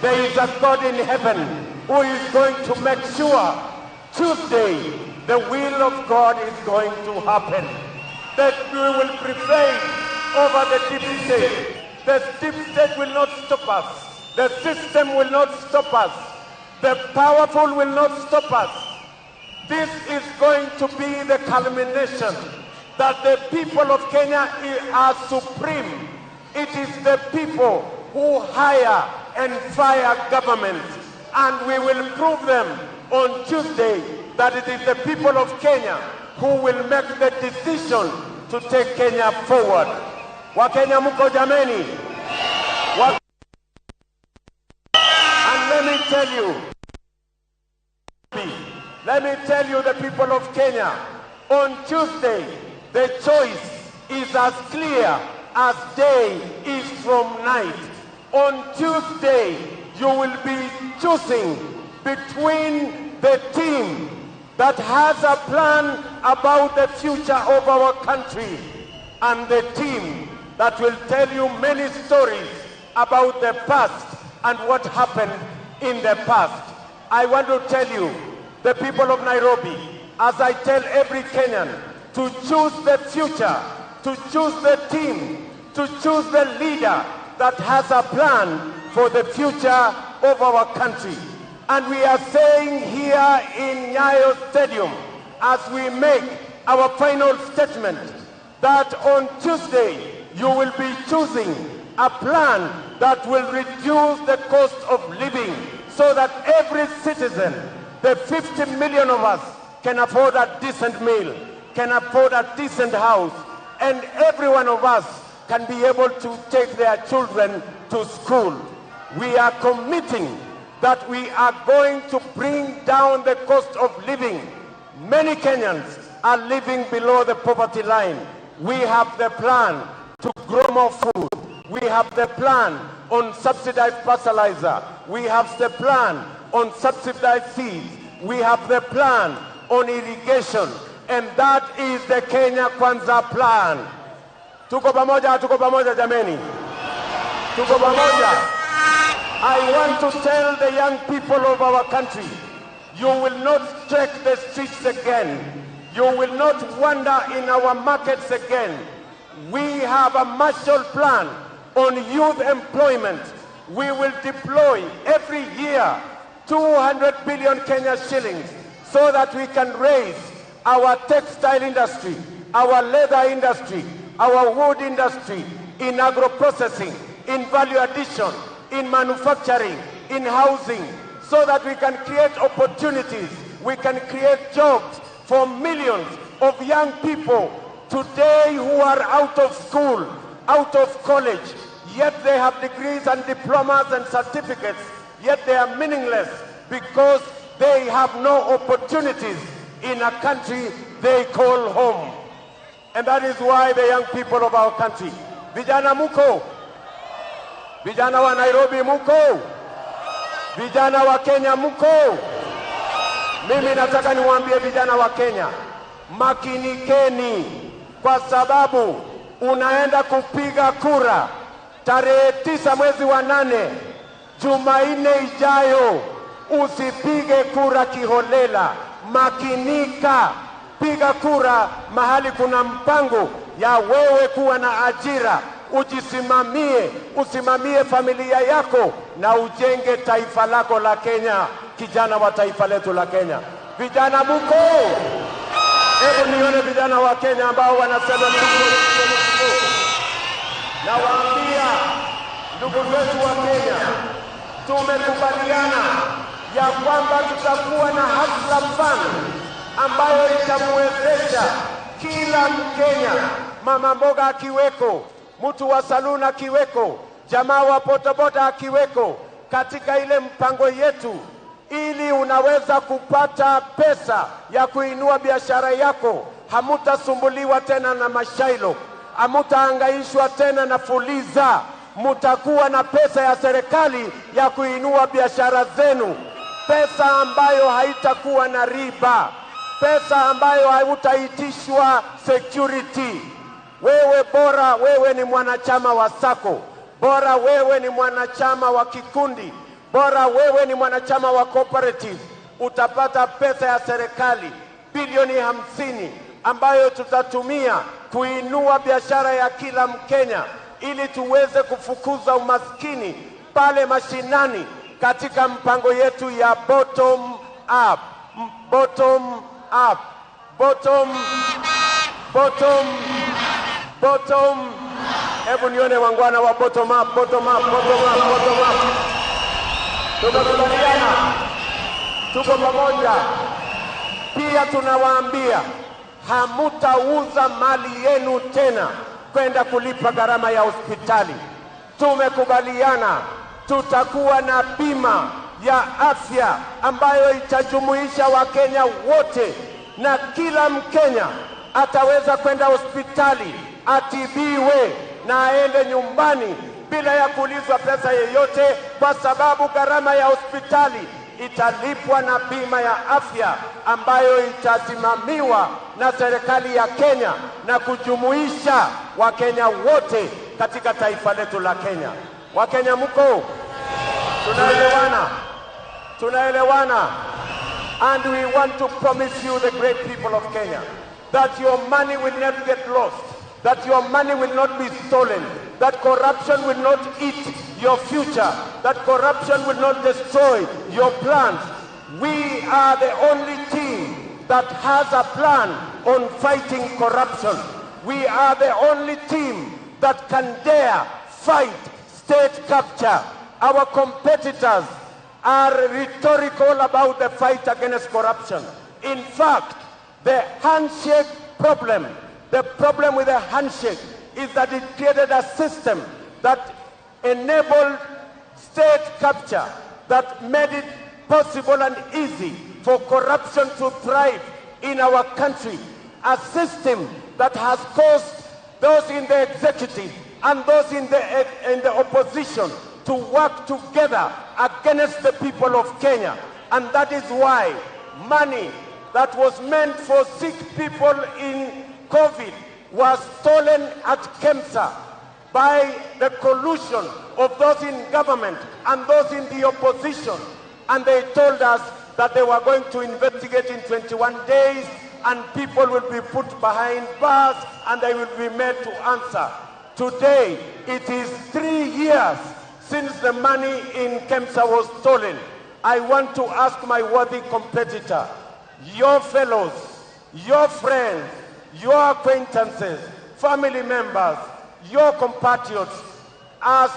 There is a God in heaven who is going to make sure Tuesday the will of God is going to happen. That we will prevail over the deep state. The deep state will not stop us. The system will not stop us. The powerful will not stop us. This is going to be the culmination that the people of Kenya are supreme. It is the people who hire and fire government. And we will prove them on Tuesday that it is the people of Kenya who will make the decision to take Kenya forward. Wakenya muko jameni? And let me tell you, let me tell you, the people of Kenya, on Tuesday, the choice is as clear as day is from night. On Tuesday, you will be choosing between the team that has a plan about the future of our country and the team that will tell you many stories about the past and what happened in the past. I want to tell you, the people of Nairobi, as I tell every Kenyan, to choose the future, to choose the team, to choose the leader that has a plan for the future of our country. And we are saying here in Nyayo Stadium, as we make our final statement, that on Tuesday you will be choosing a plan that will reduce the cost of living so that every citizen, the 50 million of us, can afford a decent meal, can afford a decent house, and every one of us can be able to take their children to school. We are committing that we are going to bring down the cost of living. Many Kenyans are living below the poverty line. We have the plan to grow more food. We have the plan on subsidized fertilizer. We have the plan on subsidized seeds. We have the plan on irrigation. And that is the Kenya Kwanza plan. Tuko pamoja, tuko pamoja jameni. Tuko pamoja. I want to tell the young people of our country, you will not trek the streets again. You will not wander in our markets again. We have a Marshall Plan on youth employment. We will deploy every year 200 billion Kenya shillings so that we can raise our textile industry, our leather industry, our wood industry, in agro-processing, in value addition, in manufacturing, in housing, so that we can create opportunities, we can create jobs for millions of young people today who are out of school, out of college, yet they have degrees and diplomas and certificates, yet they are meaningless because they have no opportunities in a country they call home. And that is why the young people of our country, vijana muko, vijana wa Nairobi muko, vijana wa Kenya muko. Mimi nataka niwaambie vijana wa Kenya, makinikeni, kwa sababu unaenda kupiga kura tarehe 9 mwezi wa 8, Jumanne ijayo. Usipige kura kiholela, makinika, piga kura mahali kuna mpango ya wewe kuwa na ajira. Ujisimamie, usimamie familia yako na ujenge taifa lako la Kenya, kijana wa taifa letu la Kenya. Vijana muko, hebu nione vijana wa Kenya ambao wanasema muko. Nawaambia ndugu zetu wa Kenya, tumekubaliana ya kwamba tutakuwa na Hustler Fund ambayo itamwezesha kila Mkenya, mama mboga akiweko, mtu wa saluni akiweko, jamaa wa bodaboda akiweko, katika ile mpango yetu, ili unaweza kupata pesa ya kuinua biashara yako. Hamutasumbuliwa tena na mashailo, hamutahangaishwa tena na fuliza. Mutakuwa na pesa ya serikali ya kuinua biashara zenu, pesa ambayo haitakuwa na riba, pesa ambayo hautaitishwa security. Wewe bora wewe ni mwanachama wa SACCO, bora wewe ni mwanachama wa kikundi, bora wewe ni mwanachama wa cooperative, utapata pesa ya serikali bilioni 50 ambayo tutatumia kuinua biashara ya kila Mkenya ili tuweze kufukuza umaskini pale mashinani katika mpango yetu ya bottom up, bottom up, bottom, bottom, bottom. Hebu nione wangwana wa bottom up, bottom up, bottom up, bottom up. Tumekubaliana, tuko pamoja. Pia tunawaambia Hamutauza mali yenu tena kwenda kulipa gharama ya hospitali. Tumekubaliana tutakuwa na bima ya afya ambayo itajumuisha Wakenya wote, na kila Mkenya ataweza kwenda hospitali atibiwe na aende nyumbani bila ya kuulizwa pesa yeyote, kwa sababu gharama ya hospitali italipwa na bima ya afya ambayo itasimamiwa na serikali ya Kenya na kujumuisha Wakenya wote katika taifa letu la Kenya. Wakenya mko? Tunaelewana? Tunaelewana? And we want to promise you, the great people of Kenya, that your money will not get lost, that your money will not be stolen, that corruption will not eat your future, that corruption will not destroy your plans. We are the only team that has a plan on fighting corruption. We are the only team that can dare fight state capture. Our competitors are rhetorical about the fight against corruption. In fact, the handshake problem, the problem with the handshake is that it created a system that enabled state capture, that made it possible and easy for corruption to thrive in our country, a system that has caused those in the executive and those in the opposition to work together against the people of Kenya. And that is why money that was meant for sick people in COVID was stolen at KEMSA by the collusion of those in government and those in the opposition. And they told us that they were going to investigate in 21 days and people will be put behind bars and they will be made to answer. Today, it is 3 years since the money in KEMSA was stolen. I want to ask my worthy competitor, your fellows, your friends, your acquaintances, family members, your compatriots, as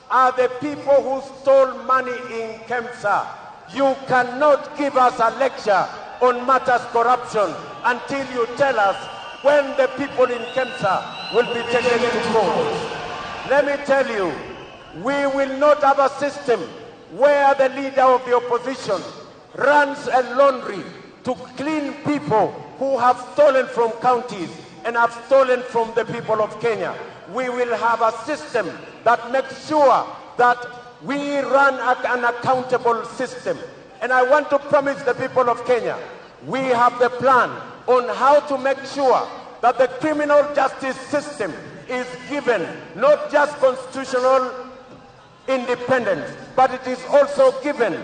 are the people who stole money in KEMSA. You cannot give us a lecture on matters corruption until you tell us when the people in KEMSA will be taken to court. Let me tell you, we will not have a system where the leader of the opposition runs a laundry to clean people who have stolen from counties and have stolen from the people of Kenya. We will have a system that makes sure that we run an accountable system. And I want to promise the people of Kenya, we have the plan on how to make sure that the criminal justice system is given not just constitutional independence, but it is also given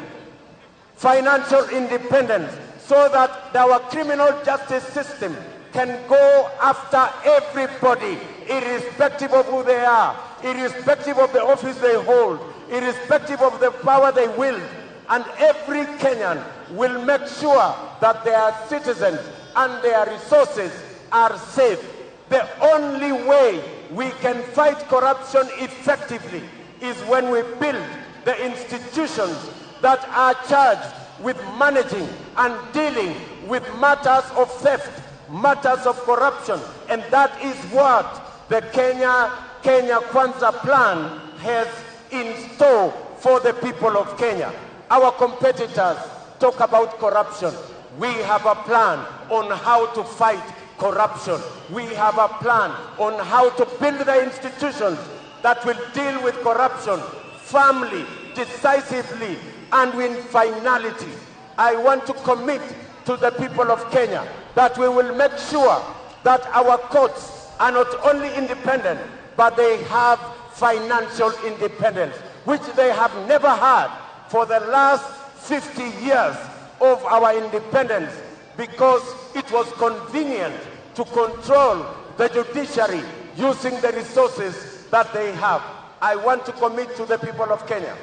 financial independence so that our criminal justice system can go after everybody, irrespective of who they are, irrespective of the office they hold, irrespective of the power they wield. And every Kenyan will make sure that their citizens and their resources are safe. The only way we can fight corruption effectively is when we build the institutions that are charged with managing and dealing with matters of theft, matters of corruption. And that is what the Kenya Kwanza plan has in store for the people of Kenya. Our competitors talk about corruption. We have a plan on how to fight corruption. We have a plan on how to build the institutions that will deal with corruption firmly, decisively, and with finality. I want to commit to the people of Kenya that we will make sure that our courts are not only independent, but they have financial independence, which they have never had for the last 50 years of our independence, because it was convenient to control the judiciary using the resources that they have. I want to commit to the people of Kenya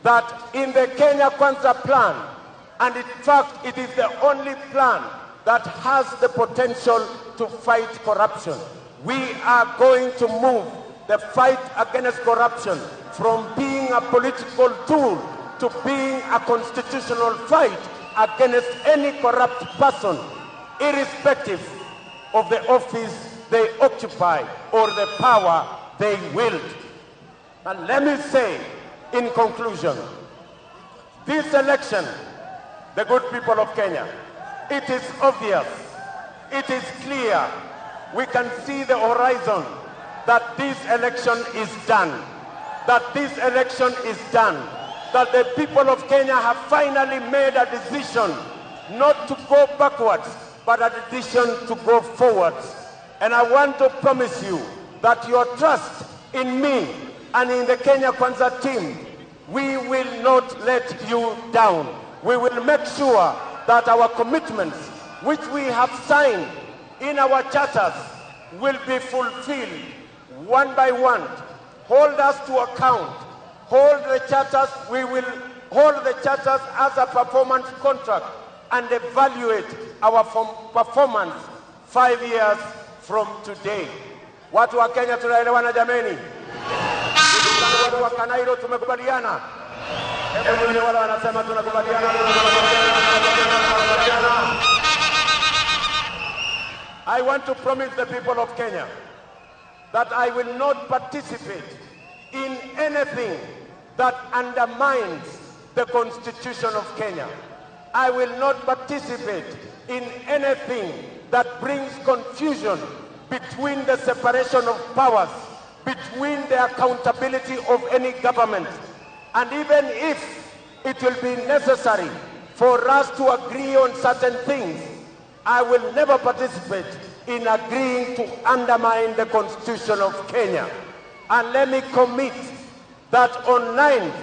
that in the Kenya Kwanza plan, and in fact it is the only plan that has the potential to fight corruption, we are going to move the fight against corruption from being a political tool to being a constitutional fight against any corrupt person, irrespective of the office they occupy or the power they wield. And let me say, in conclusion, this election, the good people of Kenya, it is obvious, it is clear, we can see the horizon that this election is done, that this election is done, that the people of Kenya have finally made a decision not to go backwards, but a decision to go forwards. And I want to promise you that your trust in me and in the Kenya Kwanza team, we will not let you down. We will make sure that our commitments, which we have signed in our charters, will be fulfilled one by one. Hold us to account. Hold the charters. We will hold the charters as a performance contract and evaluate our performance 5 years from today. Watu wa Kenya tunaelewana jameni? Watu wa Kanairo tumekubaliana? Hebu ni wale wanasema tunakubaliana, tunakubaliana. I want to promise the people of Kenya that I will not participate in anything that undermines the Constitution of Kenya. I will not participate in anything that brings confusion between the separation of powers, between the accountability of any government. And even if it will be necessary for us to agree on certain things, I will never participate in agreeing to undermine the Constitution of Kenya. And let me commit that on 9th,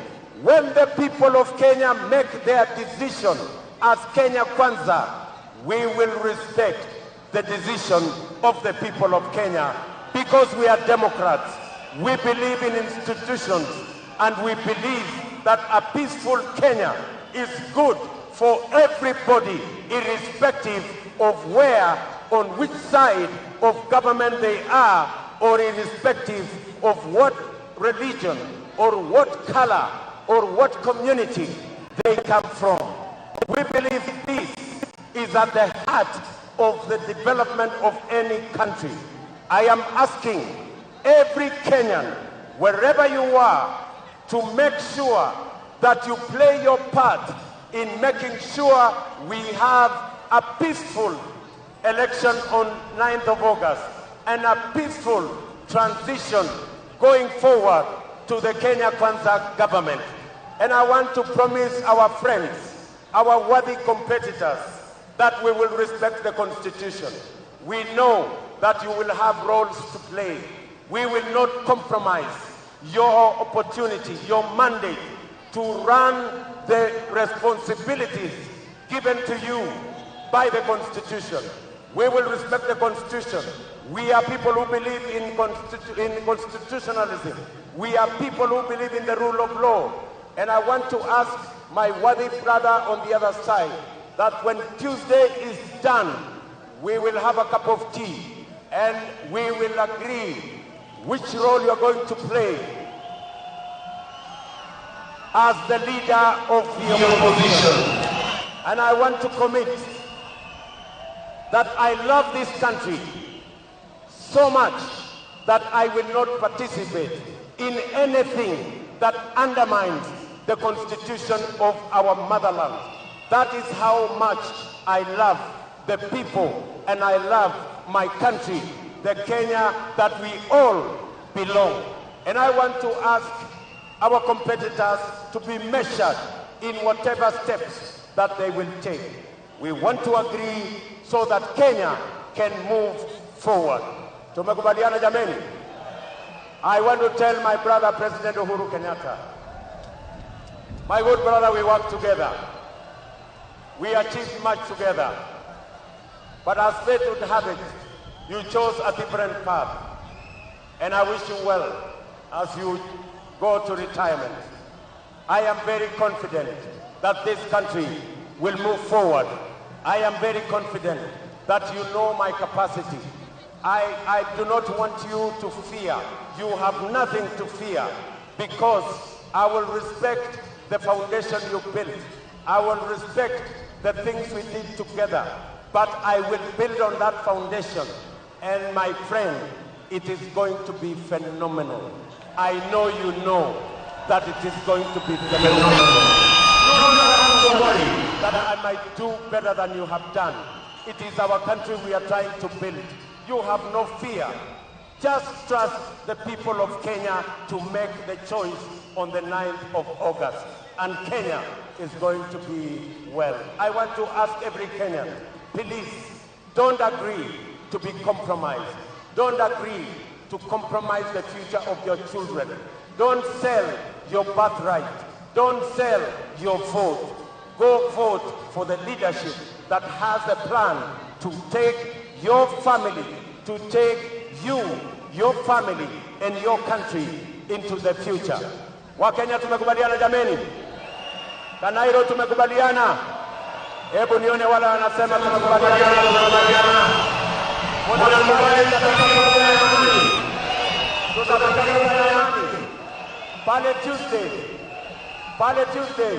when the people of Kenya make their decision as Kenya Kwanza, we will respect the decision of the people of Kenya, because we are Democrats. We believe in institutions, and we believe that a peaceful Kenya is good for everybody, irrespective of where, on which side of government they are, or irrespective of what religion or what color or what community they come from. We believe this is at the heart of the development of any country. I am asking every Kenyan, wherever you are, to make sure that you play your part in making sure we have a peaceful election on 9th of August and a peaceful transition going forward to the Kenya Kwanza government. And I want to promise our friends, our worthy competitors, that we will respect the Constitution. We know that you will have roles to play. We will not compromise your opportunity, your mandate to run the responsibilities given to you by the Constitution. We will respect the Constitution. We are people who believe in constitutionalism. We are people who believe in the rule of law. And I want to ask my worthy brother on the other side that when Tuesday is done, we will have a cup of tea and we will agree which role you're going to play as the leader of the opposition. And I want to commit that I love this country so much that I will not participate in anything that undermines the constitution of our motherland. That is how much I love the people and I love my country, the Kenya that we all belong. And I want to ask our competitors to be measured in whatever steps that they will take. We want to agree so that Kenya can move forward. Tumekubaliana jameni? I want to tell my brother President Uhuru Kenyatta, my good brother, we work together. We achieved much together. But as fate would have it, you chose a different path. And I wish you well as you go to retirement. I am very confident that this country will move forward. I am very confident that you know my capacity. I do not want you to fear. You have nothing to fear, because I will respect the foundation you built. I will respect the things we did together. But I will build on that foundation. And my friend, it is going to be phenomenal. I know you know that it is going to be phenomenal. You do not have to worry that I might do better than you have done. It is our country we are trying to build. You have no fear. Just trust the people of Kenya to make the choice on the 9th of August. And Kenya is going to be well. I want to ask every Kenyan, please don't agree to be compromised. Don't agree to compromise the future of your children. Don't sell your birthright. Don't sell your vote. Go vote for the leadership that has a plan to take your family, to take you, your family, and your country into the future. Wakenya tumekubaliana jameni? Kanairo tumekubaliana? Hebu nione wale wanasema tumekubaliana, tumekubaliana. Mnakubali tutakubaliana pale Tuesday, pale Tuesday,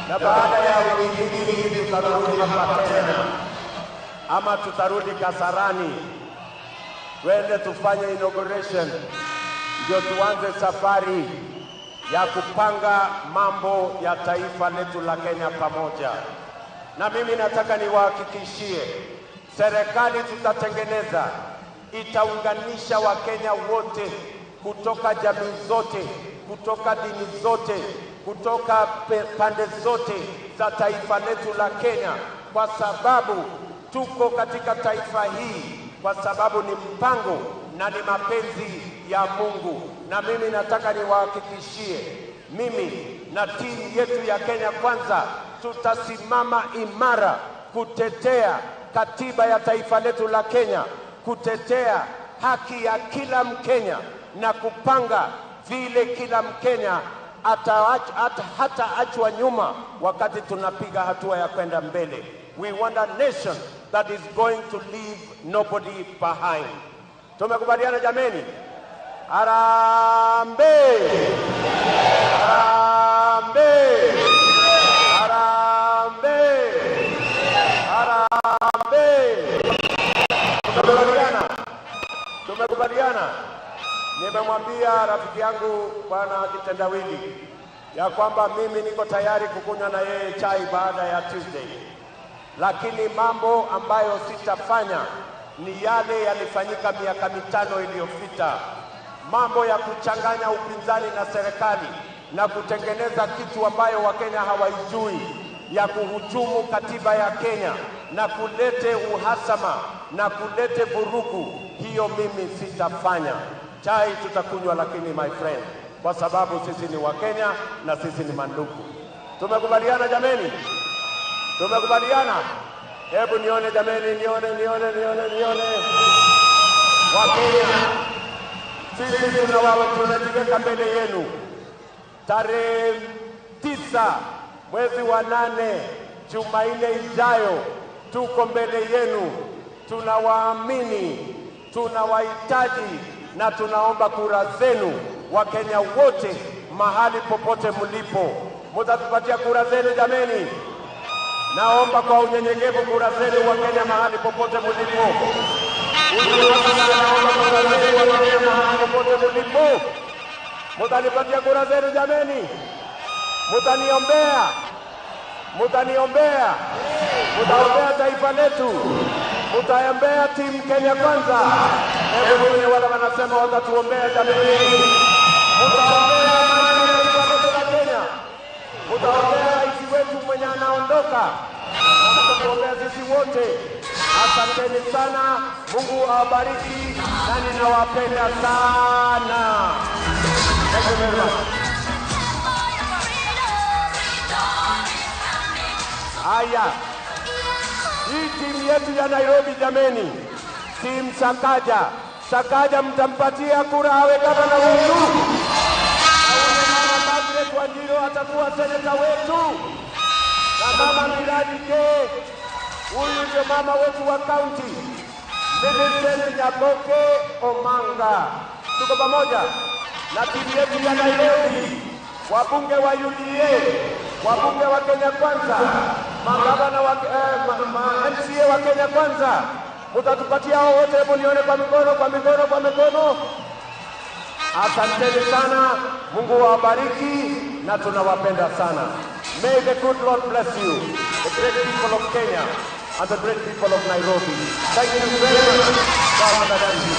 na baada ya wiki mbili tutarudi hapa tena, ama tutarudi Kasarani, twende tufanye inauguration, ndio tuanze safari ya kupanga mambo ya taifa letu la Kenya pamoja. Na mimi nataka niwahakikishie, serikali tutatengeneza itaunganisha Wakenya wote kutoka jamii zote, kutoka dini zote, kutoka pande zote za taifa letu la Kenya, kwa sababu tuko katika taifa hii kwa sababu ni mpango na ni mapenzi ya Mungu. Na mimi nataka niwahakikishie, mimi na timu yetu ya Kenya Kwanza tutasimama imara kutetea katiba ya taifa letu la Kenya, kutetea haki ya kila Mkenya na kupanga vile kila Mkenya hataachwa nyuma wakati tunapiga hatua ya kwenda mbele. We want a nation that is going to leave nobody behind. Tumekubaliana jameni? Harambee! Harambee! Harambee! Harambee! Tumekubaliana? Tumekubaliana? Nimemwambia rafiki yangu Bwana Kitendawili ya kwamba mimi niko tayari kukunywa na yeye chai baada ya Tuesday, lakini mambo ambayo sitafanya ni yale yalifanyika miaka 5 iliyopita, mambo ya kuchanganya upinzani na serikali na kutengeneza kitu ambayo Wakenya hawaijui, ya kuhujumu katiba ya Kenya na kulete uhasama na kulete vurugu. Hiyo mimi sitafanya. Chai tutakunywa, lakini my friend, kwa sababu sisi ni Wakenya na sisi ni mandugu. Tumekubaliana jameni? Tumekubaliana? Hebu nione jameni, nione, nione, nione, nione. Wakenya, sisi tunajiweka mbele yenu. Tarehe 9 mwezi wa 8, Jumanne ijayo, tuko mbele yenu. Tunawaamini, tunawahitaji na tunaomba kura zenu, Wakenya wote mahali popote mlipo. Mtatupatia kura zenu jameni? Naomba kwa unyenyekevu kura zenu Wakenya mahali popote mlipo. Naomba kura zenu Wakenya mahali popote mlipo. Mtanipatia kura zenu jameni? Mtaniombea? Mtaniombea? Mtaombea taifa letu? Mtaombea timu Kenya Kwanza? Hebu nione wale wanasema watatuombea jameni. Mtaombea amani ya taifa letu la Kenya? Mtaombea rais wetu mwenye anaondoka? Mtatuombea sisi wote. Asanteni sana, Mungu awabariki na ninawapenda sana. Thank you very much. Haya, hii timu yetu ya Nairobi jameni, timu Sakaja. Sakaja mtampatia kura awe gavana wetu. Na mama Margaret Wanjiru atakuwa seneta wetu. Na mama Miradi K, huyu ndio mama wetu wa county. Millicent Nyaboke Omanga. Tuko pamoja na timu yetu ya Nairobi, wabunge wa UDA, wabunge wa Kenya Kwanza, Magavana wa ma MCA wa Kenya Kwanza, mtatupatia hao wote? Hebu nione kwa mikono, kwa mikono, kwa mikono. Asanteni sana, Mungu awabariki na tunawapenda sana. May the good Lord bless you, the great people of Kenya and the great people of Nairobi. Thank you very much. Bwana awabariki.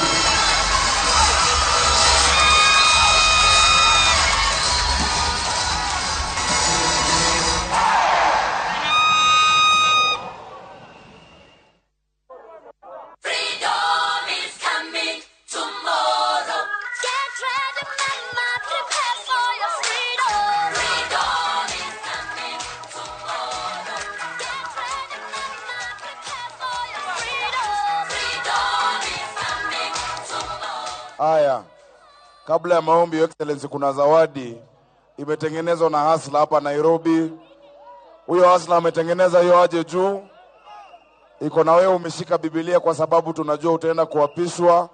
Freedom is coming tomorrow. Get ready, mama, prepare for your freedom. Freedom is coming tomorrow. Get ready, mama, prepare for your freedom. Freedom is coming tomorrow. Haya, kabla ya maombi, Your Excellency, kuna zawadi imetengenezwa na Hasla hapa Nairobi. Huyo Hasla ametengeneza hiyo, aje juu. Iko na wewe umeshika Biblia kwa sababu tunajua utaenda kuapishwa.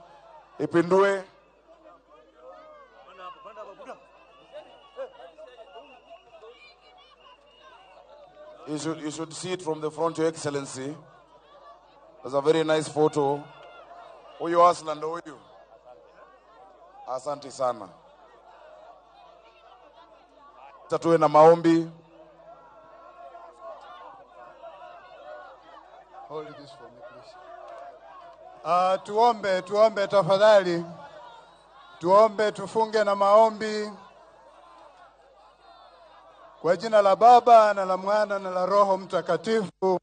Ipindue. You should see it from the front, Your Excellency. There's a very nice photo. Huyo Hasla ndo huyu. Asante sana. Sasa tuwe na maombi. Hold this for me, please. Tuombe, tuombe tafadhali. Tuombe, tufunge na maombi. Kwa jina la Baba na la Mwana na la Roho Mtakatifu.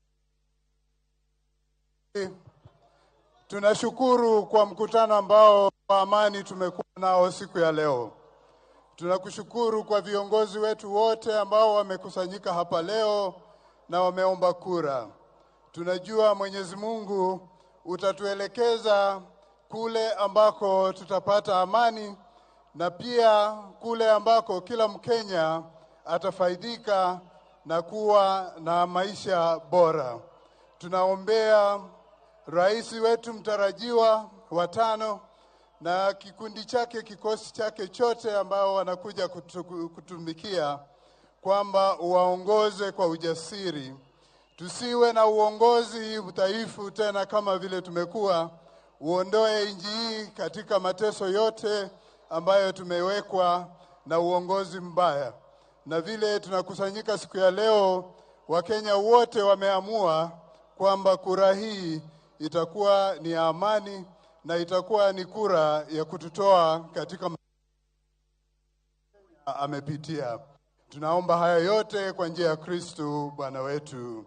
Tunashukuru kwa mkutano ambao wa amani tumekuwa nao siku ya leo. Tunakushukuru kwa viongozi wetu wote ambao wamekusanyika hapa leo na wameomba kura. Tunajua Mwenyezi Mungu utatuelekeza kule ambako tutapata amani na pia kule ambako kila Mkenya atafaidika na kuwa na maisha bora. Tunaombea rais wetu mtarajiwa wa tano na kikundi chake, kikosi chake chote ambao wanakuja kutumikia, kwamba uwaongoze kwa ujasiri. Tusiwe na uongozi udhaifu tena kama vile tumekuwa. Uondoe nchi hii katika mateso yote ambayo tumewekwa na uongozi mbaya. Na vile tunakusanyika siku ya leo, Wakenya wote wameamua kwamba kura hii itakuwa ni ya amani na itakuwa ni kura ya kututoa katika amepitia. Tunaomba haya yote kwa njia ya Kristu Bwana wetu.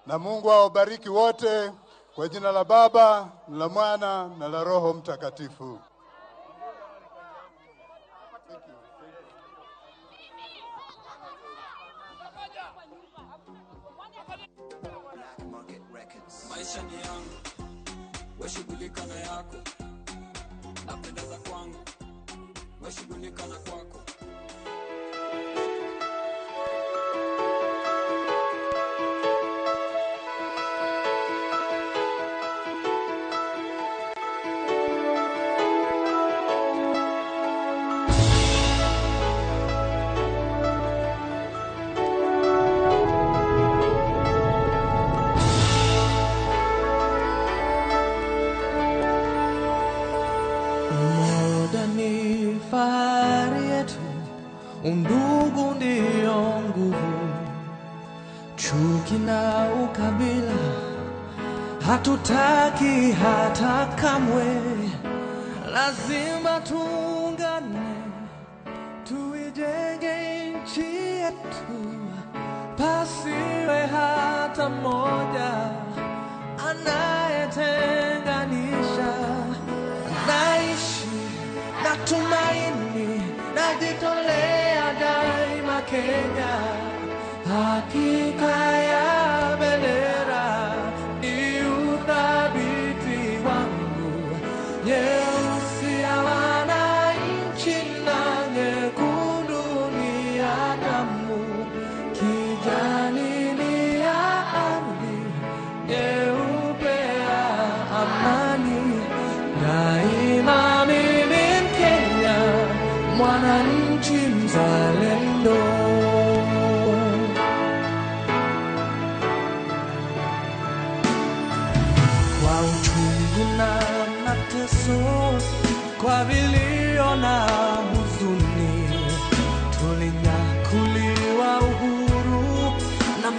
Na Mungu awabariki wote kwa jina la Baba, na la Mwana na la Roho Mtakatifu. Maisha ni yangu, weshughulika na yako, napendeza kwangu, weshughulika na kwako. Umoja ni fahari yetu, undugu ndiyo nguvu. Chuki na ukabila hatutaki hata kamwe. Lazima tuungane, tuijenge nchi yetu, pasiwe hata mmoja anayetenganisha. Naishi na tumaini, najitolea daima Kenya. Hakika ya bendera ni uthabiti wangu, nyeusi ya wananchi na nyekundu ni ya damu, kijani ni ya ardhi, nyeupe ya amani. Daima mimi Mkenya, mwananchi mzalendo.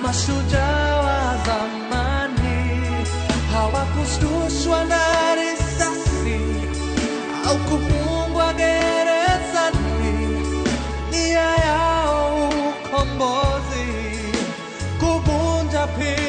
Mashujaa wa zamani hawakushtushwa na risasi au kufungwa gerezani. Nia yao ukombozi, kuvunja pingu.